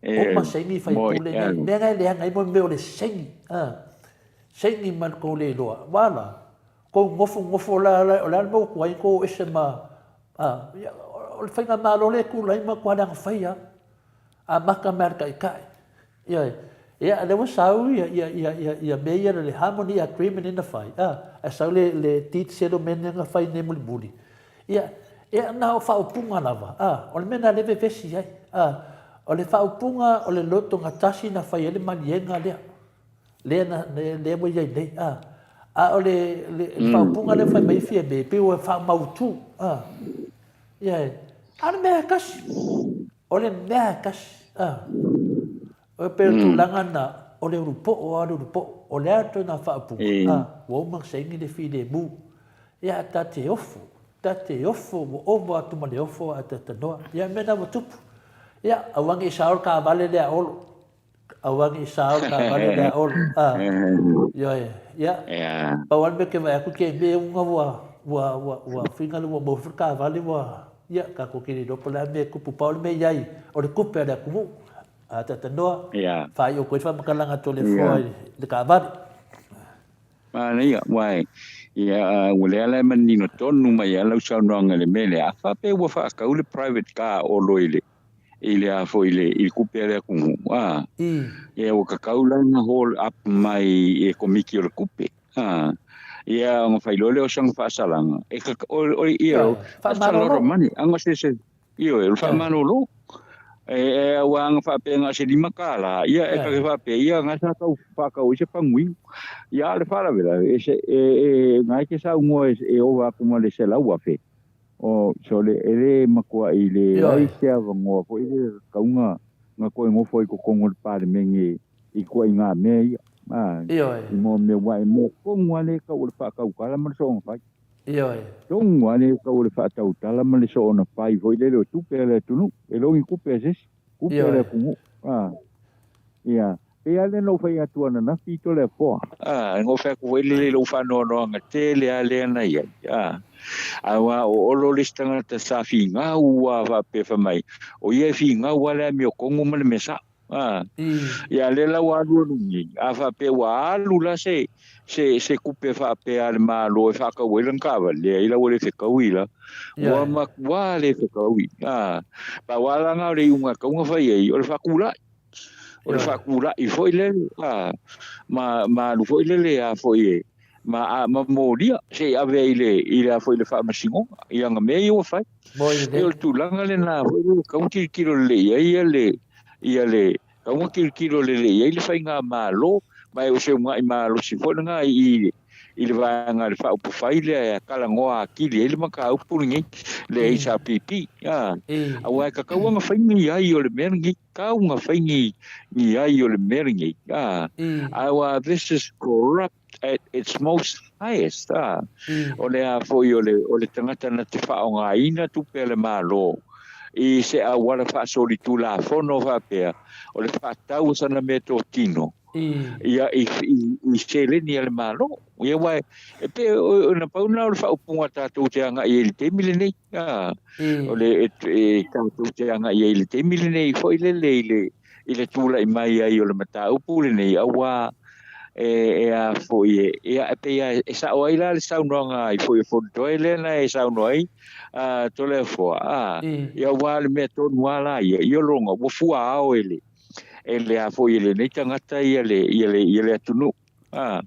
Uma saini faipule nei. Mea na e leaga ai mo mea o le saini, a. Saini ma le tou le iloa. Ua a la? Tou nofonofo la, o le a le mea ua tuai ai tou o ese ma, a. Ia, o le faigamalo lea e tulai ma matua leaga fai lava. Amata mai lava i le taitai. Ioe. Ia, lea ua sau ia, ia, ia, ia, ia mea ia le harmony agreement lea na fai, a, ae sau le, le deed settlement lea na fai nei mulimuli. Ia, ia na o faaupuga lava, a, o le mea lena lea e vevesi ai, a, o le faaupuga o le lotogatasi na fai ai le maliega lea, lea na, lea ua i ai nei, a, a o le, le, le faaupuga lea ua fai mai ai Fiame, pei ua faamautu, a, ia, a o le mea e tasi. O le mea e tasi, a. E pei o le tulaga lena, o le ulupoo lava o le ulupoo. O le a le ituaiga faaupuga, a, ua uma ona saini le filemu. Ia, ta te ofo, ta te ofo, ua ova atu ma le ofo ae talanoa. Ia, o le mea lena ua tupu. Ia, aua ne i sao le taavale lea a Olo. Aua ne i sao le taavale lea a Olo. A, ioe. Ia, pau lava le mea ou te vaai atu, te mea una ua, ua, ua, ua fingal ua maua foi le taavale ua, ia, tatou te le iloa po o le a le mea e tupu. Pau le mea i ai, o le tupe a le atunuu. A talanoa, faaiu atu ai le faamatalaga a Toleafoa i le taavale. Manaia, aua ia, ua lea la e manino tonu mai lava lau saunoaga i le mea lea, a faapea ua faatau le private car a Olo i le, i le a foi i le, i le kupe a le atunuu, a, ia ua tatau la ona hold up mai i le komiti o le kupe, a, ia ona fai loa lea o sana faasalaga, e tata, o, o, you know, that's a lot of money, aga se, se, ioe, o le faamalolo. E, e, aua aga faapea na o se $5, ia, e ta te faapea, ia, na sa tau faatau ai se paguiu. Ia, a o le faalavelave, e se, e, e, na e te saunoa e, e ova atu ma le $100,000. O, sole, e le matuaʻi leai se avanoa foi lea tatau na, na toe nofo ai i totonu o le Palemene i ituaiga mea ia. A, i mo mea ua e mea tonu lava lea e tau o le faatautala ma le soona fai. Tonu lava lea e tau o le faatautala ma le soona fai foi lele o tupe a le atunuu. E le o ni tupe a se isi, tupe a le atunuu. A, ia. Pei lava lea na ou fai atu ananafi i Toleafoa. A, na ou fai atu foi lele i lou faanoanoaga tele lava lea na i ai. A, aua o Olo le isi tagata sa finau lava faapea fai mai, o ia e finau lava le amiotonu ma le mea sao. A, ia lea la ua alu alu nei, a faapea ua alu la se, se, se kupe faapea a le Malo e faatau ai lana taavale, leai la ua le fetaui la. Ua matua le fetaui. A, pau lava la na o le iuga e tatau ona fai ai, o le faatulai. O le faatulai foi lele, a, ma, ma alu foi lele a foi e, ma, a, ma molia se i ave ai i le, i le a foi i le faamasinoga, i ana mea ia ua fai. E o le tulaga lena foi lele, tatau ona tilotilo lelei i ai ia le, ia le, tatau ona tilotilo lelei i ai le faigamalo, ma e o se uunai malosi foi lena i, i le vaega a le faaupufai lea e talanoa atili ai le mataupu lenei, le HRPP, a, aua e tatau ona fai ni ai o le mea lenei. Tau na fai ni, ni ai o le mea lenei, a, aua this is corrupt at its most highest, a, o le a foi o le, o le tagata na te faaaogaina tupe a le Malo i se auala faasolitulafono faapea, o le faatau o sana meatotino, ia, i, i, i seleni a le Malo. Ia, aua e pei na pau lena o le faaupuga tatou te agai ai i le taimi lenei. A, o le e, e tatou te agai ai i le taimi lenei foi lele i le, i le tulai mai ai o le mataupu lenei, auā e, e a foi e, ia, e pei lava e sao ai la le saunoaga ai foi o Fonotoe lea na e saunoa ai, a, Toleafoa, a, ia auā le mea tonu lava la ia, ia loga, ua fuaao e le, e le a foi e lenei tagata ia le, ia le, ia le atunuu. A,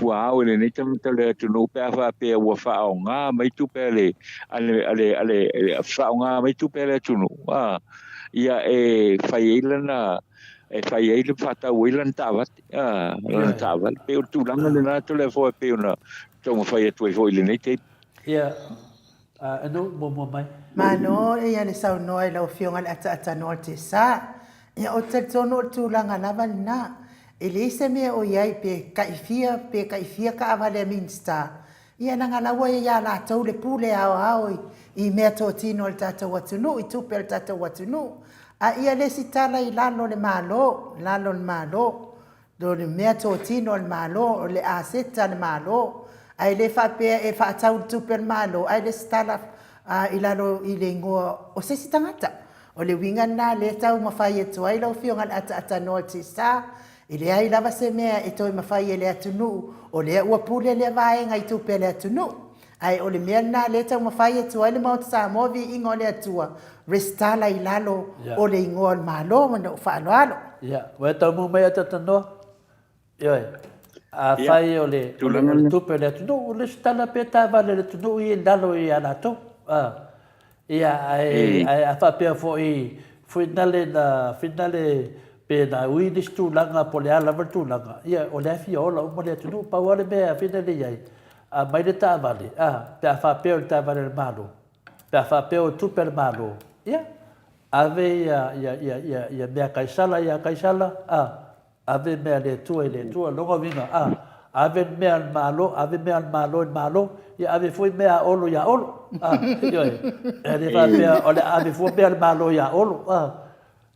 ua ao i lenei tagata o le atunuu pe a faapea ua faaaoga mai tupe a le, a le, a le, a le, faaaoga mai tupe a le atunuu, a, ia e fai ai lana, e fai ai le faatau ai lana taavale, a, lana taavale. Pei o le tulaga lena Toleafoa e pei ona taumafai atu ai foi i lenei taimi. Ia, a, e nuu muamua mai. Malo ia le saunoa i lau Afioga i le Ataatanoa o le Tesa. Ia, ou te talitonu o le tulaga lava lena. E leai se mea o i ai pe tai fia pe tai fia taavale a Minisita, ia leaga la ua ia latou le pule aoao i meatotino a le tatou atunuu, i tupe a le tatou atunuu. A ia lesitala i lalo o le Malo, lalo o le Malo, o le meatotino a le Malo, o le aseta a le Malo, ae le faapea e faatau i le tupe a le Malo ae lesitala i lalo i le igoa o se isi tagata. O le uiga lena lea e taumafai atu ai lau Afioga i le ataatanoa o le TSA, e leai lava se mea e toe mafai e le atunuu, o lea ua pule lea vaega i tupe a le atunuu. Ae o le mea lena lea e taumafai atu ai le Maota Samoa Viiga o le Atua, resitala i lalo o le igoa o le Malo ma lou faaaloalo. Ia, ua e taumua mai ataatanoa? Ioe, afai o le, o le, o le tupe o le atunuu, o le isi tala pe taavale a le atunuu ia i lalo ia latou. A, ia, ae, ae a faapea foi, finale na, finale pe na ui nisi tulaga po o le a lava le tulaga, ia, o lea e fia ola uma le atunuu. Pau lava le mea finale i ai, aumai le taavale, a, pe a faapea o le taavale a le Malo, pe a faapea o tupe a le Malo, ia, ave ia, ia, ia, ia, ia mea a Kaisala ia Kaisala, a, Ave mea a le Atua i le Atua. Lona uiga, a, ave le mea a le Malo, ave mea a le Malo i le Malo, ia ave foi mea a Olo ia Olo. A, ioe. E le faapea o le a ave fua mea a le Malo ia Olo. A,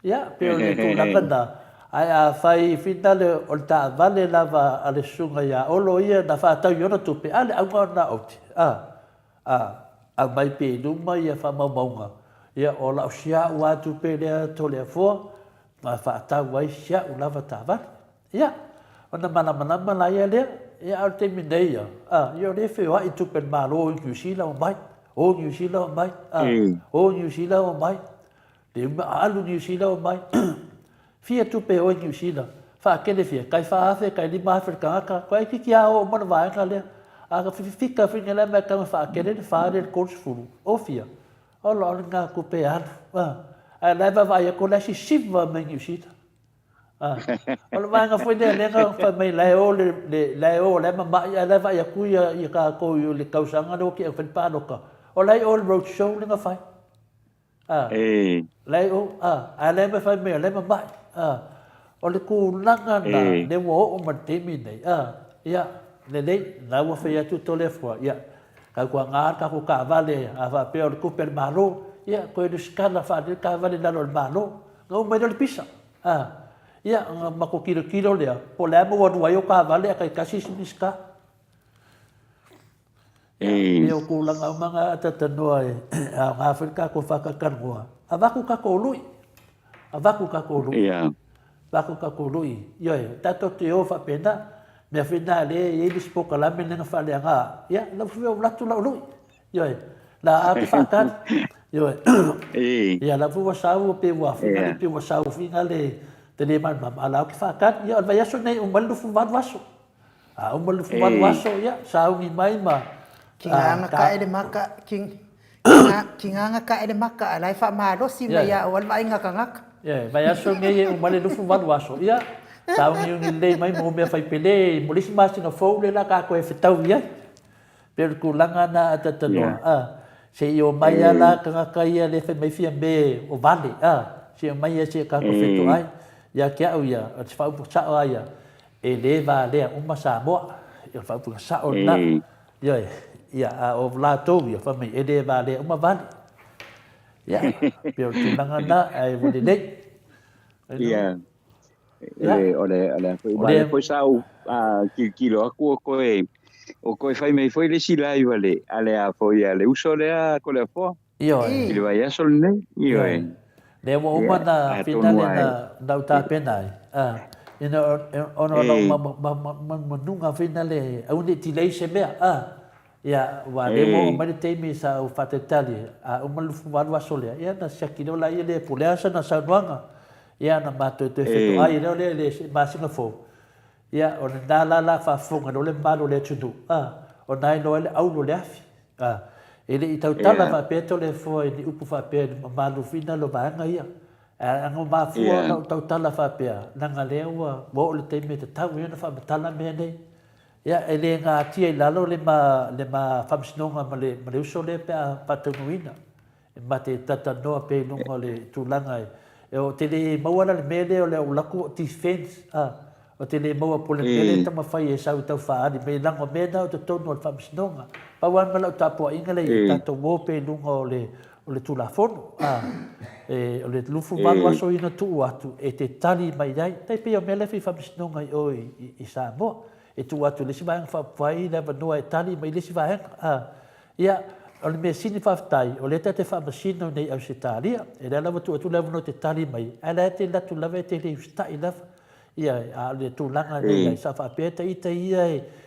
ia, pei o le tulaga lena. Ae afai finale o le taavale lava a le susuga ia Olo ia na faatau i ona tupe, a le auga lena oute. A, a, aumai pea i luma ia faamaumauga, ia o lau sia'u lava tupe lea Toleafoa, Ma faatau ai si a'u lava taavale. Ia, ona malamalama laia lea. Ia, a o le taimi nei ia, a, ia o lea e feoai tupe a le Malo o i Niu Sila omai, o Niu Sila omai, a, o Niu Sila omai, le uma alu Niu Sila omai. Fia tupe e o i Niu Sila, faatele fia, tai 4,000, tai 5,000 le tagata, koe itiiti a oo uma le vaega lea. A fika fina lea mea tau e faatele le fa le 30, o fia? Ola, o lena tupe e alu. Ae o la e vaavaai atu o la e sisiva mai Niu Sila. O le vaega foi lea lea na fai mai la e o le, le, la e o la e mama'i ae la e vaai atu ia, ia tatou i le tausaga lea ua tea e fai le palota. O la e i o i le road show lea na fai. La e i o, ae la e fai mai o la e mama'i. O le tulaga lena lea ua oo mai i le taimi lenei, ia, lelei, la ua fai atu Toleafoa, ia, Tautuana le tatou taavale, a faapea o le tupe a le Malo, ia toe resitala faalelei le taavale i lalo o le Malo. Ona uma ai lea o le pisa. A, ia, ona matou tilotilo lea, po o le a le mea ua alu ai au taavale ae taitasi isi Minisita. Ia, pei o tulaga uma na a talatalanoa e aoga foi le tatou faatalatalanoa, avatu tatou lui, avatu tatou lui. Avatu tatou lui, ioe, tatou te o faapena. Mea foi na lea e i ai le isi polokalame lea na faaleaga, ia, lau foi ua alu atu lau lui. Ioe, la a te faatali. Ioe. Ia, la foi ua sau pe ua finale, pe ua sau finale te le malamalama, a la ou te faatali. Ia, o le vaiaso lenei, uma ai le 28 aso. A uma le 28 aso, ia, sauni mai ma... Kiganga ka ele maka, kiganga ka ele maka, a la e faamalosi mai ia au le vaaiga tagata. Ia, vaiaso nei e uma ai le 28 aso, ia, sauniuni lelei mai mo mea fai pele mo le isi masina fou lea la tatou e fetau i ai. Pei o le tulaga lena a talatalanoa, a, se i omai lava la tagata ia lea e fai mai Fiame o vale, a, se i omai ia se i tatou fetoai. Ia te au ia, o se faaupuga sao lava ia, E le valea uma Samoa. O le faaupuga sao lena. Ioe. Ia, a o latou ia, fai mai, e le valea uma vale. Ia, pei o le tulaga lena, ae ua lelei. Ia, o le, o le, o le foi sa ou tilotilo atu o toe, o toe fai mai foi le isi live a le, a le a foi a le uso lea Toleafoa. Ioe. I le vaiaso lenei. Ioe. Lea ua uma na finale na, na ou tapena ai. A, ina ona o lou manumanuga finale, aua ne i tilei se mea. A, ia, aua lea ua oo mai le taimi sa ou faatalitali, a uma le 28 aso lea, ia ona siaki loa laia lea po o le a sana saunoaga. Ia ona matou toe fetoai lea i le masina fou. Ia, o lena la la faafofoga loa le mamalu o le atunuu, a, o na iloa ai le aulu o le afi. A, e le i tautala faapea Toleafoa i ni upu faapea i le mamalu finale o vaega ia. Ae ana mafua ona ou tautala faapea, leaga lea ua oo le taimi e tatau ai ona faamatala mea nei. Ia, e le natia i lalo le ma, le ma faamasinoga ma le, ma le uso lea pe a faataunuuina. E ma te talatalanoa pea i luga o le tulaga e, e o te le maua la le mea lea o le ou alu atu o defense, a, o te le maua po o le mea lea e taumafai e sau e tau faaali mai leaga o mea na o totonu o le faamasinoga. Pau lava ma lau tapuaiga lea ia tatou o pea i luga o le, o le Tulafono, a, e, o le 28 aso ia na tuu atu e te tali mai ai. Tai pei o mea la e fai faamasinoga i o i, i, i Samoa. E tuu atu i le isi vaega faaupufai le avanoa e tali mai i le isi vaega. A, ia, o le mea sili faafetai, o lea ta te faamasino nei i Ausetalia. E lea lava tuu atu le avanoa e te tali mai, ae la e te alu atu lava e te le usitai lava. Ia, a o le tulaga lea i ai, sa faapea ta ita ia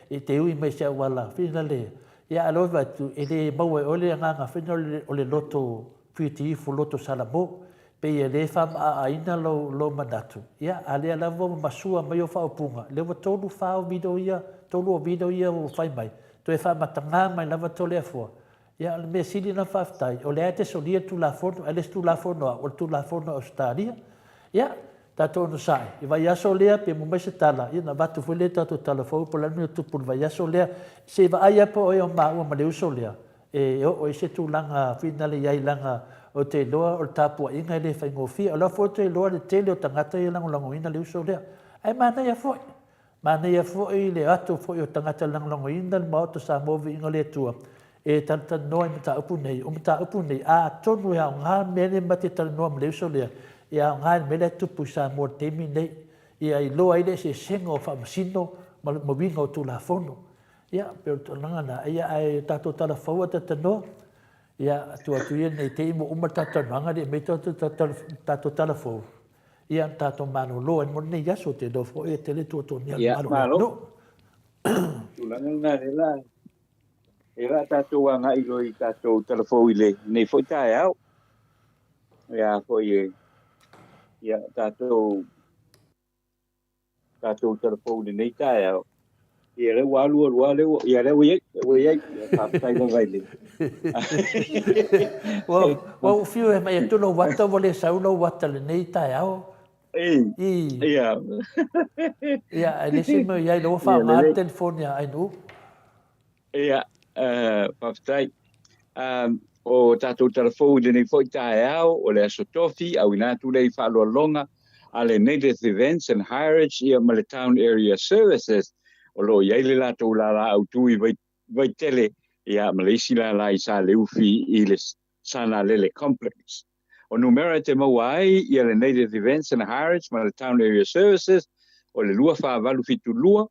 e te ui mai i se auala finale, ia ae lova atu, e le maua e oe le agaga foi lea o le loto fuitiifu, loto salamo. Pei e le faamaaaina lou, lou manatu, ia, a lea lava ua masua mai ou faaupuga, lea ua tolu, fa o video ia, tolu o video ia ua fai mai, toe faamatagā mai lava Toleafoa. Ia, o le mea sili ona faafetai, o lea e te solia le Tulafono, ae le se Tulafono a au, o le Tulafono a Ausetalia. Ia, tatou onosai, i vaiaso lea, pe maua mai se tala, ia ona avatu foi lea i le tatou tala fou po o le a le mea o tupu i le vaiaso lea. Se i vaai lava po o oe o maua ma le uso lea, e oo i se tulaga finale i ai leaga ou te iloa o le tapuaiga e le faigofie. O la foi ou te iloa le tele o tagata ia e lagolagoina le uso lea. Ae manaia foi, manaia foi le ato foi o tagata e lagolagoina le Maota Samoa Viiga o le Atua e talatalanoa i mataupu nei. O mataupu nei, atonu e aoga le mea lea ma te talanoa ma le uso lea, e aoga i le mea lea e tupu i Samoa i le taimi lenei, ia iloa ai le eseesega o faamasino ma uiga o Tulafono. Ia, pei o le tulaga lena. Ia, ae tatou tala fou a talanoa. Ia, tuu atu ia nei te i ua uma le tatou talanoaga, le i aumai tatou tala fou. Ia, ona tatou malolo ai mo lenei aso. Ou te iloa foi e tele tuatuagia o le mamalu o le atunuu. Tulaga lena, lea la, lea la tatou agai loa i tatou tala fou i lenei foi taeao. Ia foi e, ia tatou tatou talafou i lenei taeao. Ia lea ua alu alu lava lea ua, ia lea ua i ai, lea ua i ai. Ia faafetai lava i le. Ua ua ou fiu e mai atu lou ata ua le sau lou ata lenei taeao. I. Ia. Ia, e le se mea i ai, lea ua faaaoga le telefoni a Ainuu. Ia, faafetai. O tatou tala fou i lenei foi taeao, o le Aso Tofi, auina atu lea i faaaloaloga a le Native Events and Hirage ia ma le Town Area Services, o lo o i ai le latou lala autu i Vaitele ia ma le isi lala i Saleufi i le Sanalele Complex. O numera e te maua ai ia le Native Events and Hirage ma le Town Area Services o le 2472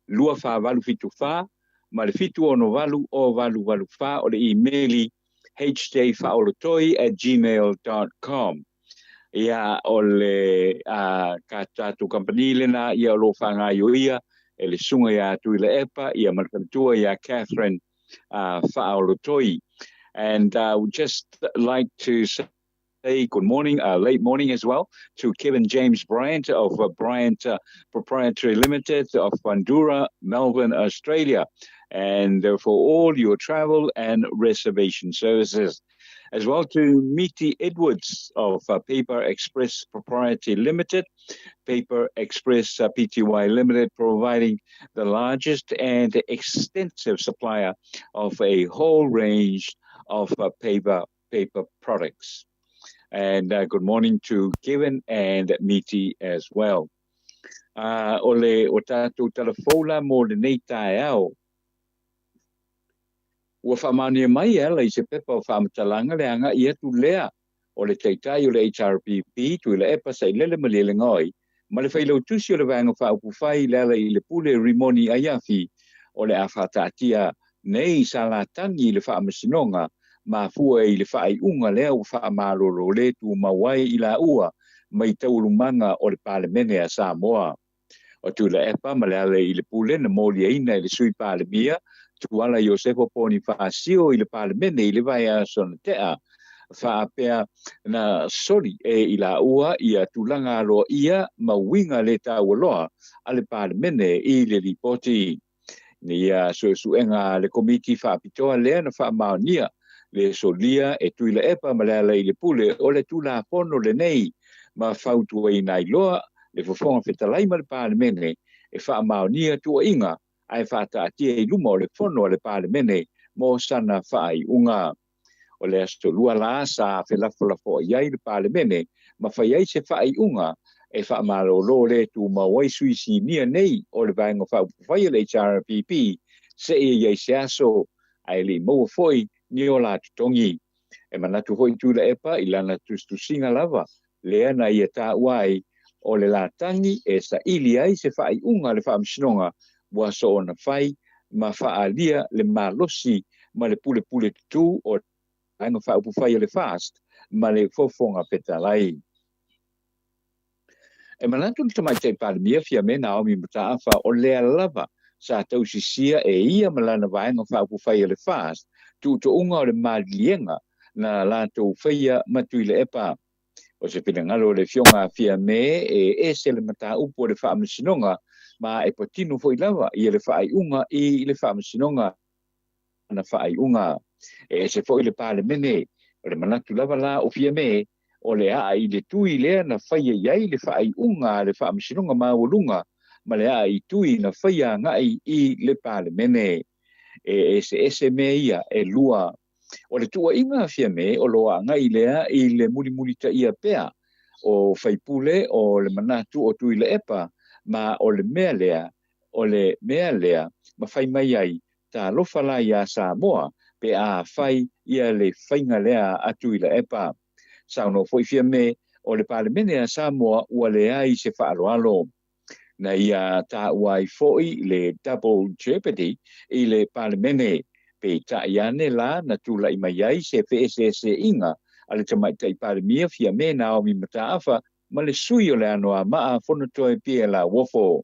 2474 ma le 768 0884 o le imeli hjfaaolotoi@gmail dot com. Ia, o le a, ka tatou kamupani lena ia o lo o faagaioia e le susuga ia Tuilaepa ia ma le faletua ia Catherine Faaolotoi. And I would just like to say say good morning, late morning as well, to Kevin James Bryant of Bryant Proprietary Limited of Bundoora, Melbourne, Australia, and for all your travel and reservation services. As well to Miti Edwards of Paper Express Proprietary Limited, Paper Express Pty Limited, providing the largest and extensive supplier of a whole range of paper paper products. And good morning to Kevin and Miti as well. O le o tātou talafou la mo lenei taeao. Ua faamaonia mai e ala i se pepa o faamatalaga le agai atu lea o le Taitai o le HRPP, Tuilaepa Sailele Malielegaoi, ma le Failautusi o le Vaega Faaupufai i le ala i le Pule Rimoni Aiafi, o le a faataatia nei sa latagi i le Faamasinoga mafua i le faaiuga lea ua faamalolo le tumau ai i laua mai taualumaga o le Palemene a Samoa. O Tuilaepa ma Lealailepule na moliaina e le Sui Palemia, Tuala Iosefo Ponifasio i le Palemene i le vaiaso na tea. Faapea na soli e i laua ia tulaga aloaia ma uiga le taualoa a le Palemene i le Lipoti. Ina ia suesuega a le Komiti Faapitoa lea na faamaonia le solia e Tuilaepa ma Lealailepule o le Tulafono lenei ma fautuaina ai loa le Fofoga Fetalai ma le Palemene e faamaonia tuuaiga ae faataatia i luma o le Fono a le Palemene mo sana faaiuga. O le Aso Lua la sa felafolafoai ai le Palemene ma fai ai se faaiuga e faamalolo le tumau ai sui sinia nei o le Vaega Faaupufai a le HRPP seia i ai se aso, ae le i maua foi ni o la totogi. E manatu foi Tuilaepa i lana tusitusiga lava lea na ia taua ai o le latagi e saili ai se faaiuga a le Faamasinoga ua soona fai ma faaalia le malosi ma le pulepule tutū o le Vaega Faaupufai a le FAST ma le Fofoga Fetalai. E manatu le Tamaitai Palemia Fiame Naomi Mataafa o lea lava sa tausisia e ia ma lana Vaega Faaupufai a le FAST tuutuuga o le maliliega na latou faia ma Tuilaepa. O se finagalo o le Afioga a Fiame e ese le mataupu o le Faamasinoga ma e patino foi lava ia le faaiuga i le Faamasinoga. Na faaiuga. E ese foi le Palemene. O le manatu lava la o Fiame, o le aa i le tui lea na faia i ai le faaiuga a le Faamasinoga Maualuga ma le aa i tui na faia agai i le Palemene. E eseese mea ia e lua. O le tuuaiga a Fiame o lo o agai lea i le mulimulitaia pea o faipule o le manatu o Tuilaepa ma o le mea lea, o le mea lea ma fai mai ai Talofa la iā Samoa pe a fai ia le faiga lea a Tuilaepa. Saunoa foi Fiame, o le Palemene a Samoa ua leai se faaaloalo. Na ia taua ai foi le double jeopardy i le Palemene. Peitai ane la na tulai mai ai se feeseeseaiga a le Tamaitai Palemia Fiame Naomi Mataafa ma le sui o le Anoamaa Fonotoe Pierre Lauofo.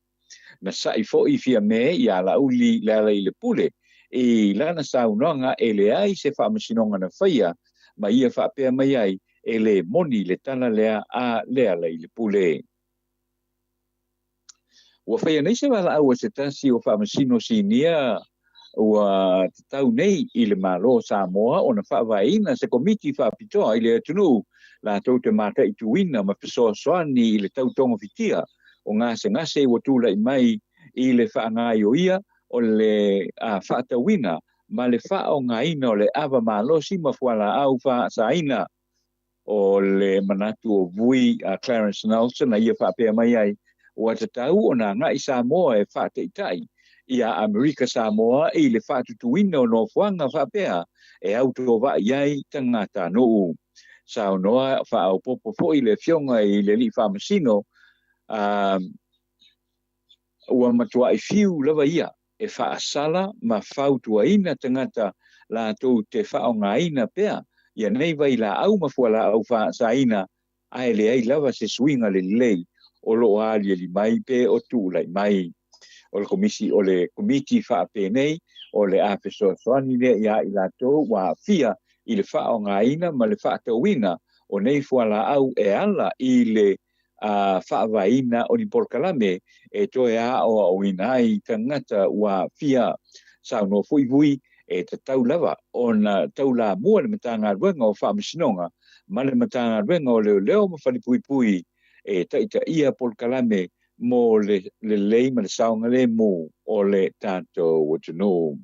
Na sa'i foi Fiame iā Laauli Lealailepule i lana saunoaga e leai se faamasinoga na faia ma ia faapea mai ai e le moni le tala lea a Lealailepule. Ua faia nei se valaau a se tasi o faamasino sinia ua tatau nei i le Malo o Samoa ona faavaeina se Komiti Faapitoa i le atunuu latou te mataituina ma fesoasoani i le tau togafitia o gasegase ua tulai mai i le faagaioia o le faatauina ma le faaaogaina o le ava malosi ma fualaau faasaina. O le manatu o Vui a Clarence Nelson na ia faapea mai ai, ua tatau ona agai Samoa e faataitai iā Amerika Samoa i le faatutuina o nofoaga faapea e autovaa i ai tagatanuu. Saunoa faaopoopo foi le Afioga i le Alii Faamasino, a ua matuai fiu lava ia e faasala ma fautuaina tagata latou te faaaogaina pea ia nei vailaau ma fualaau faasaina ae leai lava se suiga lelei o lo o aliali mai pe o tulai mai. O le komisi o le komiti faapenei o le a fesoasoani lea iā i latou ua aafia i le faaaogaina ma le faatauina o nei fualaau e ala i le a faavaeina o ni polokalame e toe aoaoina ai tagata ua aafia. Saunoa foi Vui, e tatau lava ona taulamua le Matagaluega o Faamasinoga ma le Matagaluega o Leoleo ma Falepuipui e taitaia polokalame mo le lelei ma le saogalemu o le tatou atunuu.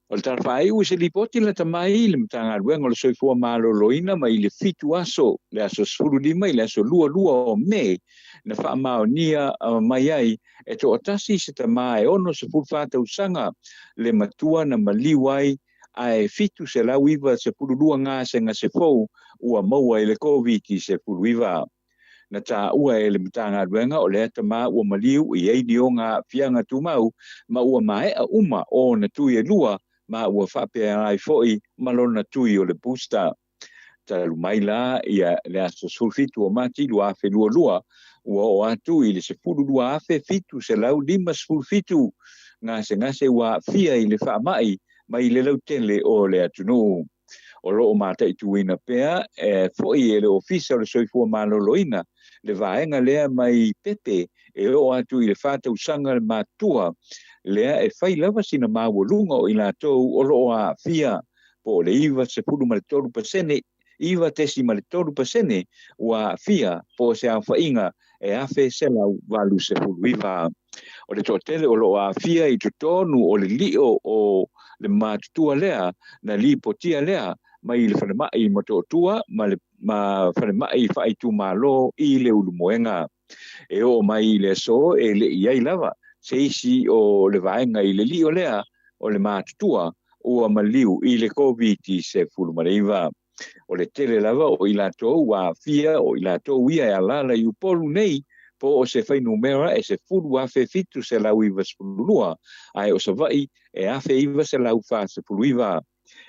O le tala faaiu i se lipoti lata mai i le Matagaluega o le Soifua Maloloina mai le 7 aso, le aso 15 i le aso 22 o Me, na faamaonia mai ai e toatasi se tama e 64 tausaga le matua na maliu ai ae 792 gasegase fou ua maua i le Koviti-19. Na taua e le Matagaluega o lea tama ua maliu i ai ni ona aafiaga tumau ma ua maea uma ona tui e lua ma ua faapea ai foi ma lona tui o le booster. Talu mai la ia le aso 17 o Mati 2022, ua oo atu i le 12,757 gasegase ua aafia i le faamai mai le lautele o le atunuu. O lo o mataituina pea foi e le Ofisa o le Soifua Maloloina le vaega lea mai pepe e oo atu i le 4 tausaga le matutua, lea e fai lava sina maualuga o i latou o lo o aafia, po o le 93%, 9.3% ua aafia, po o se aofaiga e 1,189. O le toatele o lo o aafia i totonu o le lio o le matutua lea na lipotia lea mai le falemai Motootua ma le ma falemai faaitumalo i le Ulumoega. E oo mai i le aso e le i ai lava se isi o le vaega i le lio lea o le matutua ua maliu i le Koviti-19. O le tele lava o i latou ua aafia o i latou ia e alaala i Upolu nei, po o se fuainumera e 10,792, ae o Savaii e 1,949.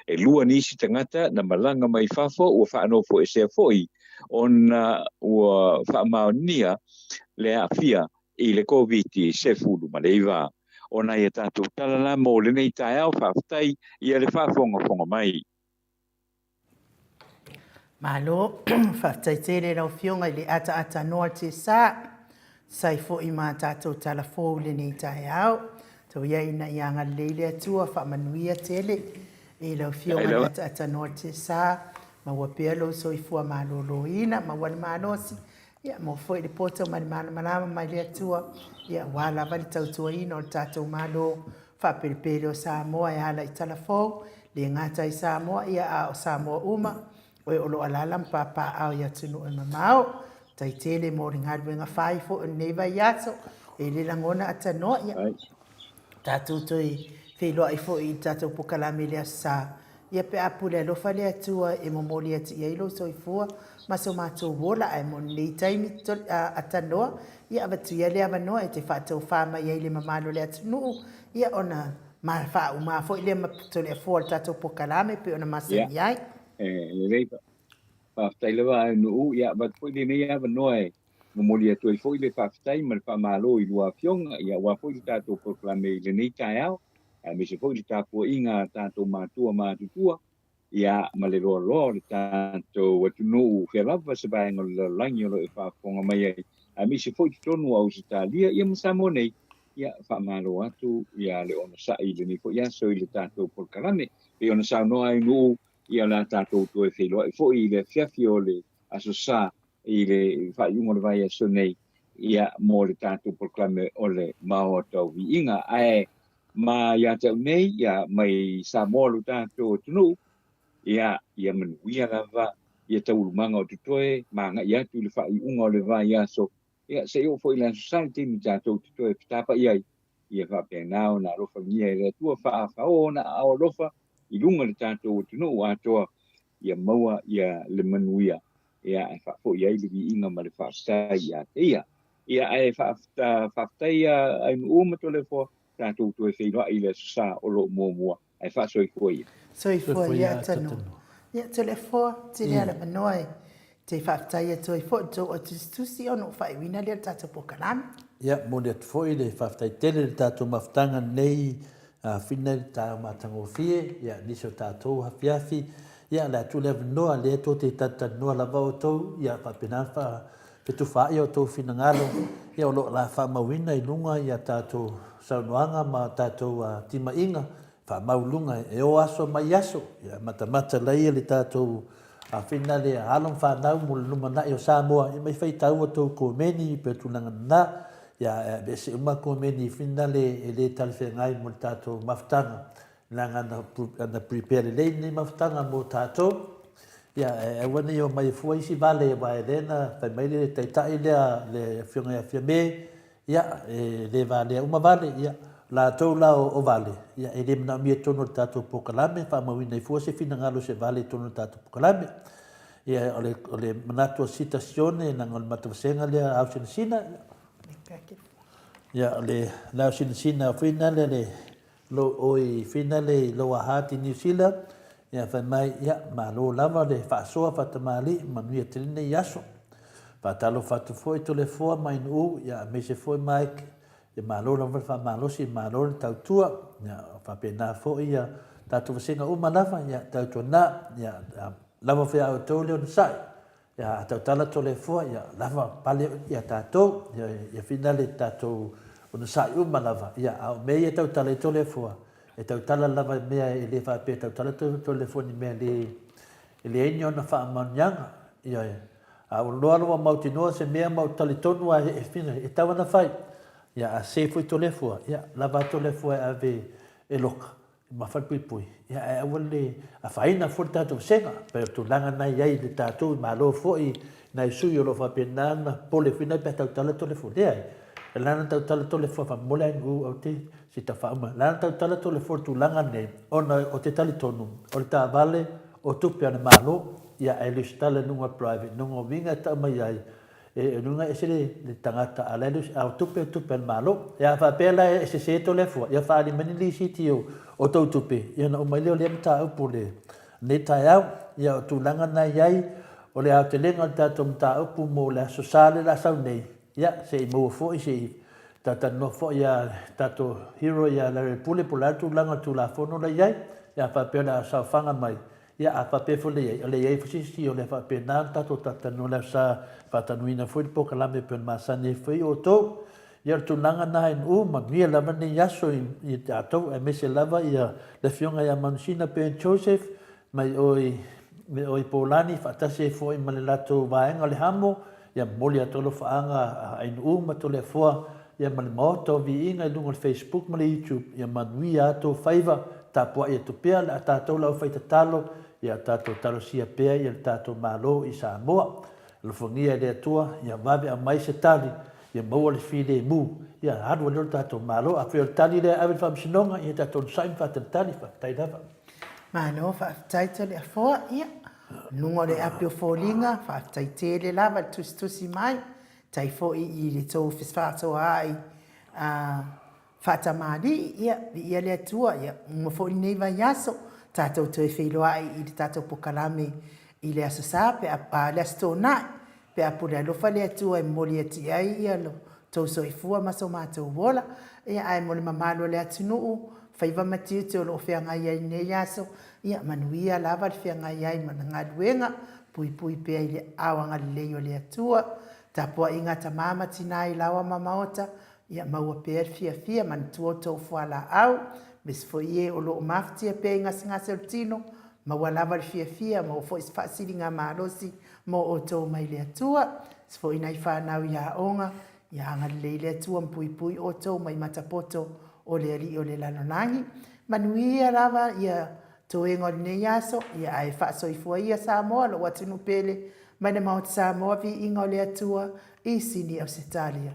E lua nisi tagata na malaga mai fafo ua faanofoesea foi ona ua faamaonia le aafia i le Koviti-19. O nai a tatou tala la mo lenei taeao, faafetai ia le faafogafoga mai. Malo, faafetai tele lau Afioga i le ataata noa tiasa sai foi ma tatou talafou i lenei taeao. Tau ia ina ia agalelei le Atua, faamanuia tele i lau Afioga i le ataata noa tiasa, maua pea lou soifua maloloina, maua le malosi, ia maua foi le poto ma le malamalama mai le Atua, ia aua lava le tautuaina o le tatou Malo faapelepele o Samoa e ala i talafou, le gata i Samoa, ia a o Samoa uma, oe o lo alaala ma papaaao i atunuu e mamao. Tai tele mo le galuega fai foi o lenei vaiaso, e le lagona atanoa, ia tatou toe feiloai foi i le tatou polokalame i le Aso Sa, ia pe a pule alofa le Atua e momoli atu i ai lou soifua ma so matou ola. Ae mo lenei taimi atanoa, ia avatu ia le avanoa e te faatofā mai ai le mamalu o le atunuu, ia ona ma faauma foi lea ma Toleafoa le tatou polokalame pe ona masani ai. E lelei, faafetai lava ai nuu, ia avatu foi lenei avanoa e momoli atu ai foi le faafetai ma le faamalo i lua afioga, ia aua foi le tatou polokalame i lenei taeao, aemaise foi le tapuaiga a tatou matua matutua, ia ma le loaloa o le tatou atunuu, fea lava se vaega o le lalolagi o lo o e faafofoga mai ai, aemaise foi totonu o Ausetalia ia ma Samoa nei. Ia faamalo atu ia le onosai i lenei foi aso i le tatou polokalame. Pei ona saunoa ai nuu, ia o le a tatou toe feiloai foi i le afiafi o le Aso Sa i le faaiuga o le vaiaso nei, ia mo le tatou polokalame o le Maota o Viiga. Ae ma ia te au nei, ia mai Samoa lo tatou atunuu, ia ia manuia lava ia taualumaga o totoe ma agai atu i le faaiuga o le vaiaso, ia se i oo foi i le Aso Sa i le taimi tatou te toe fetapa'i ai, ia faapena ona alofagia e le Atua faafaoo ona aao alofa i luga o le tatou atunuu atoa, ia maua ia le manuia, ia ae faafoi ai le viiga ma le faafetai ia te ia. Ia ae faafetai ia ai nuu ma Toleafoa, tatou toe feiloai i le Aso Sa o lo o muamua, ae faasoifua ia. Soifua ia atanu. Ia Toleafoa, tele ala manoa e te faafetai atu ai foi i le tou autusitusi ona ua faaiuina lea o le tatou polokalame. Ia, momoli atu foi le faafetai tele i le tatou mafutaga lenei afina i le taeao matagofie, ia, nisi o tatou afiafi, ia, o le a tuu le avanoa, lea tou te talatalanoa lava outou, ia, faapena ona faafetufaai outou finagalo, ia, o lo o la faamauina i luga ia tatou saunoaga ma tatou timaiga, faamau i luga e o aso mai aso, ia, matamata laia le tatou afina le alo ma fanau mo le lumanai o Samoa, ia, mai faitau outou komeni pe tulaga na. Ia, e aveese uma komeni finale e le talafeagai mo le tatou mafutaga, leaga na prepare lelei lenei mafutaga mo tatou. Ia, e aua ne i omai e fua isi vale, aua e lea na fai mai le taitai lea, le Afioga ia Fiame, ia, e le valea uma vale, ia, latou la o vale, ia, e le manaomia i totonu o le tatou polokalame, faamauina ai fua se finagalo o se vale i totonu o le tatou polokalame. Ia, o le manatu o Sita Sione, leaga o le matavasega lea ao sinasina, ia, o le ao sinasina foi lea le lou oi finale i Lower Hutt i New Zealand, ia, fai mai, ia, malo lava le faasoa faatamalii, manuia tele nei aso. Faatalofa atu foi Toleafoa ma Inu'u, ia, aemaise foi Mike, ia malo lava le faamalosi, malo le tautua, ia, faapena foi ia tatou vasega uma lava, ia, tautuana, ia, lava foi a outou le onosai, ia, a tautala Toleafoa, ia, lava pale ia tatou, ia, ia finale tatou onosai uma lava, ia, a o mea ia e tautala i Toleafoa, e tautala lava i mea e le faapea e tautala Toleafoa i ni mea le, e leai ni ona faamaoniaga, ia, a ua loa lava mautinoa se mea ma ou talitonu lava e fina, e tatau ona fai, ia, a se foi Toleafoa, ia, lava a Toleafoa e ave e loka, ma falepuipui, ia, ae aua le afaina foi le tatou vasega, pei o le tulaga lena e i ai i le tatou i Malo foi, nai sui o lo o faapena ona pole foi nai pe a tautala Toleafoa. Leai, e la ona tautala Toleafoa faamolemole ai u au te si tafaauma. E la ona tautala Toleafoa i le tulaga lenei, ona ou te talitonu o le taavale o tupe a le Malo, ia ae lesitala i luga o le private, luga o uiga e tau mai ai, e luga ese le tagata, a la e a o tupe o tupe a le Malo. Ia a faapea la e sese Toleafoa, ia faaali mai ni lisiti o tou tupe, ia ona uma ai lea o lea mataupu o lenei taeao. Ia o tulaga na e i ai, o le aotelega o le tatou mataupu mo le Aso Sa lea o le a sau nei, ia se i maua foi, se i talatalanoa foi ia tatou hero ia Larry Pule po o le a le tulaga o le Tulafono la e i ai, ia a faapea o le a saofaga mai, Ia, a faapea foi le i ai, o le i ai foi se isi o le a faapena ona tatou talatalanoa i le Aso Sa e faatanuina foi le polokalame e pei ona masani ai foi outou. Ia, o le tulaga lena i Nu'u, manuia lava lenei aso i tatou, aemaise lava ia le Afioga ia Manusina Ben Joseph mai o i mai o i Polani faatasi ai foi ma le latou vaega o le Hamo, Ia momoli atu alofaaga a Ainu'u ma Toleafoa ia ma le Maota o Viiga i luga o le Facebook ma le YouTube. Ia manuia a tou faiva, tapuai atu pea le a tatou le aufai tatalo, ia tatou talosia pea ia le tatou Malo i Samoa. Alofagia e le Atua, ia vave aumai se tali, ia maua le filemu, ia alu ai loa le tatou Malo. Afai o le tali lea e ave i le Faamasinoga, ia tatou onosai ma faatalitali. Faafetai lava. Malo faafetai Toleafoa. Ia, luga o le api o foliga, faafetai tele lava le tusitusi mai, tai foi i le tou fefaatoaai faatamalii, ia, viia le Atua, ia, uma foi lenei vaiaso, tatou toe feiloai i le tatou pokalame i le Aso Sa, pe a, le Aso Toonai, Pe a pule alofa le Atua e momoli atu i ai ia lo tou soifua ma so matou ola, ia ae mo le mamalu o le atunuu, faiva ma tiute o lo o feagai ai i lenei aso, ia manuia lava le feagai ai ma le galuega, puipui pea i le aao agalelei o le Atua, tapuaiga a tama ma tina i laoa ma maota, ia maua pea le fiafia, manatua outou fualaau, aemaise foi e o lo o mafatia pea i gasegase o le tino, maua lava le fiafia, maua foi se faasiligamalosi mo outou mai le Atua, se foi nai fanau i aoga, ia agalelei le Atua ma puipui outou mai matapoto o le Alii o le lalolagi. Manuia lava ia toega o lenei aso, ia ae faasoifua ia Samoa, lou atunuu pele, mai le Maota Samoa, viiga o le Atua i Sini Ausetalia.